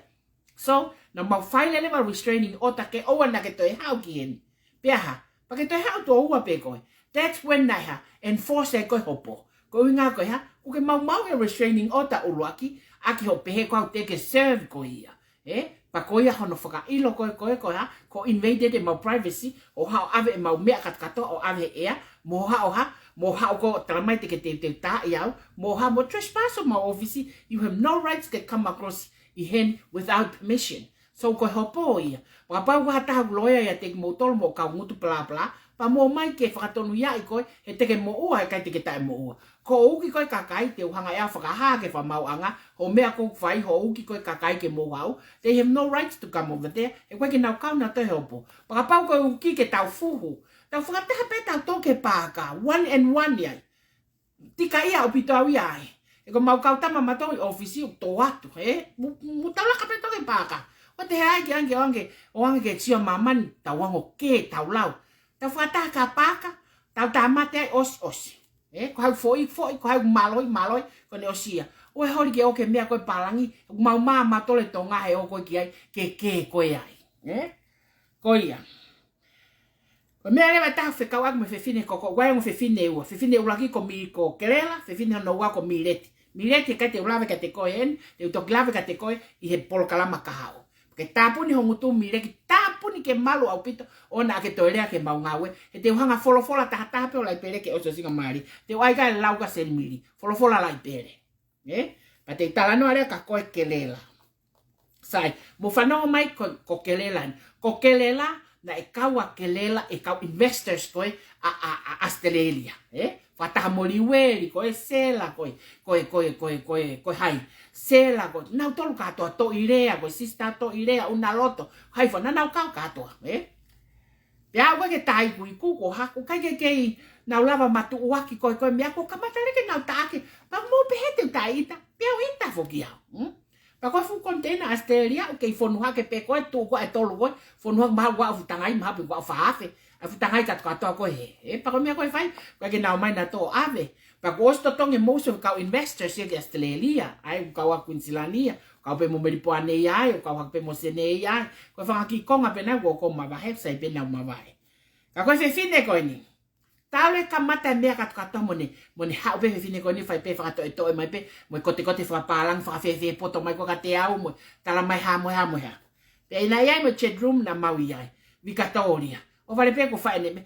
So, naʻa mau fai leva e restraining order ke ʻoua naʻa ke toe haʻu ki heni. Pea hā, pea ke toe haʻu tuʻo ua pē koe. That's when naʻe hā, enforce ai ko ē hopo. Ko e ʻuhinga ko e hā, ʻoku ke maumau e restraining order ʻuluaki, ʻaki hoʻo pehē ko au te ke serve ko ia. Ē? Pea ko ia hono fakaʻilo ko ē, ko e, ko e hā, ko e invaded ʻemau privacy, ʻo haʻu ʻo ʻave ʻemau meʻa kātoa, ʻo ʻave he ʻea, mo haʻu ʻo hā, mo haʻu ʻo talamai te ke teuteu tāʻi au, mo hā, mo trespass ʻemau office, you have no rights to come across ʻi heni without permission. So ko e hopo ia. Pea kapau ʻoku ʻi ai ha taha ʻoku loea ʻiate kimoutolu mo e kau ngutu palapala, pea mo ō mai ke fakatonuhiaʻi koe, he te ke moʻua, he ʻikai te ke taʻemoʻua. Ko e uki ko ē kakai, te u hanga ʻe au ʻo fakahā ki he fakamaauʻanga, hoʻo meʻa ʻoku fai, hoʻo uki ko ē kakai ke mou haʻu, they have no rights to come over there, he ʻoku ʻikai ke nau kau nautolu he hopo. Pea kapau ko e uki ke tau fuhu, tau fakataha pē tautolu ki he paaka, one and one ia. Tika ia ʻaupito au ia ai. He ko ʻemau kau tama ʻamautolu ʻi office ʻoku tō atu, ē? Mou, mou tau laka pē tautolu ki he paaka. ʻOua te hē ai ke ange, ʻo ange, ʻo ange ke sio ʻa māmani, tau ange ʻo kē, tau lau. Tau fakataha ki ha paaka, tau tāmate ai ʻosiʻosi. Ē? Ko hai ʻoku foʻi, foʻi, ko hai ʻoku mālohi, mālohi, ko ʻene ʻosi ia. ʻOua ʻe holi ke ō ki he meʻa ko ē pālangi, ʻoku maumau ʻamautolu ʻi Tonga he ō koe ki ai, ke kē koe ai. Ē? Ko ia. Ko e meʻa leva ʻe taha fekauʻaki mo e fefine ko ē, ko e ongo fefine ʻe ua. Fefine ʻuluaki ko Mi, ko Kelela, fefine hono ua ko Mileti. Mileti, ʻikai te u lave kiate koe eni, te u toki lave kiate koe ʻi he polokalama kahaʻu. Ke tāpuni ho ngutu Mileti, tāpuni ke malu ʻaupito, ʻoua naʻa ke toe lea ki heʻemau ngāue. He te u hanga ʻo folofola tahataha pē ʻo Laipele ke ʻosiʻosingamālie. Te u ʻai ʻa e lau kia Senimili. Folofola Laipele. Ē? Pea te u talanoa leva kia koe Kelela. Sai, mou fanongo mai ko, ko Kelela ni. Ko Kelela, naʻe kau ʻa Kelela ʻi he kau investors ko ē ʻa, ʻa, ʻa Australia. Ē? Fakataha mo Liueli, ko e Sela, ko e, ko e, ko e, ko e, ko e, ko e hai. Sela, ko e, nautolu kātoa Toʻilea, ko e sister Toʻilea, ʻUnaloto. Hai fua, naʻa nau kau kātoa, ē? ʻE aʻu ko ē ke taikuiku, ko haku, ʻikai ke kei nau lava matuʻuaki ko ē ko e meʻa, kuo kamata leva ke nau taʻaki. Pea mou pehē te u taʻeʻita, pea u ʻita foki au. Hmm? Pea ko e fuʻu container ʻAositelēlia, ʻoku kei fonu hake pē ko ē, tuʻu ko ē ʻe tolu ko ē, fonu hake mahalo ʻoku aʻu fuʻu tangai, mahalo pē ʻoku aʻu fā afe. ʻA e fuʻu tangai kātoa ko ē he, he, pea ko e meʻa ko ē fai, ʻikai ke nau ō mai nautolu ʻo ʻave. Pea kuo ʻosi totongi ʻe Mose ʻa e kau investors ia ki ʻAositelēlia, ʻa e kau ʻa Kuinisilani ia, kau pē mo Melipoane ia ai, kau hake pē mo Senē ia ai. Ko e fanga kiʻi konga pē naʻa kuo ʻosi mavahe, sai pē naʻa mavahe. Ka ko e fefine ko eni, talu e kamata e meʻa kātoa mo ne, mo ne haʻu pē fefine ko eni fai pē fakatoʻetoʻe mai pē, mo e kotekote fakapālangi, fakafēfē poto mai ko ē kiate au, mo e tala mai hā mo e hā mo e hā. Pea naʻe ʻi ai mo e chat room naʻa mau ʻi ai, Vikatōlia. ʻO vale pē ko e fai ʻene meʻa,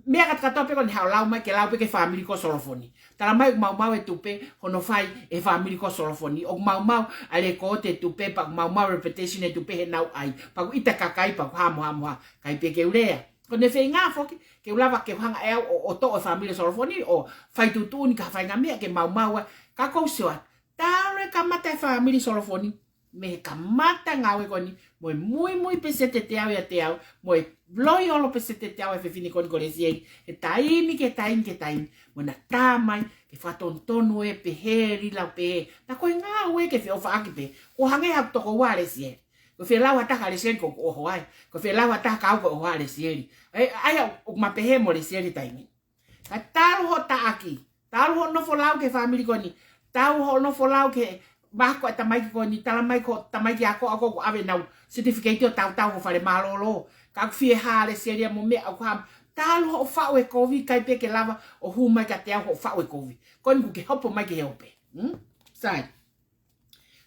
meʻa kātoa pē ko eni haʻu ʻo lau mai ke lau pē ki he fāmili ko Solofoni. Tala mai ʻoku maumau e tupe hono fai ʻe he fāmili ko Solofoni. ʻOku maumau ʻa e lēkooti e tupe, pea ʻoku maumau e reputation e tupe heʻenau ʻai. Pea ʻoku ʻita kakai, pea ʻoku hā mo hā mo hā. ʻIkai pē ke u lea. Ko ʻene feinga foki, ke u lava ke u hanga ʻe au ʻo, ʻo toʻo e fāmili Solofoni, ʻo fai tuʻutuʻuni ki ha faʻahinga meʻa ke maumau ai. Ka ʻoku ou sio atu, talu e kamata e fāmili Solofoni, mei he kamata e ngāue ko eni, mo e muimui pē ʻa Sētesi ʻiate au, mo e loiolo pē ʻa Sētesi ʻa e fefine ko eni ko Lesieli, he taimi ki he taimi ki he taimi, mo ʻena tā mai, ke fakatonutonu ē pehē, lila pē, naʻa ko e ngāue ke feʻofaʻaki pē, ʻo hangē ha tokoua ʻa Lesieli. Ko e fēlau ha taha kia Lesieli ko ʻeku ʻoho ai, ko e fēlau ha taha kia au ko e ʻoho ʻa Lesieli. ʻE, ʻa ia ʻoku ma pehē mo Lesieli taimi. Ka talu hoʻo taʻaki, talu hoʻo nofo lau ki he fāmili ko eni, talu hoʻo nofo lau ki he vahe ʻa e tamaiki ko eni, tala mai ko e tamaiki ako ako ʻoku ʻave ʻenau certificate ʻo tautau ho fale mālōlō. Ka ʻoku fie hā ʻa Lesieli ia mo e meʻa ʻoku hā. Talu hoʻo faʻu e kovi, ʻikai pē ke lava ʻo hū mai kiate au hoʻo faʻu e kovi. Ko eni kuo ke hopo mai ki he ope. Hmm? Sai.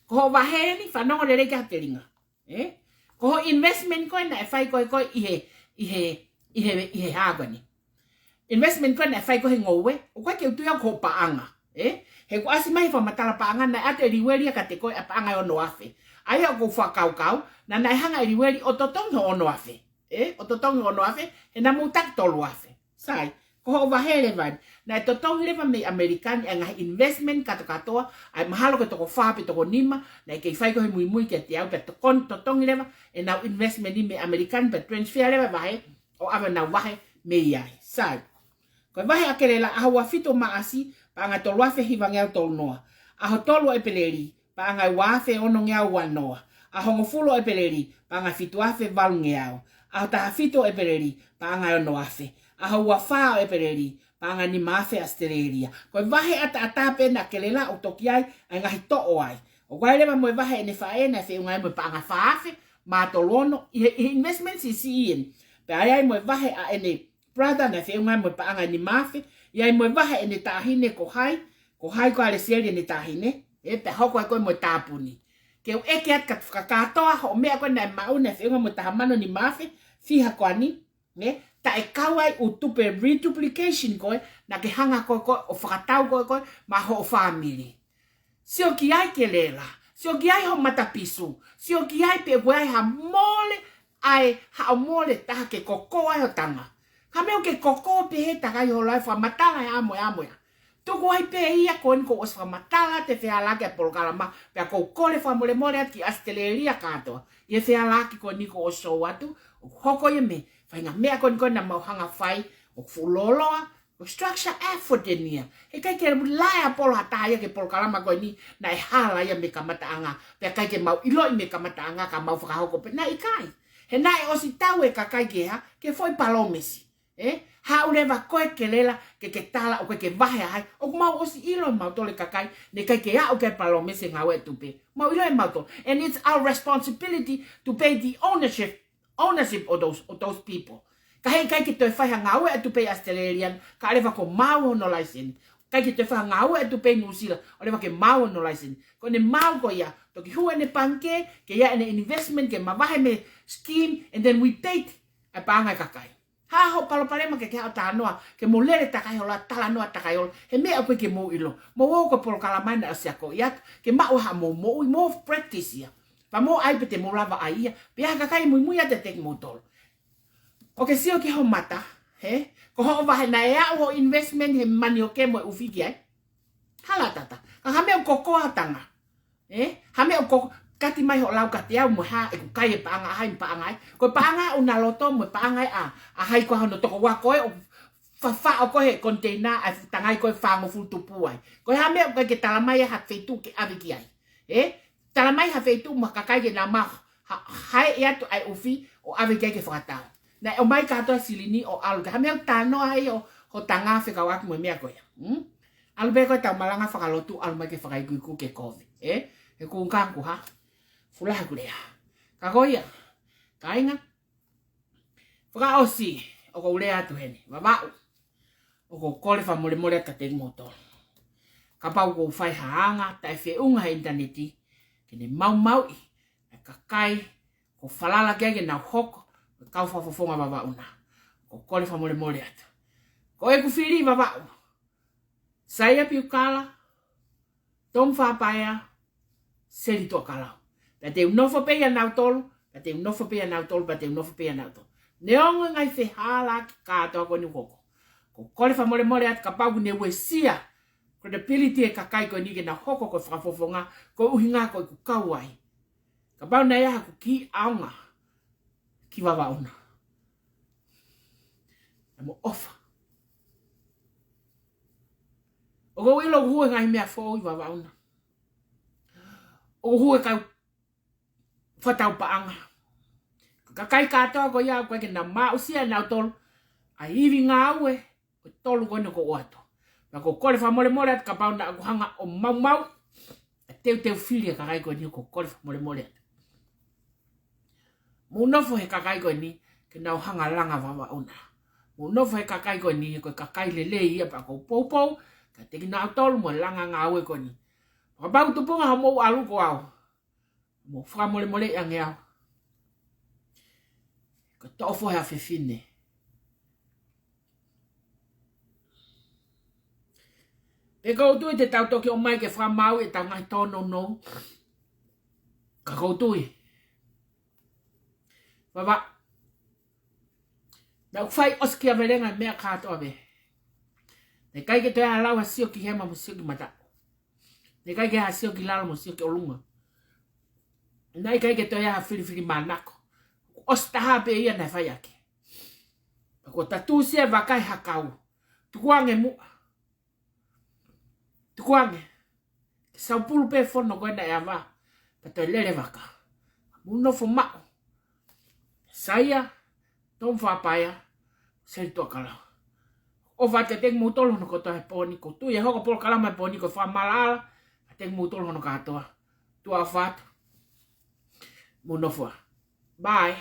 Ko hoʻo vahe eni, fanongo lelei ki he telinga. Ē? Ko hoʻo investment ko ē naʻe fai ko ē ko ē ʻi he, ʻi he, ʻi he, ʻi he hā ko eni. Investment ko ē naʻe fai ko ē he ngoue, ʻoku ʻikai ke u tui au ko hoʻo paʻanga. Ē? He kuo ʻasi mai he fakamatala paʻanga naʻe ʻoatu e liueli ia kiate koe ʻa e paʻanga ʻe ono afe. ʻA ia ʻoku ou fakakaukau, naʻa, naʻe hanga e liueli ʻo totongi hoʻo ono afe. Ē? ʻO totongi hoʻo ono afe, he naʻa mou taki tolu afe. Sai, ko hoʻo vahe leva eni. Naʻe totongi leva mei ʻAmelika ni ʻa e ngaahi investment kātokātoa, ʻa e mahalo ko e toko fā pe toko nima, naʻe kei fai ko ē he muimui kiate au pea tokon-, totongi leva ʻenau investment ni mei ʻAmelika ni pea transfer leva e vahe ʻo ʻave ʻenau vahe mei ai. Sai. Ko e vahe ʻa Kelela, ʻaho ua fitu Maʻasi, paʻanga ʻe tolu afe hivangeau tolu noa. ʻAho tolu ʻEpeleli, paʻanga ʻe ua afe onongeau ua noa. ʻAho hongofulu ʻEpeleli, paʻanga ʻe fitu afe valungeau. ʻAho taha fitu ʻEpeleli, paʻanga ʻe ono afe. ʻAho ua fā ʻEpeleli, paʻanga ʻe nima afe ʻAositelēlia. Ko e vahe ʻataʻatā pē ena ʻa Kelela ʻoku toki ʻi ai ʻa e ngaahi toʻo ai. ʻOku ʻi ai leva mo e vahe ʻene faʻē naʻe feʻunga ai mo e paʻanga ʻe fā afe mā tolu ono ʻi he, ʻi he investment siʻisiʻi eni. Pea ʻi ai mo e vahe ʻa ʻene brother naʻe feʻunga ai mo e paʻanga ʻe nima afe, ʻi ai mo e vahe ʻene taʻahine ko hai, ko hai ko ē ʻa Lesieli ʻene taʻahine, ē, pea hoko ai ko ē mo e tāpuni. Ke u ʻeke atu ka, ka kātoa hoʻo meʻa ko ē naʻe maʻu naʻe feʻunga mo e taha mano nima afe, fiha ko eni, ē, taʻe kau ai ʻū tupe reduplication ko ē, naʻa ke hanga ko ē ko ē ʻo fakatau ko ē ko ē maʻa hoʻo fāmili. Sio ki ai Kelela, sio ki ai hoʻo matapisu, sio ki ai pe ʻoku ʻi ai ha mole, ʻa e haʻo mole taha ke koko ai ho tanga. Ka meʻa ʻoku ke koko pē he takai holo ai fakamatala e amo e amo ia. Tuku ai pē ia ko eni kuo ʻosi fakamatala atu e fehālaaki ʻa e polokalama, pea ʻoku ou kole fakamolemole atu ki ʻAositelēlia kātoa. ʻI he fehālaaki ko eni kuo ʻosi ʻoatu, ʻoku hoko ia mei he faʻahinga meʻa ko eni ko ē naʻa mau hanga fai, ʻoku fuʻu lōloa, ko e structure effort eni ia. He ʻikai ke lae ʻa Polo ha taha ia ki he polokalama ko eni naʻe hala ia mei he kamataʻanga. Pea ʻikai ke mau ʻiloʻi mei he kamataʻanga ka mau fakahoko pē, naʻe ʻikai. He naʻe ʻosi tau e kakai ke hā, ke foʻi palōmesi. Ē? Haʻu leva koe Kelela, ke ke tala ʻoku ʻikai ke vahe ʻa hai. ʻOku mau ʻosi ʻilo ʻe mautolu e kakai, naʻe ʻikai ke aʻu ki ai e palōmesi e ngāue ʻa e tupe. Mau ʻilo ʻe mautolu. And it's our responsibility to pay the ownership ownership of those, of those people. Ka heʻikai ke toe fai ha ngāue ʻa e tupe ʻi ʻAositelēlia ni, kae ʻoua leva kuo maau hono laiseni. ʻIkai ke toe fai ha ngāue ʻa e tupe ʻi Nuʻusila, ʻoua leva ke maau hono laiseni. Ko ʻene maau ko ia, toki hū ʻene pangikē, ke ʻi ai ʻene investment, ke mavahe mei he scheme, and then we take ʻa e paʻanga ʻa e kakai. Hā hoʻo palopalema ke ke haʻu ʻo talanoa, ke mou lele takai holo ʻo talanoa takai holo, he meʻa ʻoku ʻikai ke mou ʻilo. Mou ō ko e polokalama naʻe ʻosi akoʻi atu, ke maʻu haʻamou moʻui, mou practice ia. Pea mou ʻai pē te mou lava ʻai ia. Pea ʻi ai ha kakai muimui atu ʻiate kimoutolu. ʻOku ke sio ki hoʻo mata, hē? Ko hoʻo vahe naʻe aʻu hoʻo investment he manioke mo e ʻufi ki ai. Hala tata. Ka ha meʻa ʻoku koko ai ho tanga. Ē? Ha meʻa ʻoku koko, kati mai hoʻo lau kiate au mo e hā ʻeku kai e paʻanga ʻa hai mo e paʻanga ʻa hai. Ko e paʻanga ʻo ʻUnaloto mo e paʻanga ʻa, ʻa hai ko hono tokoua ko ē ʻoku fafaʻo ko ē he koniteina ʻa e fuʻu tangai ko ē fāngofulu tupu ai. Ko e hā e meʻa ʻoku ʻikai ke tala mai ha feituʻu ke ʻave ki ai. Ē? Tala mai ha feituʻu mo e kakai ke nau ma ha, haʻi atu ʻa e ʻufi ʻo ʻave ki ai ke fakatau. Naʻe ʻomai kātoa silini ʻo ʻalu ke hā e meʻa ʻoku talanoa ai ʻo, hoʻo tanga fekauʻaki mo e meʻa ko ia. Hmm? ʻAlu pē ko e tau malanga fakalotu, ʻalu mai ke fakaikuiku ke kovi. Ē? He kuo kangu ha. Fulaha ku lea. Ka ko ia. Kāinga. Fakaʻosi, ʻoku ou lea atu heni. Vavaʻu. ʻOku ou kole fakamolemole atu kiate kimoutolu. Kapau ʻoku ou fai ha anga taʻefeʻunga he ʻinitaneti, ke ne maumauʻi ʻa e kakai ʻoku ou falala ki ai ke nau hoko ko e kau fakafofonga Vavaʻu na. ʻOku ou kole fakamolemole atu. Ko ʻeku fili Vavaʻu, Saia Piukala, Tomu Fapaea, Seli Tuʻakalau. Pea te u nofo pē ʻia nautolu, pea te u nofo pē ʻia nautolu, pea te u nofo pē ʻia nautolu. Neongo e ngaahi fehālaaki kātoa ko eni ʻoku hoko. ʻOku ou kole fakamolemole atu kapau ʻoku ne uesia credibility e kakai ko eni ke nau hoko ko e fakafofonga, ko e ʻuhinga ko ʻeku kau ai. Kapau naʻe ʻi ai haku kiʻi ʻaonga ki Vavaʻu na, ʻa mo ʻofa. ʻOku ou ʻilo ʻoku hū e ngaahi meʻa foʻou ʻi Vavaʻu na. ʻOku hū e kau fakatau paʻanga. Kakai kātoa ko ia ʻoku ʻikai ke nau maʻusia ʻe nautolu ʻa e ivi ngāue ʻo e tolu ko eni ʻoku ou ʻoatu. Pea ʻoku ou kole fakamolemole atu kapau naʻa ku hanga ʻo maumauʻi ʻa e teuteu fili ʻa e kakai ko eni, ʻoku ou kole fakamolemole atu. Mou nofo he kakai ko eni ke nau hanga langa Vavaʻu na. Mou nofo he kakai ko eni he ko e kakai lelei ia pea ʻoku ou poupou kiate kinautolu mo e langa ngāue ko eni. Kapau tupunga hoʻomou ʻalu ko au, mou fakamolemoleʻi ange au. Ko e toʻo fohe ʻa fefine. Pea ʻoku ou tui te tau toki ʻomai ke fakamaau ʻetau ngaahi tōnounou. Ka ʻoku ou tui, Vavaʻu, naʻa ku fai ʻosikiavelenga e meʻa kātoa pē. Naʻe ʻikai ke toe ʻi ai ha lau ha sio ki hema mo sio ki mataʻu. Naʻe ʻikai ke ʻi ai ha sio ki lalo mo sio ki ʻolunga. Naʻe ʻikai ke toe ʻi ai ha filifilimānako. ʻOsi taha pē ia naʻe fai ʻaki. Pea kuo tatūsia e vaka ʻi he hakau. Tukuange muʻa. Tukuange. Ke saupulu pē fono ko ē naʻe ava. Pea toe lele vaka. Mou nofo maʻu. Saia, Tomu Fapaea, Seli Tuʻakalau. ʻOfa atu kiate kimoutolu hono kotoa he pō ni, ʻoku ou tui ʻe hoko e polokalama he pō ni ko e fakamaʻalaʻala kiate kimoutolu hono kātoa. Tuʻa ʻofa atu. Mou nofo ā. Bye.